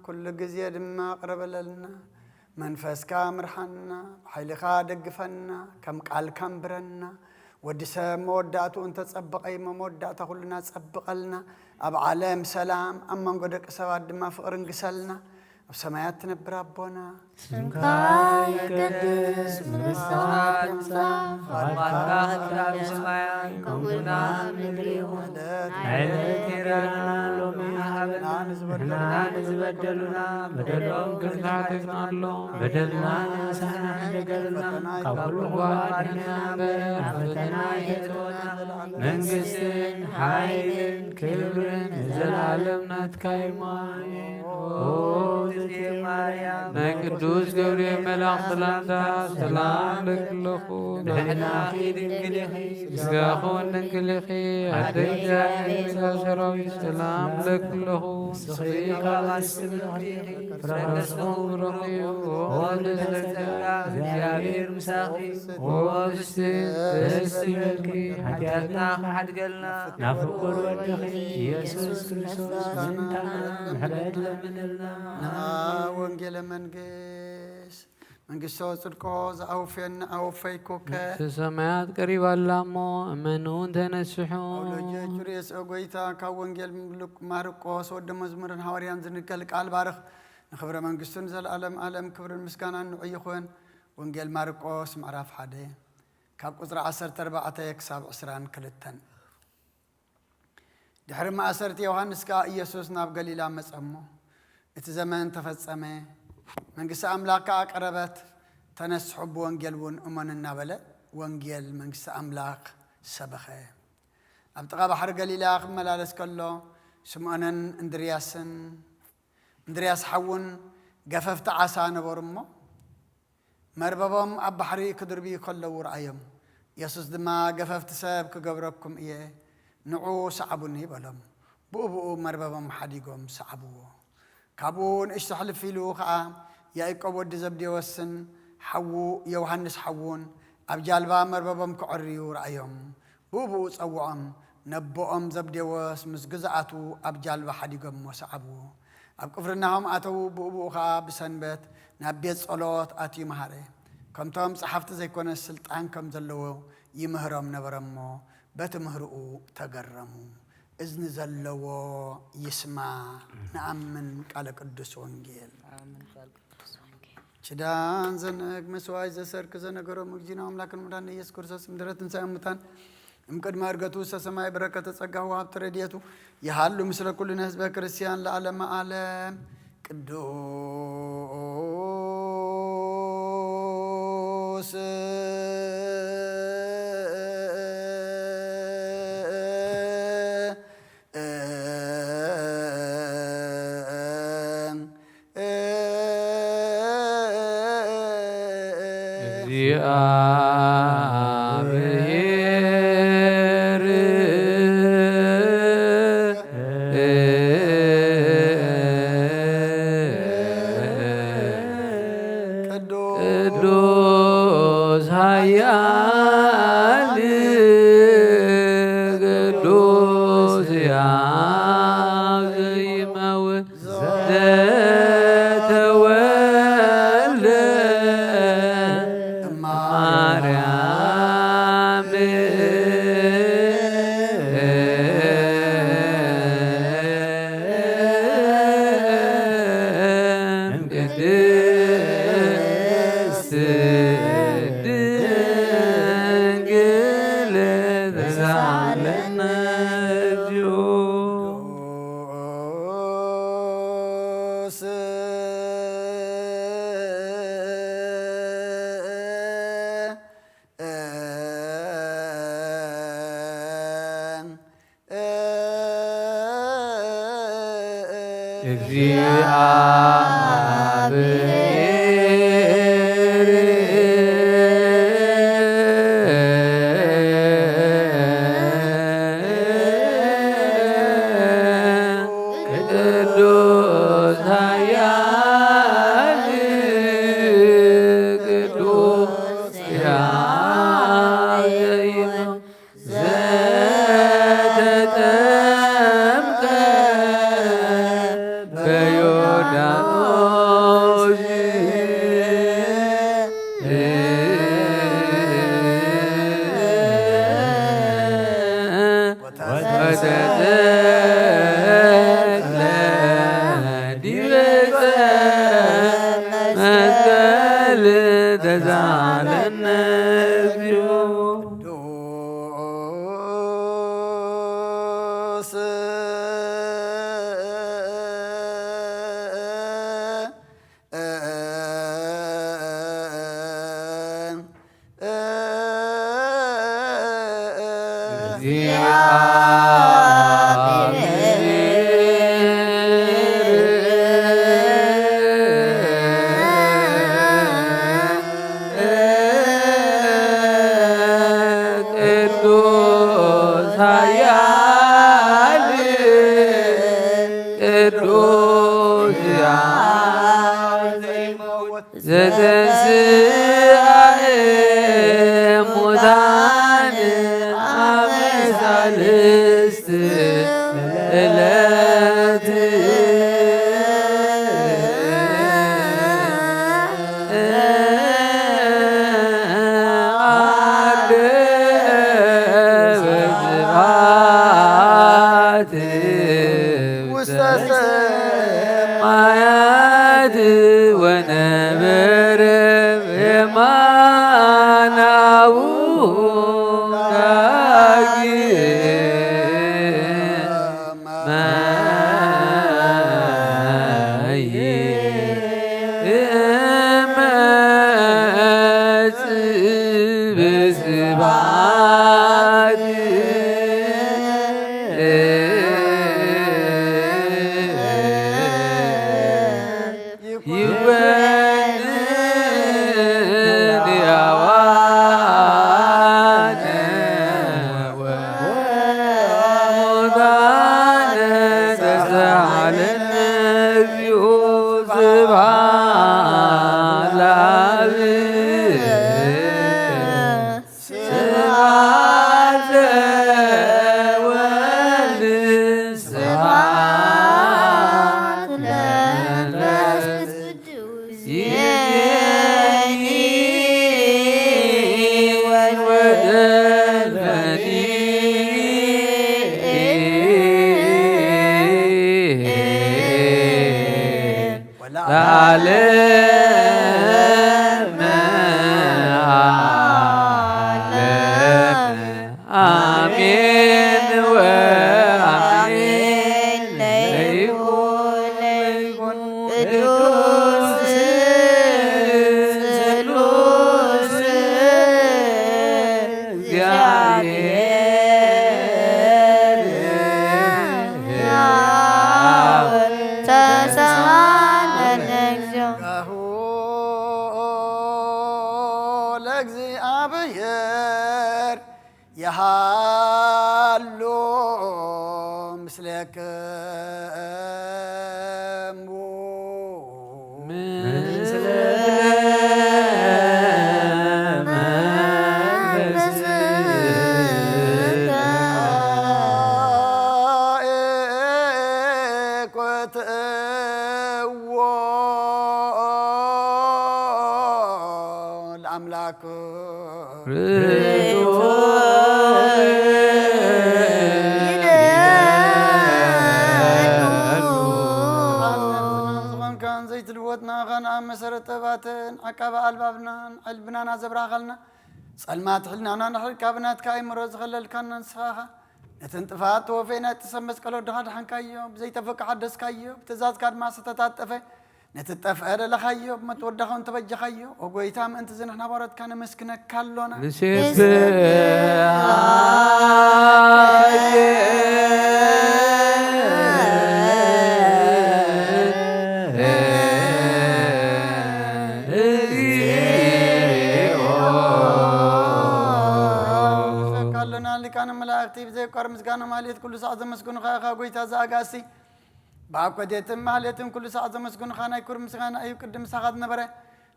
ኩሉ ግዜ ድማ ቅርብ በለልና። መንፈስካ ምርሓና፣ ብሓይልኻ ደግፈና፣ ከም ቃልካ ኣንብረና። ወዲ ሰብ መወዳእትኡ እንተጸበቐ እዩ፣ መወዳእታ ኩልና ጸብቐልና። ኣብ ዓለም ሰላም፣ ኣብ መንጎ ደቂ ሰባት ድማ ፍቕሪ እንግሰልና። ኣብ ሰማያት ትነብር ኣቦና፣ ስምካ ይቀደስ፣ መንግስትኻ ትምጻእ፣ ፈቓድካ ትኩን ኣብ ሰማይ ከምኡ ድማ ኣብ ምድሪ ይኹን። ናይ ዕለት እንጀራና ሎሚ ሃበና፣ ንሕና ንዝበደሉና በደሎም ከም ዝሓተትናሎም በደልና ንስሕና ሕደገልና፣ ካብ ኩሉ ክፉእ ኣድሕነና እምበር፣ ናብ ፈተና ኣይተእትወና። መንግስትን ሓይልን ክብርን ንዘለኣለም ናትካ እዩ። ኣሜን። ኦ እግዝእትየ ማርያም፣ ናይ ቅዱስ ገብርኤል መልኣክ ሰላምታ ሰላም እብለኪ ኣለኹ። ብድሕናኺ ድንግል ኢኺ፣ ስጋኺ እውን ድንግል ኢኺ። ኣደ እግዚኣብሔር፣ ኣደ ሰራዊት፣ ሰላም እብለኪ ኣለኹ። ንስኺ ካብ ኣንስቲ ብሩኽቲ ኢኺ፣ ፍረ ከርስኺ እውን ብሩኽ እዩ። ኦ ልዕለ ጸጋ፣ እግዚኣብሔር ምሳኺ። ኦ ብስቲ ደስ ይበልኪ፣ ሓጢኣትና ክሓድገልና ናብ ፍቁር ወድኺ ኢየሱስ ክርስቶስ ምእንታና ምሕረት ለምንልና። ንዓ ወንጌለ መንግስት መንግስቶ ጽድቆ ዝኣውፍየኒ ኣወፈይኩከ። መንግስተ ሰማያት ቀሪባ ኣላ እሞ እመኑ ተነስሑ። ኣውሎጀ ቹርየስ ኦ ጎይታ፣ ካብ ወንጌል ምሉቅ ማርቆስ ወደ መዝሙርን ሃዋርያን ዝንቀል ቃል ባርኽ። ንኽብረ መንግስቱ ንዘለኣለም ኣለም ክብርን ምስጋናን ንዑ ይኹን። ወንጌል ማርቆስ ምዕራፍ ሓደ ካብ ቁጽሪ ዓሰርተ ኣርባዕተ ክሳብ ዕስራን ክልተን። ድሕሪ ማእሰርቲ ዮሃንስ ከኣ ኢየሱስ ናብ ገሊላ መጸ እሞ፣ እቲ ዘመን ተፈጸመ፣ መንግስቲ ኣምላኽ ከኣ ቀረበት፣ ተነስሑ፣ ብወንጌል እውን እመኑ እናበለ ወንጌል መንግስቲ ኣምላኽ ሰበኸ። ኣብ ጥቓ ባሕሪ ገሊላ ክመላለስ ከሎ፣ ስምዖንን እንድርያስን፣ እንድርያስ ሓዉን ገፈፍቲ ዓሳ ነበሩ እሞ፣ መርበቦም ኣብ ባሕሪ ክድርብዩ ከለዉ ረኣዮም። የሱስ ድማ፣ "ገፈፍቲ ሰብ ክገብረኩም እየ፣ ንዑ ሰዓቡኒ" በሎም። ብኡ ብኡ መርበቦም ሓዲጎም ሰዓብዎ። ካብኡ ንእሽቶ ሕልፍ ኢሉ ኸኣ ያእቆብ ወዲ ዘብዴዎስን ሓዉ ዮሃንስ ሓዉን ኣብ ጃልባ መርበቦም ከዐርዩ ረኣዮም። ብኡ ብኡ ጸውዖም፣ ነቦኦም ዘብዴዎስ ምስ ግዝኣቱ ኣብ ጃልባ ሓዲጎሞ ሰዓብዎ። ኣብ ቅፍርናሆም ኣተዉ። ብኡ ብኡ ኸኣ ብሰንበት ናብ ቤት ጸሎት ኣትዩ መሃረ። ከምቶም ጸሓፍቲ ዘይኮነስ ስልጣን ከም ዘለዎ ይምህሮም ነበረ እሞ በቲ ምህርኡ ተገረሙ። እዝኒ ዘለዎ ይስማዕ። ንኣምን ቃለ ቅዱስ ወንጌል። ኪዳን ዘነግ መስዋዕት ዘሰርክ ዘነገሮም እግዚእነ ኣምላክን መድኃኒነ ኢየሱስ ክርስቶስ ምድረ ትንሣኤ ሙታን እምቅድመ ዕርገቱ ውስተ ሰማይ በረከተ ጸጋሁ ወሃብተ ረድኤቱ ይሃሉ ምስለ ኩልነ ህዝበ ክርስቲያን ለዓለመ ዓለም። ቅዱስ ኣብ ዘይመውት ዘተወልደ ማርያም ቅድስት ድንግል ተሳለነ እግዚኦ። እግዚአብሔር ቅዱስ ኃያል ቅዱስ ያዕቆብ ዘተጠምቀ በዮርዳኖስ ወተተክለ ዲበ መስቀል ተሳለነ እግዚኦ። ቅዱስ ቅዱስ ኃያል ቅዱስ ያዕቆብ ዘተንሥአ እሙታን አመ ሣልስት ዕለት አርገ በስብሐት ውስተ ሰማያት ወነበረ በየማነ አቡሁ ዳግመ ይመጽእ በስብሐት። ይኩነን ሕያዋነ ወሙታነ ተሳሃለነ እግዚኦ። ስብሐት ለአብ። ስብሐት ለወልድ ስብሐት ለመንፈስ ቅዱስ ይእዜኒ ወዘልፈኒ ወለዓለመ ዓለም። አሜን ወአሜን። ለይኩን ለይኩን ቅዱስ ስሉስ እግዚአብሔር። ተሳሃለነ እግዚኦ። ለእግዚአብሔር የሃሎ ምስሌክሙ። ምስለ መንፈስከ። ትእዎ ለኣምላክ ርቱ ዝኾንካን ዘይትልወጥ ንኣኻን ኣብ መሰረት ጥበባትን ዓቃቢ ኣልባብናን ዕልብናን ኣዘብራኸልና። ጸልማት ሕልናና ንሕርካ ብናትካ ኣይምሮ ዝኸለልካና ንስኻ ኢኻ። ነተን ጥፋት ተወፌ ናይ ጥሰብ መስቀል ወድኻ ድሓንካዮ፣ ብዘይተፈቅዶ ሓደስካዮ፣ ብትእዛዝካ ድማ ዝተታጠፈ። ነቲ ጠፍአ ደለኻዮ፣ ብመት ወድኻ እውን ተበጀኻዮ። ኦ ጎይታ፣ ምእንቲ እዚ ንሕና ባሮትካ ነመስግነካ ኣሎና። ንሴብሕ ኣሎና። ሊቃነ መላእክቲ ብዘይቋር ምስጋና ማህሌት ኩሉ ሳዕ ዘመስግኑኻ ኢኻ ጎይታ ዘኣጋሲ። ብኣብ ኮቴትን ማህሌትን ኩሉ ሳዕ ዘመስግኑኻ ናይ ክብሪ ምስጋና እዩ ቅድም ምሳኻ ዝነበረ።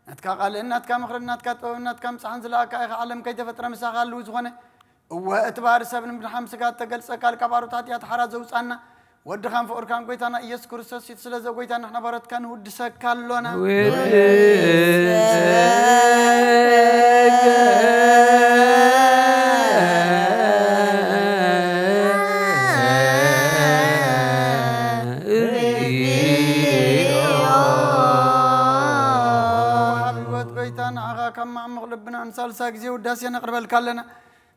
ናትካ ቃልን ናትካ ምኽርን ናትካ ጥበብን ናትካ ምጻሕን ዝለኣካ ኢኻ። ዓለም ከይተፈጥረ ምሳኻ ኣለዉ ዝኾነ። እወ እቲ ባህሪ ሰብ ንምድሓን ስጋ እተገልጸ ቃል ካብ ኣሮት ሓጢኣት ሓራ ዘውጻና ወድኻን ፍቕርካን ጎይታና ኢየሱስ ክርስቶስ እዩ። ስለዚ ጎይታ ንሕና ባሮትካ ንውድሰካ ኣሎና። ወሃቢ ህይወት ጎይታ ንዓኻ ካብ ማዕሙቕ ልብና ንሳልሳይ ግዜ ውዳሴ ነቕርበልካ ኣለና።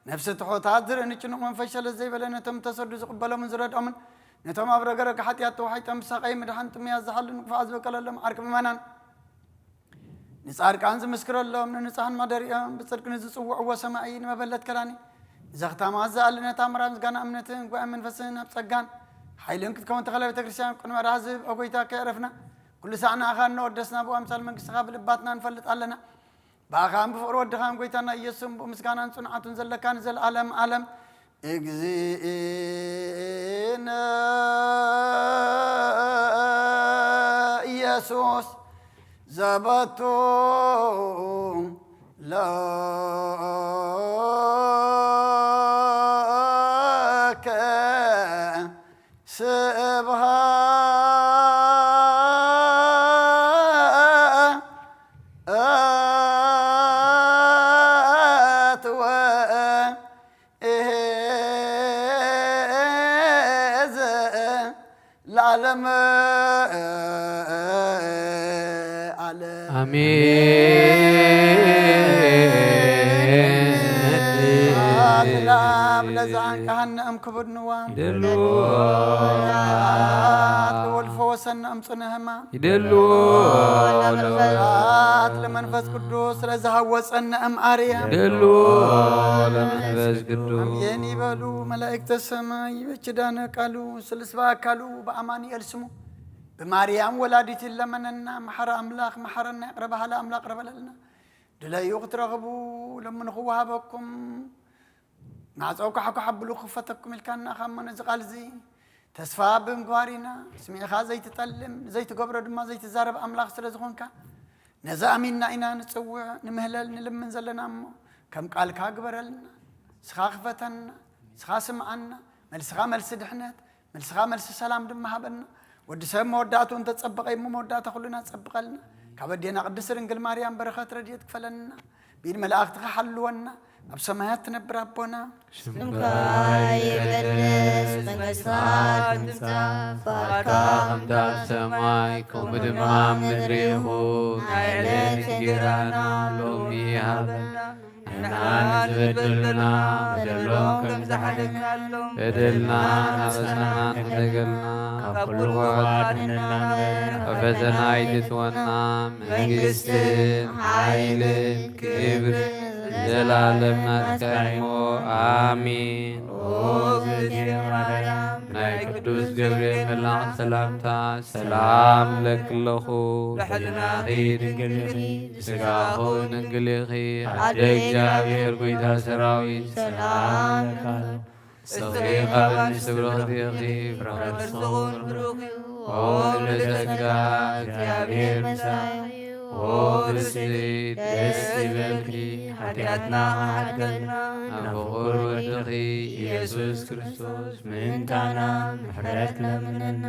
ነፍሲ ትሑታት ዝርእን ጭኑቕ መንፈስ ሸለል ዘይበለ ነቶም ተሰዱ ዝቕበሎምን ዝረድኦምን ነቶም ኣብ ረገረግ ሓጢኣት ተዋሒጦም ብሳቐይ ምድሓን ጥሙያት ዝሓሉ ንክፉኣት ዝበቀለሎም ዓርኪ ምእመናን ንጻድቃን ዝምስክረሎም ንንጹሓን ማደሪኦም ብጽድቂ ንዝጽውዕዎ ሰማይ ንመበለት ከዳኒ ንዘኽታማት ዝኣሊ ነታ ምራ ምስጋና እምነትን ጉባኤ መንፈስን ኣብ ጸጋን ሓይልን ክትከውን ተኸለ ቤተ ክርስቲያን ቅድሚ ራህዝብ ኦ ጎይታ ከየረፍና ኩሉ ሳዕ ንኣኻ እናወደስና ብኣምሳል መንግስትኻ ብልባትና ንፈልጥ ኣለና። ብኣኻን ብፍቕሪ ወድኻን ጎይታና ኢየሱስን ብኡ ምስጋናን ጽንዓቱን ዘለካ ንዘለኣለም ዓለም። እግዚእነ ኢየሱስ ዘበቱ ለከ ስብሃት ወ እሄዘ ለዓለመ ዓለም። ኣሜን። ሰዓት ላብ ለዛን ካህን እም ክቡድ ንዋም። ይደሉ። ሰዓት ለወልፎ ወሰነ እም ጽነ ህማም። ይደሉ። ሰዓት ለመንፈስ ቅዱስ ስለዝሃወጸነ እም ኣርያም። ይደሉ። ለመንፈስ ቅዱስ። ኣሜን ይበሉ መላእክተ ሰማይ። በኪዳነ ቃሉ ስልስባ ኣካሉ በኣማኑኤል ስሙ ብማርያም ወላዲት ይለመነና። መሓረ ኣምላኽ መሓረና፣ ይቕረ በሃሊ ኣምላኽ ይቕረ በለልና። ድለዩ ክትረኽቡ ለምኑ ክወሃበኩም፣ ማዕጾ ኳሕኳሕ ኣብሉ ክኸፈተኩም ኢልካና። ካብ እሞ ነዚ ቃል እዚ ተስፋ ብምግባር ኢና። ስሚዕኻ ዘይትጠልም፣ ዘይትገብሮ ድማ ዘይትዛረብ ኣምላኽ ስለ ዝኾንካ፣ ነዚ ኣሚንና ኢና ንጽውዕ፣ ንምህለል፣ ንልምን ዘለና እሞ፣ ከም ቃልካ ግበረልና። ንስኻ ክፈተና፣ ንስኻ ስምዓና። መልስኻ መልሲ ድሕነት፣ መልስኻ መልሲ ሰላም ድማ ሃበና። ወዲ ሰብ መወዳእቱ እንተጸበቐ እሞ፣ መወዳእታ ኩልና ጸብቐልና። ካብ ኣዴና ቅድስት ድንግል ማርያም በረኸት ረድኤት ክፈለና። ብኢድ መላእኽትኻ ሓልወና። ኣብ ሰማያት ትነብር ኣቦና፣ ስምካ ይቐደስ፣ መንግስትኻ ትምጻእ፣ ፍቓድካ ከምቲ ኣብ ሰማይ፣ ከምኡ ድማ ኣብ ምድሪ ይኹን። ናይ ዕለት እንጀራና ሎሚ ሃበና። ንሕና ንዝበደሉና በደሎም ከም ዝሓለናሎም፣ በደልና ናበሳና ከይተገልና፣ ካብ ኩሉ ክፉእ ኣድሕነና እምበር፣ ካብ ፈተና ኣይትእትወና፣ መንግስትን ሓይልን ክብርን ዘላለም ናትካ እሞ፣ ኣሜን። ኦ እግዝእትየ ማርያም፣ ናይ ቅዱስ ገብርኤል መልኣክ ሰላምታ ሰላም እብለኪ ኣለኹ። ብሕልናኺ ድንግል ኢኺ፣ ብስጋኺ እውን ድንግል ኢኺ። ኣደ እግዚኣብሔር፣ ጎይታ ሰራዊት፣ ሰላም እልኪ ኣለኹ። ንስኺ ካብ ኣንስቲ ብርኽቲ ኢኺ፣ ፍረ ከርስኺ እውን ብሩኽ እዩ። ኦ ልዕለ ጸጋ፣ እግዚኣብሔር ምሳኺ እዩ። ኦ ብስቲ ደስ ይበልኪ፣ ሓጢኣትና ክሓድገልና ናብ ፍቑር ወድኺ ኢየሱስ ክርስቶስ ምእንታና ምሕረት ለምነና።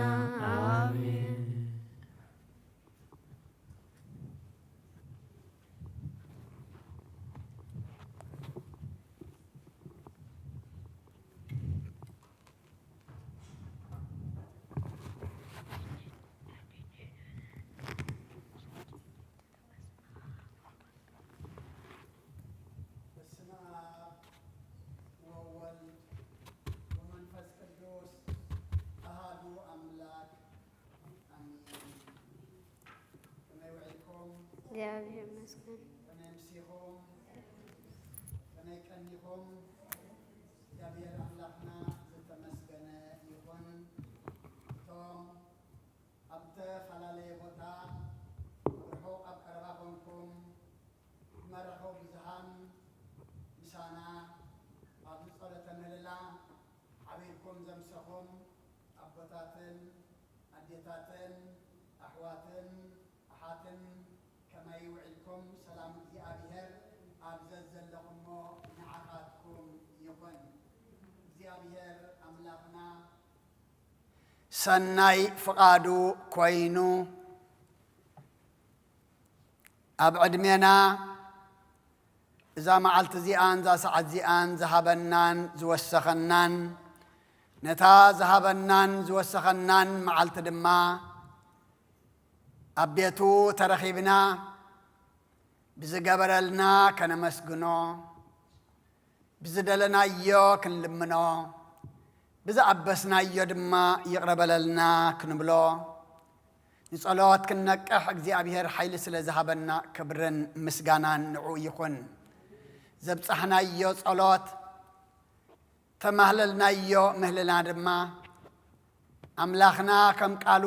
ኣሜን። በስመ አብ ወወልድ ወመንፈስ ቅዱስ አሃዱ አምላክ አሜን። ከመይ ውዒልኩም? እግዚኣብሔር ይመስገን። ከመይ ኣምሲኹም? ከመይ ቀኒኹም? እግዚኣብሔር ኣምላኽና ዝተመስገነ ይኹን። እቶም ኣብ ዝተፈላለየ ቦታ ብርሑቕ ኣብ ቀረባ ኮንኩም ብመራኸቢ ብዙሃን ምሳና ኣብዚ ጸሎተ ምህልላ ዓቢርኩም ዘምሰኹም ኣቦታትን ኣዴታትን ኣሕዋትን ኣሓትን ከመይ ውዒልኩም? ሰላም እግዚኣብሔር ኣብ ዘዘለኹሞ ንዓኻትኩም ይኹን። እግዚኣብሔር ኣምላኽና ሰናይ ፍቓዱ ኮይኑ ኣብ ዕድሜና እዛ መዓልቲ እዚኣን እዛ ሰዓት እዚኣን ዝሃበናን ዝወሰኸናን፣ ነታ ዝሃበናን ዝወሰኸናን መዓልቲ ድማ ኣብ ቤቱ ተረኺብና ብዝገበረልና ከነመስግኖ፣ ብዝደለናዮ ክንልምኖ፣ ብዝኣበስናዮ ድማ ይቕረ በለልና ክንብሎ፣ ንጸሎት ክንነቅሕ እግዚኣብሔር ሓይሊ ስለ ዝሃበና ክብርን ምስጋናን ንዕኡ ይኹን። ዘብጻሕናዮ ጸሎት፣ ተማህለልናዮ ምህልና ድማ ኣምላኽና ከም ቃሉ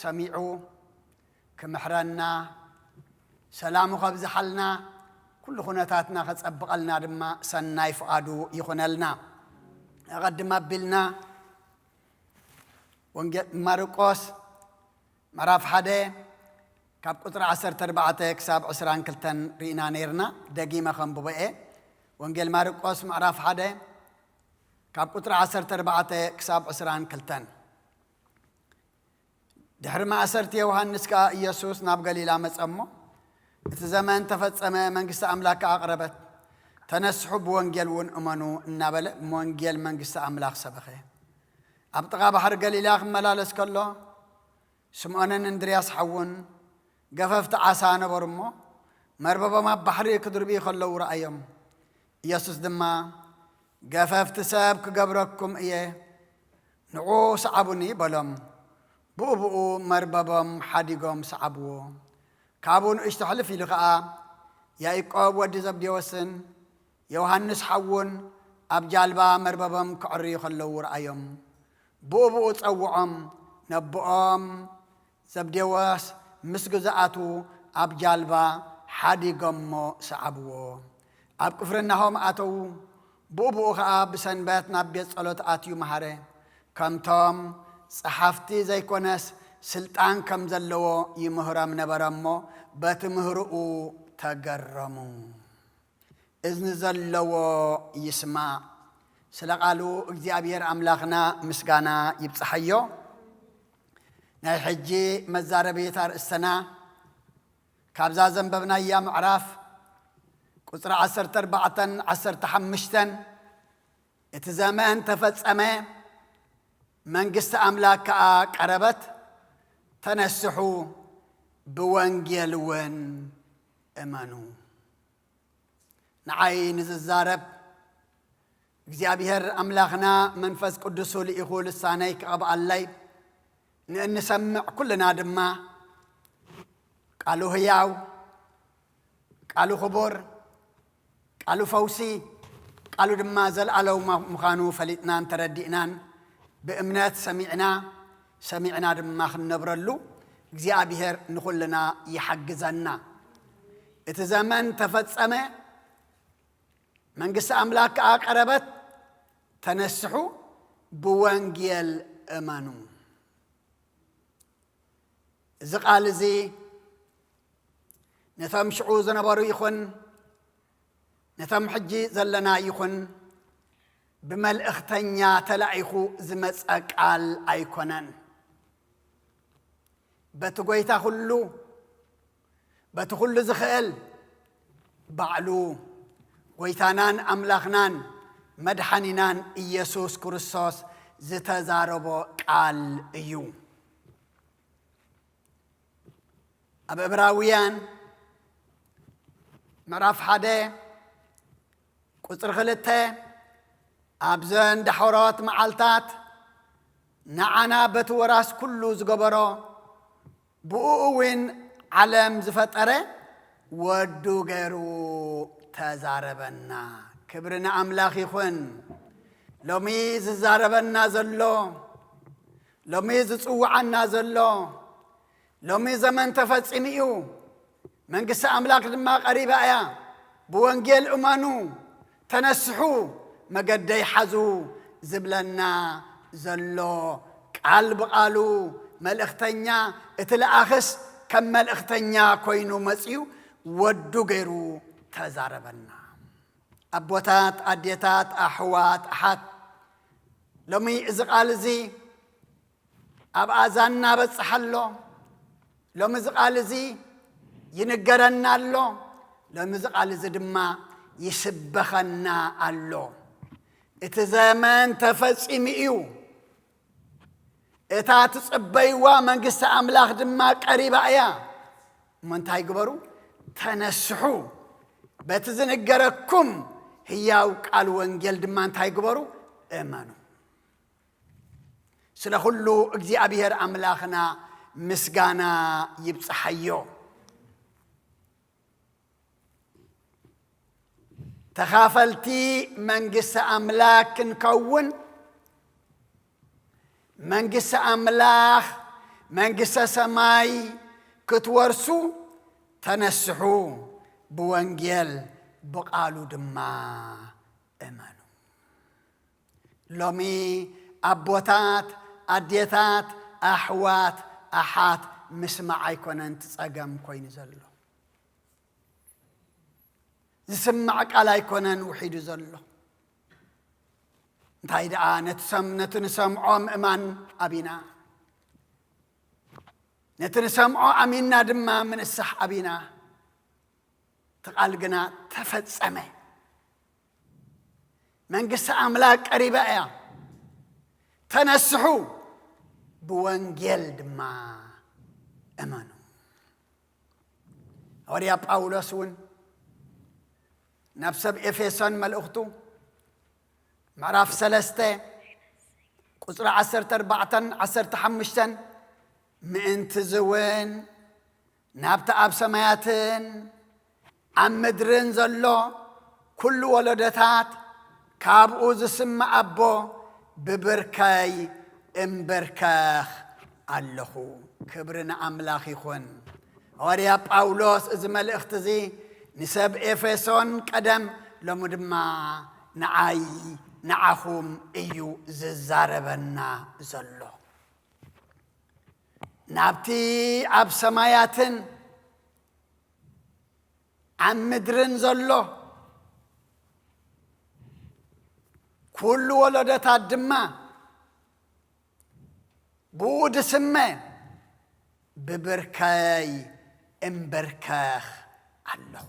ሰሚዑ ክምሕረና፣ ሰላሙ ከብዝሓልና፣ ኩሉ ኩነታትና ከጸብቐልና ድማ ሰናይ ፍቓዱ ይኹነልና። ኣቐድም ኣቢልና ወንጌል ማርቆስ ምዕራፍ ሓደ ካብ ቁጽሪ ዓሰርተ ኣርባዕተ ክሳብ ዕስራን ክልተን ርኢና ነይርና። ደጊመ ከንብቦ እየ። ወንጌል ማርቆስ ምዕራፍ ሓደ ካብ ቁጽሪ ዓሰርተ ኣርባዕተ ክሳብ ዕስራን ክልተን። ድሕሪ ማእሰርቲ ዮሃንስ ከኣ ኢየሱስ ናብ ገሊላ መጸ እሞ፣ እቲ ዘመን ተፈጸመ፣ መንግስቲ ኣምላኽ ከኣ ቀረበት፣ ተነስሑ፣ ብወንጌል እውን እመኑ እናበለ ብወንጌል መንግስቲ ኣምላኽ ሰበኸ። ኣብ ጥቓ ባሕሪ ገሊላ ክመላለስ ከሎ፣ ስምዖንን እንድርያስ ሓዉን ገፈፍቲ ዓሳ ነበሩ እሞ፣ መርበቦም ኣብ ባሕሪ ክድርብዩ ከለዉ ረኣዮም። ኢየሱስ ድማ፣ "ገፈፍቲ ሰብ ክገብረኩም እየ፣ ንዑ ሰዓቡኒ" በሎም። ብኡ ብኡ መርበቦም ሓዲጎም ሰዓብዎ። ካብኡ ንእሽቶ ሕልፍ ኢሉ ኸኣ፣ ያዕቆብ ወዲ ዘብዴዎስን ዮሃንስ ሓዉን ኣብ ጃልባ መርበቦም ከዕርዩ ከለዉ ረኣዮም። ብኡ ብኡ ጸውዖም፣ ነቦኦም ዘብዴዎስ ምስ ግዝኣቱ ኣብ ጃልባ ሓዲጎሞ ሰዓብዎ። ኣብ ቅፍርናሆም ኣተዉ። ብኡ ብኡ ኸኣ ብሰንበት ናብ ቤት ጸሎት ኣትዩ መሃረ። ከምቶም ጸሓፍቲ ዘይኮነስ፣ ስልጣን ከም ዘለዎ ይምህሮም ነበረ እሞ፣ በቲ ምህሮኡ ተገረሙ። እዝኒ ዘለዎ ይስማዕ። ስለ ቃሉ እግዚኣብሔር ኣምላኽና ምስጋና ይብጽሓዮ። ናይ ሕጂ መዛረቢት ኣርእስትና ካብዛ ዘንበብናያ ምዕራፍ ቁጽሪ ዓሰርተ ኣርባዕተን ዓሰርተ ሓሙሽተን፣ "እቲ ዘመን ተፈጸመ፣ መንግስቲ ኣምላኽ ከኣ ቀረበት፣ ተነስሑ፣ ብወንጌል እውን እመኑ።" ንዓይ ንዝዛረብ እግዚኣብሔር ኣምላኽና መንፈስ ቅዱሱ ልኢኹ ልሳነይ ክቐብኣለይ፣ ንእንሰምዕ ኩልና ድማ ቃሉ ህያው፣ ቃሉ ክቡር፣ ቃሉ ፈውሲ፣ ቃሉ ድማ ዘለኣለዊ ምዃኑ ፈሊጥናን ተረዲእናን ብእምነት ሰሚዕና፣ ሰሚዕና ድማ ክንነብረሉ እግዚኣብሔር ንኹልና ይሓግዘና። እቲ ዘመን ተፈጸመ፣ መንግስቲ ኣምላኽ ከኣ ቀረበት፣ ተነስሑ፣ ብወንጌል እመኑ። እዚ ቃል እዚ ነቶም ሽዑ ዝነበሩ ይኹን ነቶም ሕጂ ዘለና ይኹን ብመልእኽተኛ ተላኢኹ ዝመጸ ቃል ኣይኮነን። በቲ ጐይታ ኹሉ፣ በቲ ኹሉ ዝኽእል ባዕሉ ጐይታናን ኣምላኽናን መድሓኒናን ኢየሱስ ክርስቶስ ዝተዛረቦ ቃል እዩ። ኣብ ዕብራውያን ምዕራፍ ሓደ ቁጽሪ ክልተ፣ ኣብዘን ዳሕሮት መዓልታት ንዓና በቲ ወራስ ኩሉ ዝገበሮ፣ ብኡ እውን ዓለም ዝፈጠረ ወዱ ገይሩ ተዛረበና። ክብሪ ንኣምላኽ ይኹን። ሎሚ ዝዛረበና ዘሎ፣ ሎሚ ዝጽውዓና ዘሎ፣ ሎሚ ዘመን ተፈጺሙ እዩ፣ መንግስቲ ኣምላኽ ድማ ቀሪባ እያ፣ ብወንጌል እመኑ፣ ተነስሑ፣ መገደይ ሓዙ ዝብለና ዘሎ ቃል ብቓሉ መልእኽተኛ፣ እቲ ለኣኽስ ከም መልእኽተኛ ኮይኑ መጺኡ ወዱ ገይሩ ተዛረበና። ኣቦታት፣ ኣዴታት፣ ኣሕዋት፣ ኣሓት፣ ሎሚ እዚ ቃል እዚ ኣብ ኣዛንና በጽሕ ኣሎ። ሎሚ እዚ ቃል እዚ ይንገረና ኣሎ። ሎሚ እዚ ቃል እዚ ድማ ይስበኸና ኣሎ። እቲ ዘመን ተፈጺሙ እዩ። እታ ትጽበይዋ መንግስቲ ኣምላኽ ድማ ቀሪባ እያ። እሞ እንታይ ግበሩ? ተነስሑ። በቲ ዝንገረኩም ህያው ቃል ወንጌል ድማ እንታይ ግበሩ? እመኑ። ስለ ኩሉ እግዚኣብሔር ኣምላኽና ምስጋና ይብጽሓዮ። ተኻፈልቲ መንግስቲ ኣምላኽ ክንከውን፣ መንግስቲ ኣምላኽ፣ መንግስተ ሰማይ ክትወርሱ ተነስሑ፣ ብወንጌል ብቓሉ ድማ እመኑ። ሎሚ ኣቦታት፣ ኣዴታት፣ ኣሕዋት፣ ኣሓት ምስማዕ ኣይኮነን እቲ ጸገም ኮይኑ ዘሎ። ዝስማዕ ቃል ኣይኮነን ውሒዱ ዘሎ። እንታይ ደኣ ነቲ ሰም-፣ ነቲ ንሰምዖ ምእማን ኣቢና። ነቲ ንሰምዖ ኣሚንና ድማ ምንሳሕ ኣቢና። እቲ ቃል ግና ተፈጸመ። መንግስቲ ኣምላኽ ቀሪባ እያ። ተነስሑ፣ ብወንጌል ድማ እመኑ። ሃዋርያ ጳውሎስ እውን ናብ ሰብ ኤፌሶን መልእኽቱ ምዕራፍ ሰለስተ ቁጽሪ ዓሰርተ ኣርባዕተን ዓሰርተ ሓሙሽተን፣ ምእንቲ እዚ እውን ናብቲ ኣብ ሰማያትን ኣብ ምድርን ዘሎ ኩሉ ወለዶታት ካብኡ ዝስማዕ ኣቦ ብብርከይ እምበርከኽ ኣለኹ። ክብሪ ንኣምላኽ ይኹን። ሃዋርያ ጳውሎስ እዚ መልእኽቲ እዚ ንሰብ ኤፌሶን ቀደም፣ ሎሚ ድማ ንዓይ ንዓኹም እዩ ዝዛረበና ዘሎ። ናብቲ ኣብ ሰማያትን ኣብ ምድርን ዘሎ ኩሉ ወለዶታት ድማ ብኡ ድስመ ብብርከይ እምበርከኽ ኣለኹ።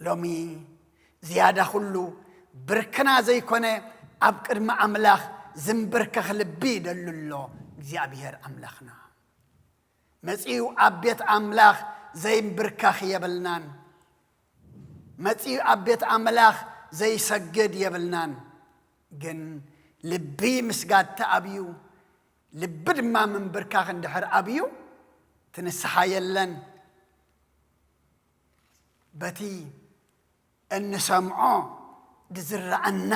ሎሚ ዝያዳ ኩሉ ብርክና ዘይኮነ ኣብ ቅድሚ ኣምላኽ ዝምብርከኽ ልቢ ይደሉ ኣሎ እግዚኣብሔር ኣምላኽና። መጺኡ ኣብ ቤት ኣምላኽ ዘይምብርከኽ የብልናን። መጺኡ ኣብ ቤት ኣምላኽ ዘይሰግድ የብልናን። ግን ልቢ ምስጋድ ተኣብዩ፣ ልቢ ድማ ምንብርካኽ እንድሕር ኣብዩ፣ እቲ ንስሓ የለን። በቲ እንሰምዖ ዝዝረኣና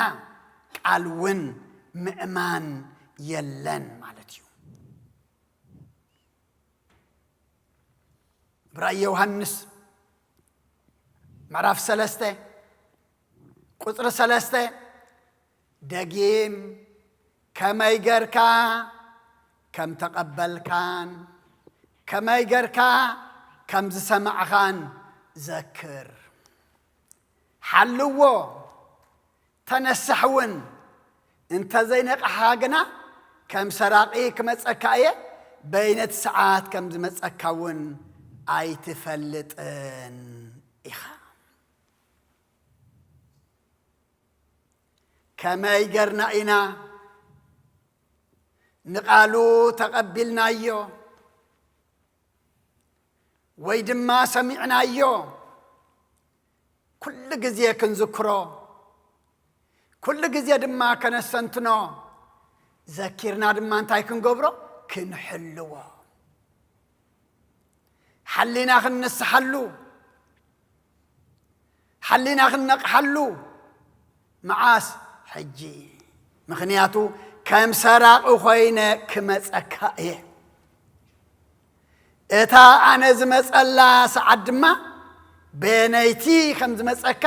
ቃል እውን ምእማን የለን ማለት እዩ። ራእይ ዮሃንስ ምዕራፍ ሰለስተ ቁጽሪ ሰለስተ፣ ደጊም ከመይ ገርካ ከም ተቐበልካን ከመይ ገርካ ከም ዝሰማዕኻን ዘክር። ሓልዎ፣ ተነሳሕ እውን። እንተ ዘይነቃሕኻ ግና ከም ሰራቒ ክመጸካ እየ፣ በይነቲ ሰዓት ከም ዝመጸካ እውን ኣይትፈልጥን ኢኻ። ከመይ ገርና ኢና ንቓሉ ተቐቢልናዮ ወይ ድማ ሰሚዕናዮ ኩሉ ግዜ ክንዝክሮ፣ ኩሉ ግዜ ድማ ከነስተንትኖ፣ ዘኪርና ድማ እንታይ ክንገብሮ? ክንሕልዎ። ሓሊና ክንንስሓሉ፣ ሓሊና ክንነቕሓሉ። መዓስ? ሕጂ። ምኽንያቱ ከም ሰራቒ ኾይነ ክመጸካ እየ። እታ ኣነ ዝመጸላ ሰዓት ድማ በየነይቲ ከም ዝመጸካ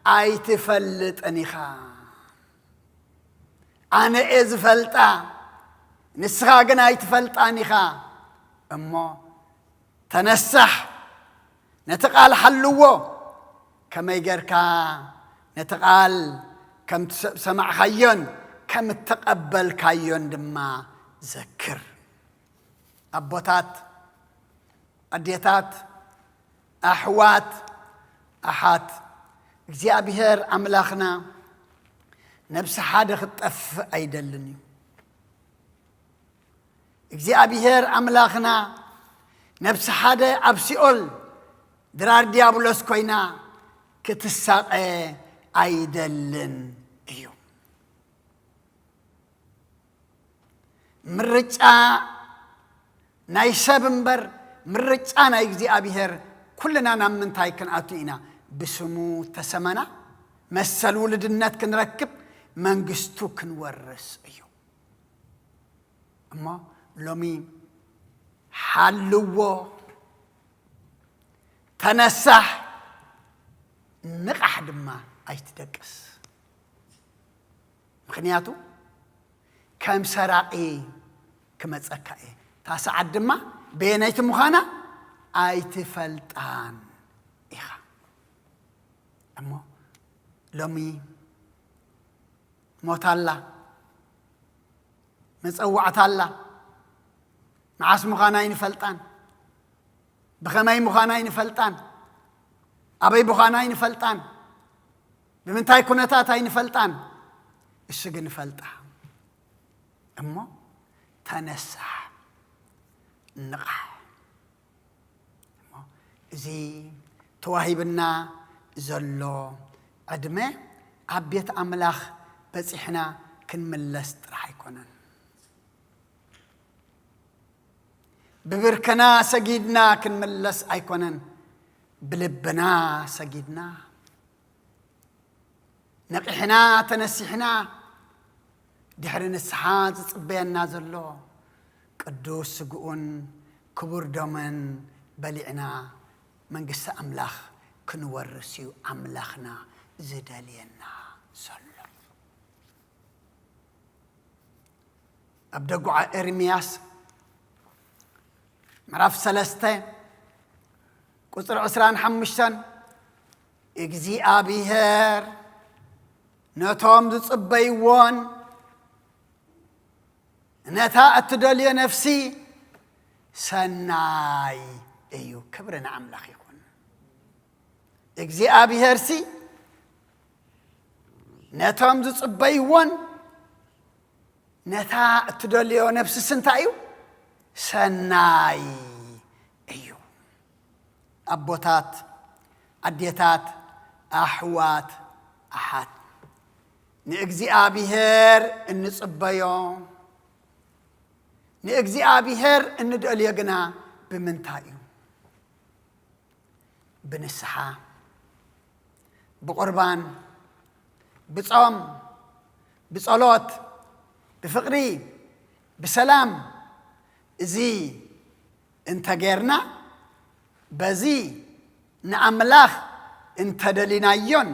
ኣይትፈልጥን ኢኻ። ኣነ እየ ዝፈልጣ፣ ንስኻ ግን ኣይትፈልጣን ኢኻ። እሞ ተነሳሕ፣ ነቲ ቃል ሓልዎ። ከመይ ጌርካ ነቲ ቃል ከም ትሰ-፣ ሰማዕካዮን ከም እተቐበልካዮን ድማ ዘክር። ኣቦታት፣ ኣዴታት፣ ኣሕዋት፣ ኣሓት፣ እግዚኣብሔር ኣምላኽና ነብሲ ሓደ ክትጠፍእ ኣይደልን እዩ። እግዚኣብሔር ኣምላኽና ነብሲ ሓደ ኣብ ሲኦል ድራር ዲያብሎስ ኮይና ክትሳቐ ኣይደልን እዩ። ምርጫ ናይ ሰብ እምበር ምርጫ ናይ እግዚኣብሔር፣ ኩልና ናብ ምንታይ ክንኣቱ ኢና? ብስሙ ተሰመና፣ መሰል ውልድነት ክንረክብ፣ መንግስቱ ክንወርስ እዩ። እሞ ሎሚ ሓልዎ፣ ተነሳሕ፣ ንቓሕ ድማ ኣይትደቅስ። ምኽንያቱ ከም ሰራቒ ክመጸካ እየ። እታ ሰዓት ድማ በየነይቲ ምዃና ኣይትፈልጣን ኢኻ። እሞ ሎሚ ሞት ኣላ፣ መጸዋዕታ ኣላ። መዓስ ምዃና ኣይንፈልጣን፣ ብኸመይ ምዃና ኣይንፈልጣን፣ ኣበይ ምዃና ኣይንፈልጣን፣ ብምንታይ ኩነታት ኣይንፈልጣን። እሱ ግን ፈልጣ። እሞ ተነሳሕ፣ ንቓሕ። እሞ እዚ ተዋሂብና ዘሎ ዕድመ ኣብ ቤት ኣምላኽ በጺሕና ክንምለስ ጥራሕ ኣይኮነን። ብብርክና ሰጊድና ክንምለስ ኣይኮነን፣ ብልብና ሰጊድና፣ ነቒሕና ተነሲሕና፣ ድሕሪ ንስሓ ዝጽበየና ዘሎ ቅዱስ ስግኡን ክቡር ደሙን በሊዕና መንግስቲ ኣምላኽ ክንወርስ እዩ ኣምላኽና ዝደልየና ዘሎ። ኣብ ደጉዓ ኤርምያስ ምዕራፍ ሰለስተ ቁጽሪ ዕስራን ሓሙሽተን፣ እግዚኣብሔር ነቶም ዝጽበይዎን ነታ እትደልዮ ነፍሲ ሰናይ እዩ። ክብሪ ንኣምላኽ ይኹን። እግዚኣብሔርሲ ነቶም ዝጽበይዎን ነታ እትደልዮ ነፍስስ እንታይ እዩ? ሰናይ እዩ። ኣቦታት፣ ኣዴታት፣ ኣሕዋት፣ ኣሓት፣ ንእግዚኣብሔር እንጽበዮ፣ ንእግዚኣብሔር እንደልዮ ግና ብምንታይ እዩ? ብንስሓ፣ ብቑርባን፣ ብጾም፣ ብጸሎት፣ ብፍቕሪ፣ ብሰላም። እዚ እንተጌርና፣ በዚ ንኣምላኽ እንተደሊናዮን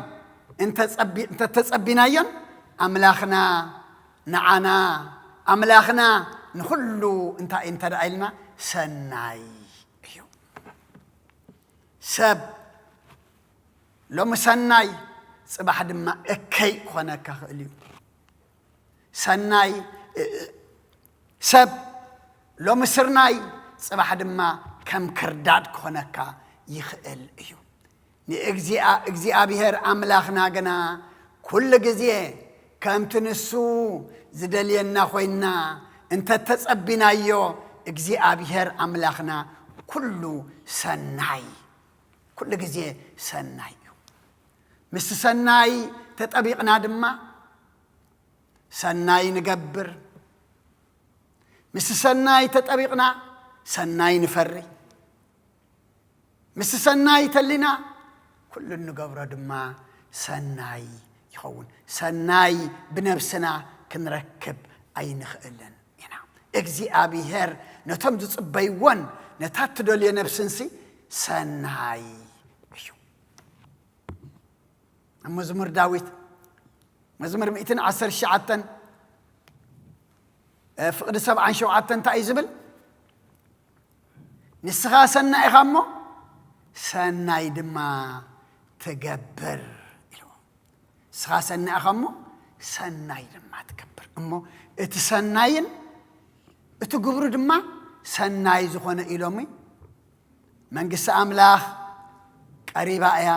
እንተጸቢ-፣ እንተተጸቢናዮን፣ ኣምላኽና ንዓና፣ ኣምላኽና ንኹሉ እንታይ እንተ ደኣ ኢልና፣ ሰናይ እዩ። ሰብ ሎሚ ሰናይ፣ ጽባሕ ድማ እከይ ክኾነካ ክእል እዩ። ሰናይ፣ እ፣ እ፣ ሰብ ሎሚ ስርናይ፣ ጽባሕ ድማ ከም ክርዳድ ክኾነካ ይኽእል እዩ። ንእግዚኣ-፣ እግዚኣብሔር ኣምላኽና ግና ኩሉ ግዜ ከምቲ ንሱ ዝደልየና ኮይንና እንተተጸቢናዮ፣ እግዚኣብሔር ኣምላኽና ኩሉ ሰናይ፣ ኩሉ ግዜ ሰናይ እዩ። ምስ ሰናይ ተጠቢቕና ድማ ሰናይ ንገብር። ምስ ሰናይ ተጠቢቕና ሰናይ ንፈሪ። ምስ ሰናይ ተሊና ኩሉ እንገብሮ ድማ ሰናይ ይኸውን። ሰናይ ብነብስና ክንረክብ ኣይንኽእልን ኢና። እግዚኣብሔር ነቶም ዝጽበይዎን ነታ ትደልዮ ነብስንሲ ሰናይ እዩ። ኣብ መዝሙር ዳዊት፣ መዝሙር ሚእትን ዓሰርተ ትሽዓተን፣ እ፣ ፍቕዲ ሰብዓን ሸውዓተን እንታይ እዩ ዝብል? "ንስኻ ሰናይ ኢኻ እሞ ሰናይ ድማ ትገብር" ኢልዎ። "ንስኻ ሰናይ ኢኻ እሞ ሰናይ ድማ ትገብር" እሞ፣ እቲ ሰናይን እቲ ግብሩ ድማ ሰናይ ዝኾነ ኢሎሚ። መንግስቲ ኣምላኽ ቀሪባ እያ።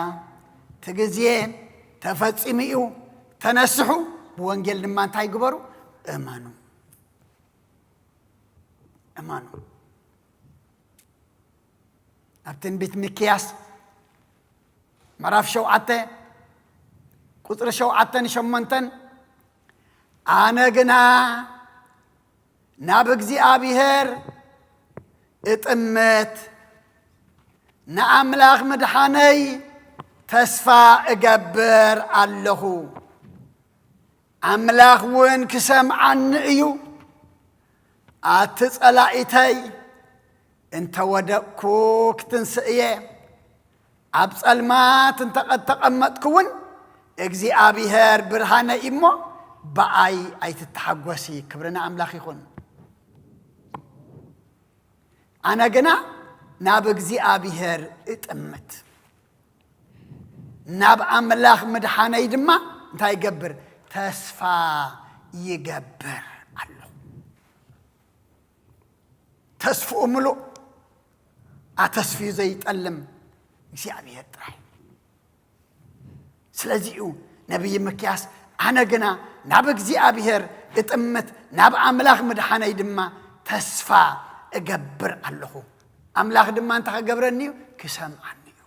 እቲ ግዜ ተፈጺሙ እዩ። ተነስሑ፣ ብወንጌል ድማ እንታይ ግበሩ? እመኑ። እመኑ። ኣብ ትንቢት ሚክያስ ምዕራፍ ሸውዓተ ቁጽሪ ሸውዓተን ሸሞንተን፣ ኣነ ግና ናብ እግዚኣብሔር እጥምት፣ ንኣምላኽ ምድሓነይ ተስፋ እገብር ኣለኹ። ኣምላኽ እውን ክሰምዓኒ እዩ። ኣቲ ጸላኢተይ፣ እንተ ወደቅኩ ክትንስእ እየ። ኣብ ጸልማት እንተ ተቐመጥኩ እውን፣ እግዚኣብሔር ብርሃነይ እሞ፣ ብኣይ ኣይትተሓጎሲ። ክብሪ ንኣምላኽ ይኹን። ኣነ ግና ናብ እግዚኣብሔር እጥምት፣ ናብ ኣምላኽ ምድሓነይ ድማ እንታይ ይገብር? ተስፋ ይገብር ኣለኹ። ተስፍኡ ምሉእ፣ ኣተስፍዩ ዘይጠልም እግዚኣብሔር ጥራይ። ስለዚ'ዩ ነቢይ ሚክያስ፣ ኣነ ግና ናብ እግዚኣብሔር እጥምት፣ ናብ ኣምላኽ ምድሓነይ ድማ ተስፋ እገብር ኣለኹ። ኣምላኽ ድማ እንታይ ክገብረኒ እዩ? ክሰምዓኒ እዩ።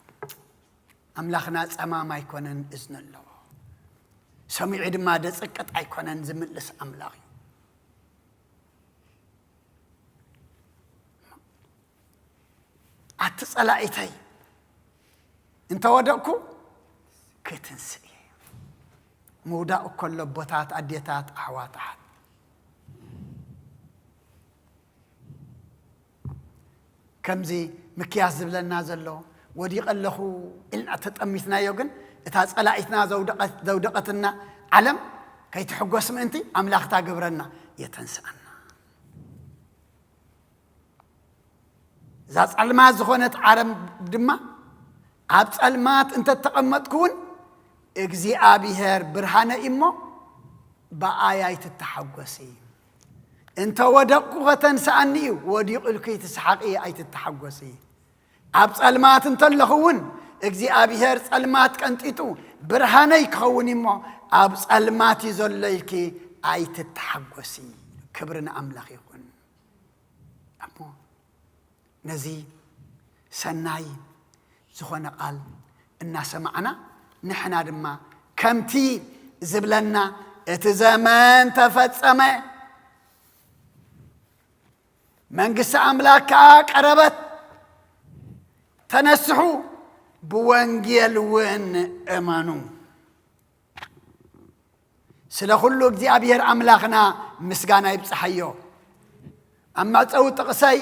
ኣምላኽና ጸማም ኣይኮነን፣ እዝኒ ኣለዎ። ሰሚዑ ድማ ደጸቀጥ ኣይኮነን፣ ዝምልስ ኣምላኽ እዩ። ኣቲ ጸላኢተይ፣ እንተ ወደቕኩ ክትንስእ እየ። ምውዳቕ እኮ ኣሎ፣ ኣቦታት፣ ኣዴታት፣ ኣሕዋት፣ ኣሓት። ከምዚ ምክያስ ዝብለና ዘሎ፣ ወዲቐ ኣለኹ ኢልና ተጠሚትናዮ፣ ግን እታ ጸላኢትና ዘውደቐት-፣ ዘውደቐትና ዓለም ከይትሕጎስ ምእንቲ፣ ኣምላኽ እታ ግብረና የተንስኣና። እዛ ጸልማት ዝኾነት ዓለም ድማ፣ ኣብ ጸልማት እንተ ተቐመጥኩ እውን፣ እግዚኣብሔር ብርሃነይ እሞ፣ ብኣይ ኣይትተሓጎሲ። እንተ ወደቕኩ ኸተንስኣኒ እዩ፣ ወዲቑ ኢልኪ ትስሓቂ፣ ኣይትተሓጎሲ። ኣብ ጸልማት እንተለኹ እውን፣ እግዚኣብሔር ጸልማት ቀንጢጡ ብርሃነይ ክኸውን እሞ፣ ኣብ ጸልማት እዩ ዘሎ ኢልኪ ኣይትተሓጎሲ። ክብሪ ንኣምላኽ ይኹን። እሞ ነዚ ሰናይ ዝኾነ ቃል እናሰማዕና፣ ንሕና ድማ ከምቲ ዝብለና፣ "እቲ ዘመን ተፈጸመ፣ መንግስቲ ኣምላኽ ከኣ ቀረበት፣ ተነስሑ፣ ብወንጌል እውን እመኑ።" ስለ ኩሉ እግዚኣብሔር ኣምላኽና ምስጋና ይብጽሓዮ። ኣብ መዕጸዊ ጥቕሰይ፣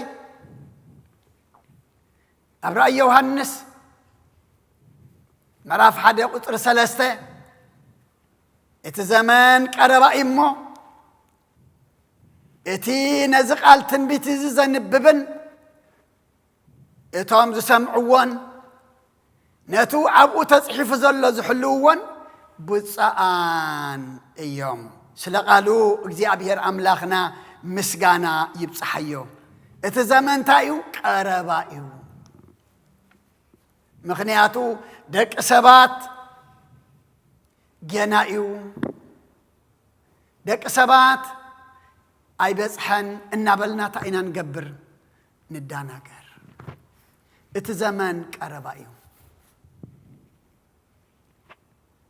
ኣብ ራእይ ዮሃንስ ምዕራፍ ሓደ ቁጽሪ ሰለስተ፣ "እቲ ዘመን ቀረባ እዩ እሞ፣ እቲ ነዚ ቃል ትንቢት እዚ ዘንብብን እቶም ዝሰምዕዎን ነቱ ኣብኡ ተጽሒፉ ዘሎ ዝሕልውዎን ብፁዓን እዮም። ስለ ቃሉ እግዚኣብሔር ኣምላኽና ምስጋና ይብጽሓዮ። እቲ ዘመን እንታይ እዩ? ቀረባ እዩ። ምኽንያቱ ደቂ ሰባት ጌና እዩ። ደቂ ሰባት ኣይበጽሐን እናበልና እንታይ ኢና ንገብር? ንዳናገር። እቲ ዘመን ቀረባ እዩ።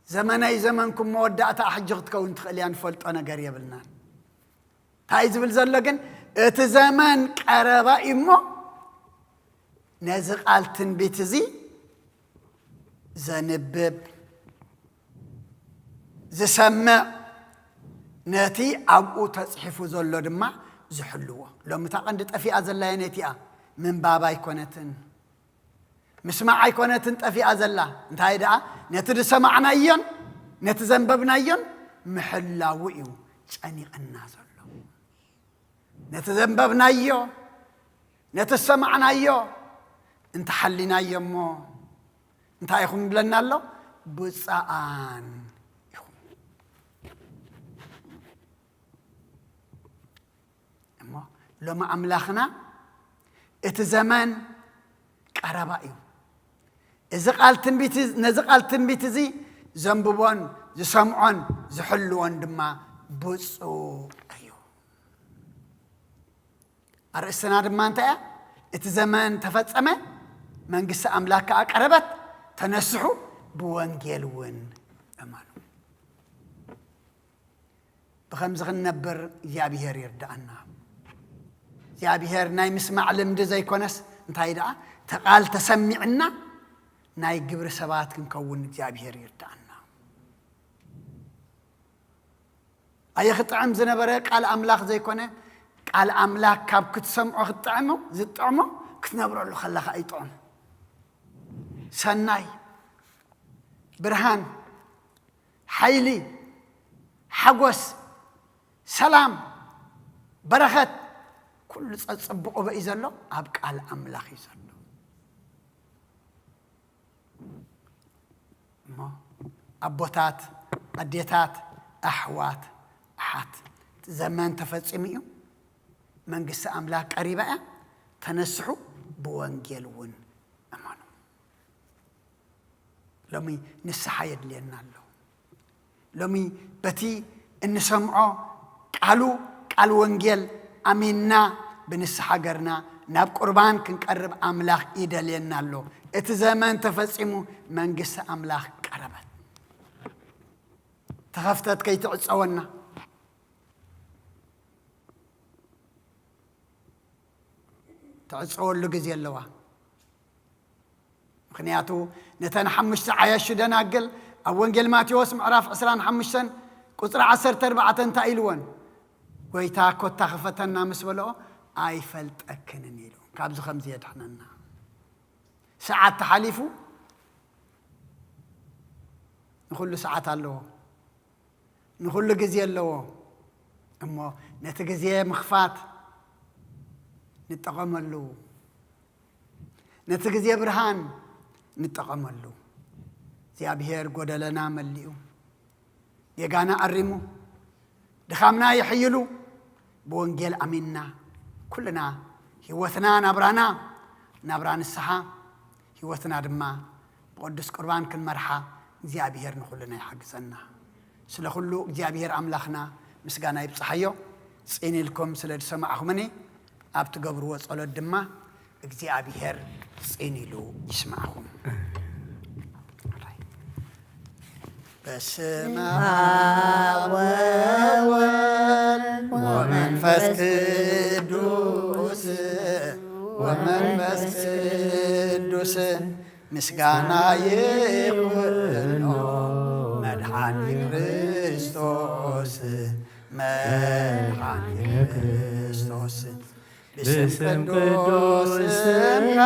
ዘመነይ ዘመንኩም መወዳእታ ሕጂ ክትከውን ትኽእል እያ፣ ንፈልጦ ነገር የብልናን። እንታይ ዝብል ዘሎ ግን፣ እቲ ዘመን ቀረባ እዩ እሞ፣ ነዚ ቃል ትንቢት እዚ ዘንብብ፣ ዝሰምዕ፣ ነቲ ኣብኡ ተጽሒፉ ዘሎ ድማ ዝሕልዎ። ሎሚ እታ ቀንዲ ጠፊኣ ዘላ የነቲኣ ምንባብ ኣይኮነትን፣ ምስማዕ ኣይኮነትን ጠፊኣ ዘላ። እንታይ ደኣ፣ ነቲ ዝሰማዕናዮን ነቲ ዘንበብናዮን ምሕላዉ እዩ ጨኒቕና ዘሎ። ነቲ ዘንበብናዮ፣ ነቲ ዝሰማዕናዮ እንተሓሊናዮ እሞ እንታይ ኢኹም ይብለና ኣሎ? ብፁዓን ኢኹም። እሞ ሎሚ ኣምላኽና እቲ ዘመን ቀረባ እዩ። እዚ ቃል ትንቢት፣ ነዚ ቃል ትንቢት እዚ ዘንብቦን ዝሰምዖን ዝሕልዎን ድማ ብፁዕ እዩ። ኣርእስትና ድማ እንታይ እያ? እቲ ዘመን ተፈጸመ፣ መንግስቲ ኣምላኽ ከኣ ቀረበት፣ ተነስሑ፣ ብወንጌል እውን እመኑ። ብኸምዚ ክንነብር እግዚኣብሔር ይርድኣና። እግዚኣብሔር ናይ ምስማዕ ልምዲ ዘይኮነስ፣ እንታይ ደኣ፣ ተቓል ተሰሚዕና ናይ ግብሪ ሰባት ክንከውን እግዚኣብሔር ይርድኣና። ኣየ ክጥዕም ዝነበረ ቃል ኣምላኽ ዘይኮነ፣ ቃል ኣምላኽ ካብ ክትሰምዖ ክትጥዕሞ፣ ዝጥዕሞ፣ ክትነብረሉ ከለኻ እዩ ጥዑም። ሰናይ፣ ብርሃን፣ ሓይሊ፣ ሓጎስ፣ ሰላም፣ በረኸት፣ ኩሉ ጸጽብቑ በይ ዘሎ ኣብ ቃል ኣምላኽ እዩ ዘሎ። እሞ ኣቦታት፣ ኣዴታት፣ ኣሕዋት፣ ኣሓት፣ እቲ ዘመን ተፈጺሙ እዩ። መንግስቲ ኣምላኽ ቀሪባ እያ። ተነስሑ፣ ብወንጌል እውን እመኑ። ሎሚ ንስሓ የድልየና ኣሎ። ሎሚ በቲ እንሰምዖ ቃሉ፣ ቃል ወንጌል ኣሚንና ብንስሓ ገርና ናብ ቁርባን ክንቀርብ ኣምላኽ ይደልየና ኣሎ። እቲ ዘመን ተፈጺሙ፣ መንግስቲ ኣምላኽ ቀረበት። ተኸፍተት ከይትዕጸወና። ትዕጸወሉ ግዜ ኣለዋ። ምኽንያቱ ነተን ሓሙሽተ ዓያሹ ደናግል ኣብ ወንጌል ማቴዎስ ምዕራፍ ዕስራን ሓሙሽተን ቁጽሪ ዓሰርተ ኣርባዕተ እንታይ ኢልወን? "ጎይታ ኮታ ክፈተና" ምስ በልኦ "ኣይፈልጠክንን" ኢሉ። ካብዚ ከምዚ የድሕነና። ሰዓት ተሓሊፉ፣ ንኹሉ ሰዓት ኣለዎ። ንኹሉ ግዜ ኣለዎ። እሞ ነቲ ግዜ ምኽፋት ንጠቐመሉ። ነቲ ግዜ ብርሃን ንጠቐመሉ። እግዚኣብሔር ጎደለና መሊኡ፣ ጌጋና ኣሪሙ፣ ድኻምና የሕይሉ፣ ብወንጌል ኣሚንና ኩልና ህይወትና ናብራና ናብራ ንስሓ፣ ህይወትና ድማ ብቅዱስ ቁርባን ክንመርሓ እግዚኣብሔር ንኹልና ይሓግዘና። ስለ ኩሉ እግዚኣብሔር ኣምላኽና ምስጋና ይብጽሓዮ። ጽን ኢልኩም ስለ ዝሰማዕኹምኒ፣ ኣብ ትገብርዎ ጸሎት ድማ እግዚኣብሔር ጽን ኢሉ ይስማዕኹም። በስመ ኣብ ወወልድ ወመንፈስ ቅዱስ፣ ወመንፈስ ቅዱስ ምስጋና ይኹኖ መድኃኒ ክርስቶስ፣ መድኃኒ ክርስቶስ። ብስም ቅዱስ ስምካ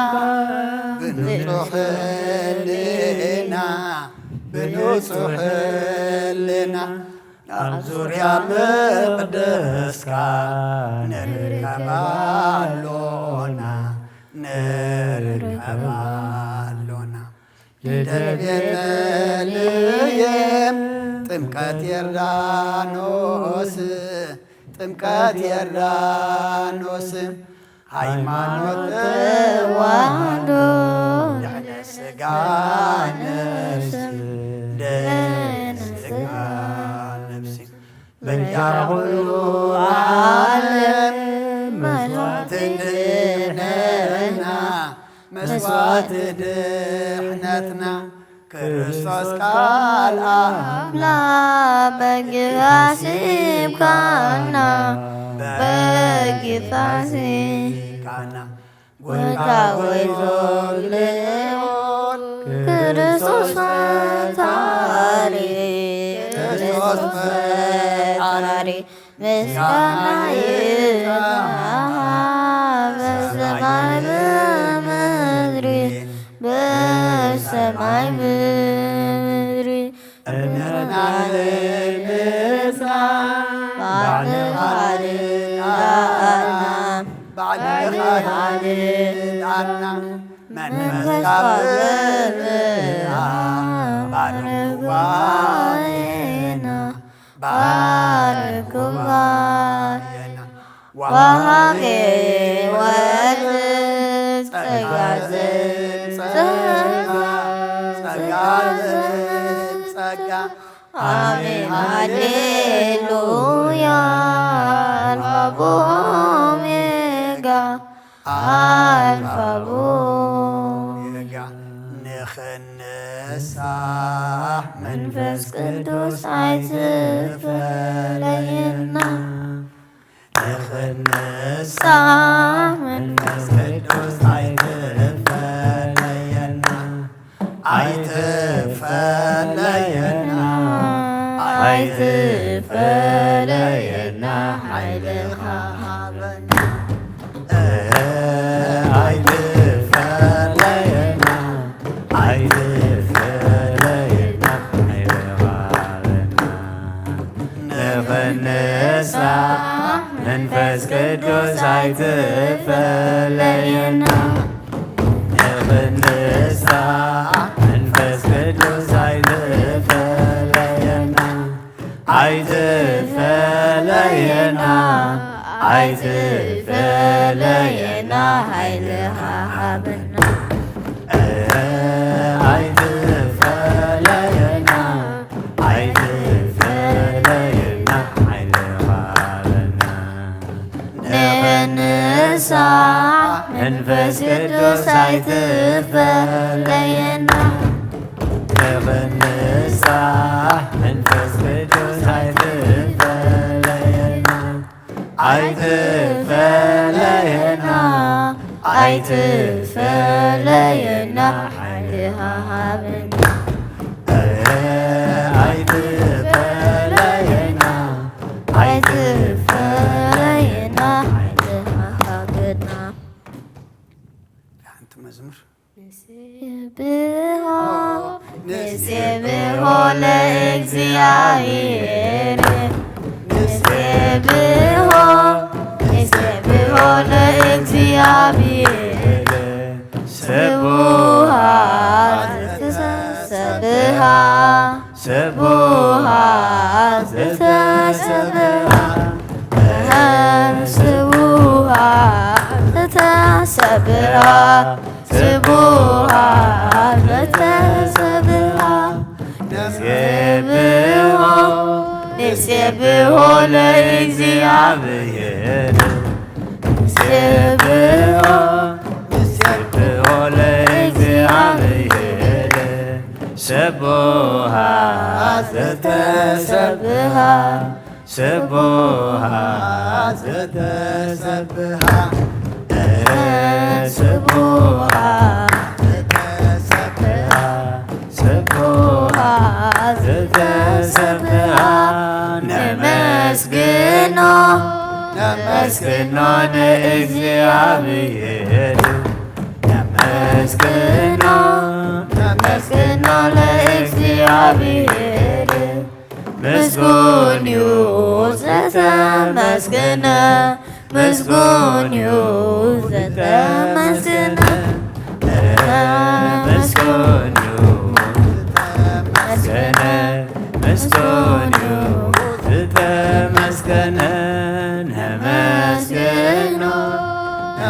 ብንጹሕ ሕሊና፣ ብንጹሕ ሕሊና ኣብ ዙርያ መቕደስካ ንርከብ ኣሎና፣ ንርከብ ኣሎና። ልደት ቤተልሔም ጥምቀት ዮርዳኖስ ጥምቀት ዮርዳኖስ ሃይማኖት ተዋህዶ ድሕነት ስጋ ነፍሲ ድሕነት ስጋ ነፍሲ በጃ ኩሉ ዓለም መስዋዕቲ ድሕነትና መስዋዕቲ ድሕነትና ክርስቶስ ቃል ኣምላኽ በግኻ ስብካና በግኻ ስብካና ጎይታ ወይ ዞግልኦን ክርስቶስ ፈጣሪ ክርስቶስ ፈጣሪ ምስጋና ይብዛሕ በሰማይ ብምድሪ በሰማይ ብምድሪ እምነትና ልንሳ ባዕልኻ ልዳና ባዕልኻ ልዳና መንፈስ ካብ ባርኽ ጉባኤና ባርክ ጉባኤና ወሃቢ ሕይወት ጸጋ ዘጸጋ ጸጋ ዘጸጋ ኣሜን ሃሌሉያ ኣልፋ ኦሜጋ ኣልፋ ኦሜጋ ንኽንሳሕ መንፈስ ቅዱስ ኣይትፈለየና ንኽንሳሕ መንፈስ ቅዱስ ኣይትፈለየና ኣይትፈለየና ኣይትፈለየና ሓይልኻ ሃበና ኣይትፈለየና ኣይትፈለየና ሓይልኻ ሃበና ንኽንሳሕ መንፈስ ቅዱስ ኣይትፈለየና ንኽንሳሕ መንፈስ ቅዱስ ኣይትፈለየና ኣይትፈለየና ኣይትፈለየና ሓይልኻ ሃበና ኣይትፈለየና ኣይትፈለየና ሓይልኻ ሃበና ንኽንሳሕ መንፈስ ቅዱስ ኣይትፈለየና ንኽንሳሕ መንፈስ ቅዱስ ኣይትፈለየና ኣይትፈለየና ኣይትፈለየና ሓይልኻ ሃበና ኣይትፈለየና ኣይትፈለየና ሓይልኻ ሃበና ሓንቲ መዝሙር ንሴብሖ ንሴብሖ ለእግዚኣብሔር ንሴብሖ ንሴብሖ ለእግዚኣብሔር ስቡሃት ዘተሰብሃ ስቡሃት ዘተሰብሃ ስቡሃት ዘተሰብሃ ስቡሃት ዘተሰብሃ ንሴብሖ ንሴብሖ ለእግዚኣብሔር ንሴብሖ ንሴብሖ ለእግዚኣብሔር ስቡሃት ዘተሰብሃ ስቡሃት ዘተሰብሃ ስቡሃት ዘተሰብሃ ስቡሃት ዘተሰብሃ ነመስግኖ ነመስግኖ ንእግዚኣብሔር ነመስግኖ ነመስግኖ ለእግዚኣብሔር ምስጉን እዩ ዘተመስገነ ምስጉን እዩ ዘተመስገነ ምስጉን እዩ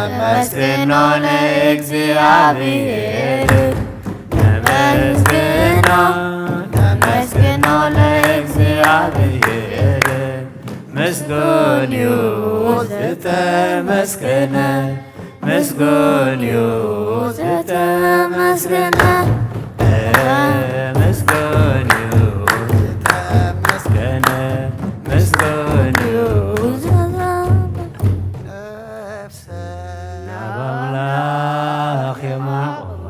ነመስግኖ ንእግዚኣብሔር፣ ነመስግኖ፣ ነመስግኖ ንእግዚኣብሔር። ምስጉን እዩ ዝተመስገነ፣ ምስጉን እዩ ዝተመስገነ፣ ምስጉን እዩ ዝተመስገነ፣ ምስጉን እዩ። ናብ ኣምላኽ የማቕዋ፣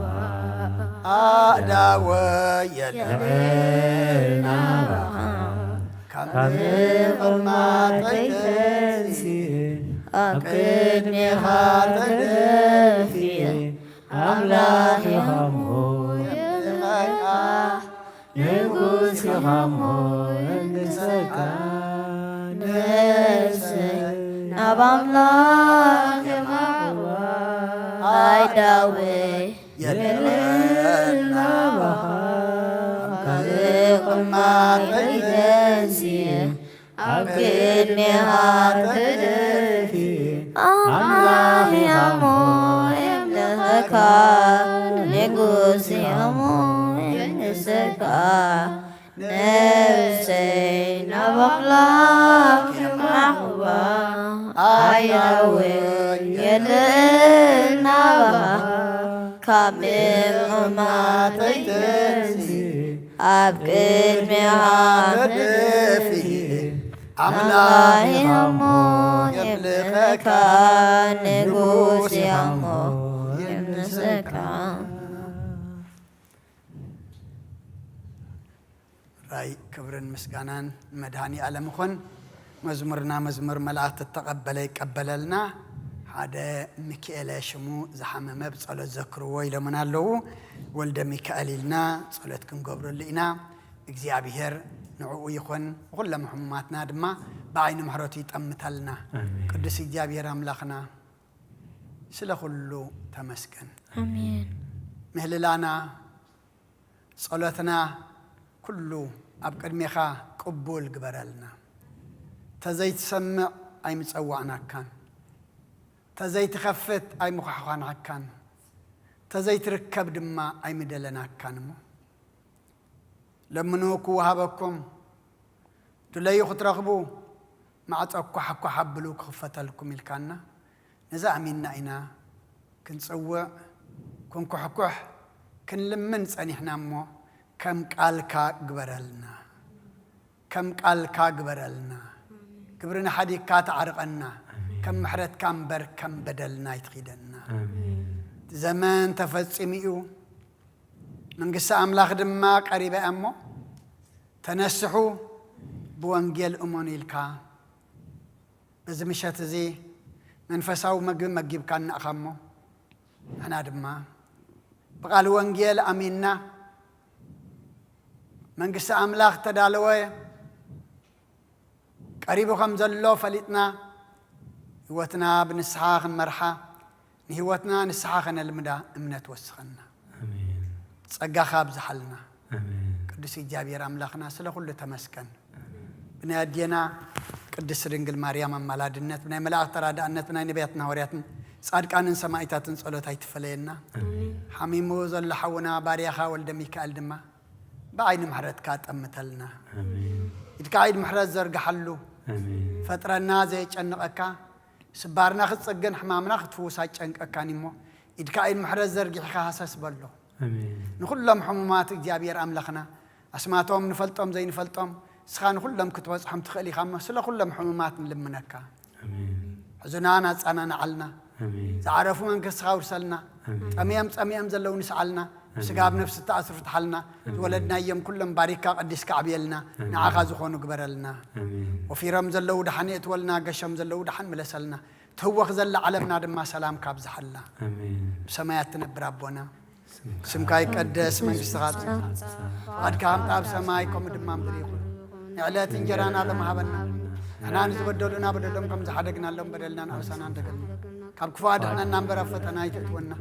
ኣእዳወ የልዕል ናባኻ፣ ካብ ምቕማጠይ ተንሲኤ፣ ኣብ ቅድሜኻ ተደፊኤ፣ ኣምላኽ ኢኻ እሞ የምልኸካ፣ ንጉስ ኢኻ እሞ የንግሰካ። ነፍሰይ ናብ ኣምላኽ የማቕዋ፣ ኣእዳወይ የልዕል ናባኻ፣ ካብ ምቕማጠይ ተንሲኤ፣ ኣብ ቅድሜኻ ተደፊኤ፣ ኣምላኽ ኢኻ እሞ የምልኸካ፣ ንጉስ ኢኻ እሞ የንግሰካ። ነፍሰይ ናብ ኣምላኽ የማቕዋ፣ ኣእዳወይ የልዕል ናባኻ፣ ካብ ምቕማጠይ ተንሲኤ፣ ኣብ ቅድሜኻ ተደፊኤ፣ ኣምላኽ ኢኻ እሞ የምልኸካ፣ ንጉስ ኢኻ እሞ የንግሰካ። ራይ ክብርን ምስጋናን ንመድሃኒ ኣለም ይኹን። መዝሙርና መዝሙር መላእክቲ እተቐበለ ይቀበለልና። ሓደ ሚካኤለ ሽሙ ዝሓመመ ብጸሎት ዘክርዎ ኢሎምና ኣለዉ። ወልደ ሚካኤል ኢልና ጸሎት ክንገብረሉ ኢና። እግዚኣብሔር ንዕኡ ይኹን። ንኹሎም ሕሙማትና ድማ ብዓይኒ ምሕረቱ ይጠምተልና። ኣሜን። ቅዱስ እግዚኣብሔር ኣምላኽና ስለ ኩሉ ተመስገን። ኣሜን። ምህልላና፣ ጸሎትና ኩሉ ኣብ ቅድሜኻ ቅቡል ግበረልና። ተዘይትሰምዕ ኣይምጸዋዕናካን፣ ተዘይትኸፍት ኣይምዃሕዃናካን፣ ተዘይትርከብ ድማ ኣይምደለናካን እሞ፣ ለምኑ ክወሃበኩም፣ ድለዩ ክትረኽቡ፣ ማዕጾ ኳሕኳሕ ኣብሉ ክኽፈተልኩም ኢልካና፣ ነዚ ኣሚንና ኢና ክንጽውዕ፣ ክንኩሕኩሕ፣ ክንልምን ጸኒሕና እሞ፣ ከም ቃልካ ግበረልና። ከም ቃልካ ግበረልና። ግብርና ሓዲግካ ተዓርቐና። ኣሜን። ከም ምሕረትካ እምበር ከም በደልና ኣይትኺደና። ኣሜን። እቲ ዘመን ተፈጺሙ እዩ። መንግስቲ ኣምላኽ ድማ ቀሪባ እያ እሞ፣ ተነስሑ፣ ብወንጌል እመኑ ኢልካ፣ በዚ ምሸት እዚ መንፈሳዊ መግቢ መጊብካና ኢኻ እሞ፣ ንሕና ድማ ብቓል ወንጌል ኣሚንና፣ መንግስቲ ኣምላኽ ተዳለወ፣ ቀሪቡ ከም ዘሎ ፈሊጥና፣ ህይወትና ብንስሓ ክንመርሓ፣ ንህይወትና ንስሓ ከነልምዳ እምነት ወስኸና። ኣሜን። ጸጋኻ ኣብዝሓልና። ኣሜን። ቅዱስ እግዚኣብሔር ኣምላኽና ስለ ኩሉ ተመስገን። ብናይ ኣዴና ቅድስት ድንግል ማርያም ኣማላድነት፣ ብናይ መላእኽቲ ተራዳእነት፣ ብናይ ነቢያትን ሃዋርያትን ጻድቃንን ሰማኢታትን ጸሎት ኣይትፈለየና። ኣሜን። ሓሚሙ ዘሎ ሓውና ባርያኻ ወልደ ሚካኤል ድማ ብዓይኒ ምሕረትካ ጠምተልና። ኣሜን። ኢድካ ኢድ ምሕረት ዘርግሓሉ። ኣሜን። ፈጥረና ዘየጨንቐካ፣ ስባርና ክትጽግን ሕማምና ክትፍውስ ኣይጨንቀካን እሞ፣ ኢድካ ኢድ ምሕረት ዘርጊሕካ ሃሰስ በሎ። ኣሜን። ንኹሎም ሕሙማት እግዚኣብሔር ኣምላኽና፣ ኣስማቶም ንፈልጦም ዘይንፈልጦም፣ ንስኻ ንኹሎም ክትበጽሖም ትኽእል ኢኻ እሞ፣ ስለ ኩሎም ሕሙማት ንልምነካ። ኣሜን። ሕዙናን ኣጻናንዓልና። ኣሜን። ዝዓረፉ መንግስትኻ ኣውርሰልና። ኣሜን። ጠምዮም ጸሚኦም ዘለዉ ንስዓልና። ኣሜን። ስጋ ኣብ ነፍሲ እተኣስሩ ፍትሓልና። ኣሜን። ዝወለድናዮም ኩሎም ባሪካ ቀዲስካ ዓብየልና። ኣሜን። ንዓኻ ዝኾኑ ግበረልና። ኣሜን። ወፊሮም ዘለዉ ደሓን የእትወልና፣ ገሾም ዘለዉ ደሓን ምለሰልና። ትህወኽ ዘላ ዓለምና ድማ ሰላምካ ኣብዝሓልና። ኣሜን። ብሰማያት ትነብር ኣቦና፣ ስምካ ይቀደስ፣ መንግስትኻ ትምጻእ፣ ፍቓድካ ከምታ ኣብ ሰማይ ከምኡ ድማ ምድሪ ይኹን። ንዕለት እንጀራና ሎሚ ሃበና። ንሕና ንዝበደሉና በደሎም ከም ዝሓደግናሎም በደልና ንኣውሳና እንደገና። ካብ ክፉ ኣድሕነና እምበር ኣብ ፈተና ኣይተእትወና።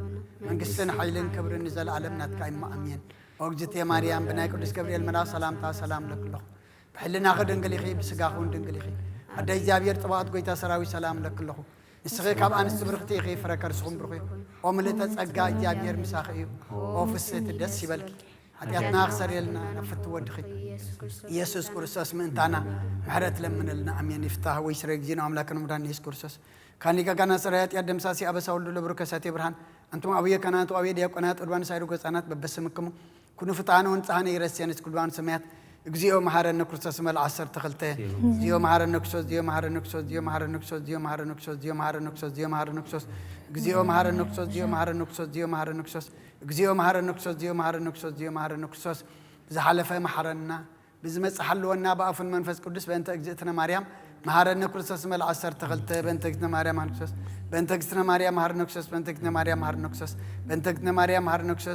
መንግስትን ሓይልን ክብርን ንዘለኣለም ናትካ እዩ። ኣሜን። ኦግዝእትየ ማርያም፣ ብናይ ቅዱስ ገብርኤል መልኣኽ ሰላምታ ሰላም እለኪ ኣለኹ። ብሕልናኺ ድንግል ኢኺ፣ ብስጋኺ እውን ድንግል ኢኺ። ኣደ እግዚኣብሔር፣ ጽባኦት ጐይታ ሰራዊት ሰላም እለኪ ኣለኹ። ንስኺ ካብ ኣንስቲ ብርኽቲ ኢኺ፣ ፍረ ከርስኹም ብሩኽ እዩ። ኦ ምልእተ ጸጋ እግዚኣብሔር ምሳኺ እዩ። ኦ ፍስህቲ ደስ ይበልኪ። ሓጢኣትና ክሰርየልና ናብ ፍትው ወድኺ ኢየሱስ ክርስቶስ ምእንታና ምሕረት ለምንልና። ኣሜን። ይፍታህ ወይ ስረ ጊዜና ኣምላክን መድኃኒን ኢየሱስ ክርስቶስ ካኒ ጋጋና ስረ ኃጢአት ደምሳሲ ኣበሳ ወልዱ ለብሩ ከሳቴ ብርሃን ኣንቱም ኣቡየ ካህናት ወአቡየ ዲያቆናት ወድባን ሳይሩ ገጻናት በበስምክሙ ኩኑ ፍትሐነ ወንጽሐነ ይረስየን እስኩልባን ሰማያት። እግዚኦ መሐረነ ክርስቶስ መልዓ ዓሰርተ ክልተ። እግዚኦ መሐረነ ክርስቶስ፣ እግዚኦ መሐረነ ክርስቶስ፣ እግዚኦ መሐረነ ክርስቶስ፣ እግዚኦ መሐረነ ክርስቶስ፣ እግዚኦ መሐረነ ክርስቶስ፣ እግዚኦ መሐረነ ክርስቶስ፣ እግዚኦ መሐረነ ክርስቶስ፣ እግዚኦ መሐረነ ክርስቶስ፣ እግዚኦ መሐረነ ክርስቶስ፣ እግዚኦ መሐረነ ክርስቶስ፣ እግዚኦ መሐረነ ክርስቶስ፣ እግዚኦ መሐረነ ክርስቶስ። ብዝሓለፈ መሐረና፣ ብዝመጽእ ሓልወና ብኣፉን መንፈስ ቅዱስ። በእንተ እግዝእትነ ማርያም መሐረነ ክርስቶስ መልዓ ዓሰርተ ክልተ። በእንተ እግዝእትነ ማርያም መሐረነ ክርስቶስ፣ በእንተ እግዝእትነ ማርያም መሐረነ ክርስቶስ፣ በእንተ እግዝእትነ ማርያም መሐረነ ክርስቶስ፣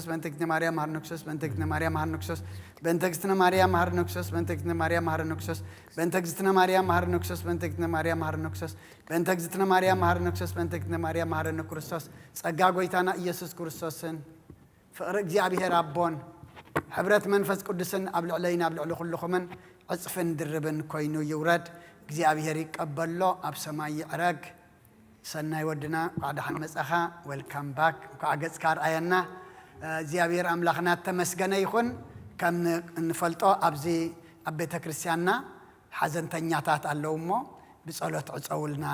በእንተ እግዝእትነ ማርያም መሐረነ ክርስቶስ፣ በእንተ እግዝእትነ ማርያም መሐረነ ክርስቶስ፣ በእንተ እግዝእትነ ማርያም መሐረነ ክርስቶስ፣ በእንተ እግዝእትነ ማርያም መሐረነ ክርስቶስ፣ በእንተ እግዝእትነ ማርያም መሐረነ ክርስቶስ፣ በእንተ እግዝእትነ ማርያም መሐረነ ክርስቶስ፣ በእንተ እግዝእትነ ማርያም መሐረነ ክርስቶስ፣ በእንተ እግዝእትነ ማርያም መሐረነ ክርስቶስ። ጸጋ ጎይታና ኢየሱስ ክርስቶስን ፍቕሪ እግዚኣብሔር ኣቦን ሕብረት መንፈስ ቅዱስን ኣብ ልዕለይን ኣብ ልዕሊ ኩልኹምን ዕጽፍን ድርብን ኮይኑ ይውረድ። እግዚኣብሔር ይቀበሎ፣ ኣብ ሰማይ ይዕረግ። ሰናይ ወድና፣ እንኳዕ ደሓን መጻኻ። ወልካም ባክ። እንኳዕ ገጽካ ኣርኣየና። እግዚኣብሔር ኣምላኽና ተመስገነ ይኹን። ከም ን-፣ እንፈልጦ ኣብዚ ኣብ ቤተ ክርስቲያንና ሓዘንተኛታት ኣለዉ እሞ ብጸሎት ዕጸውልና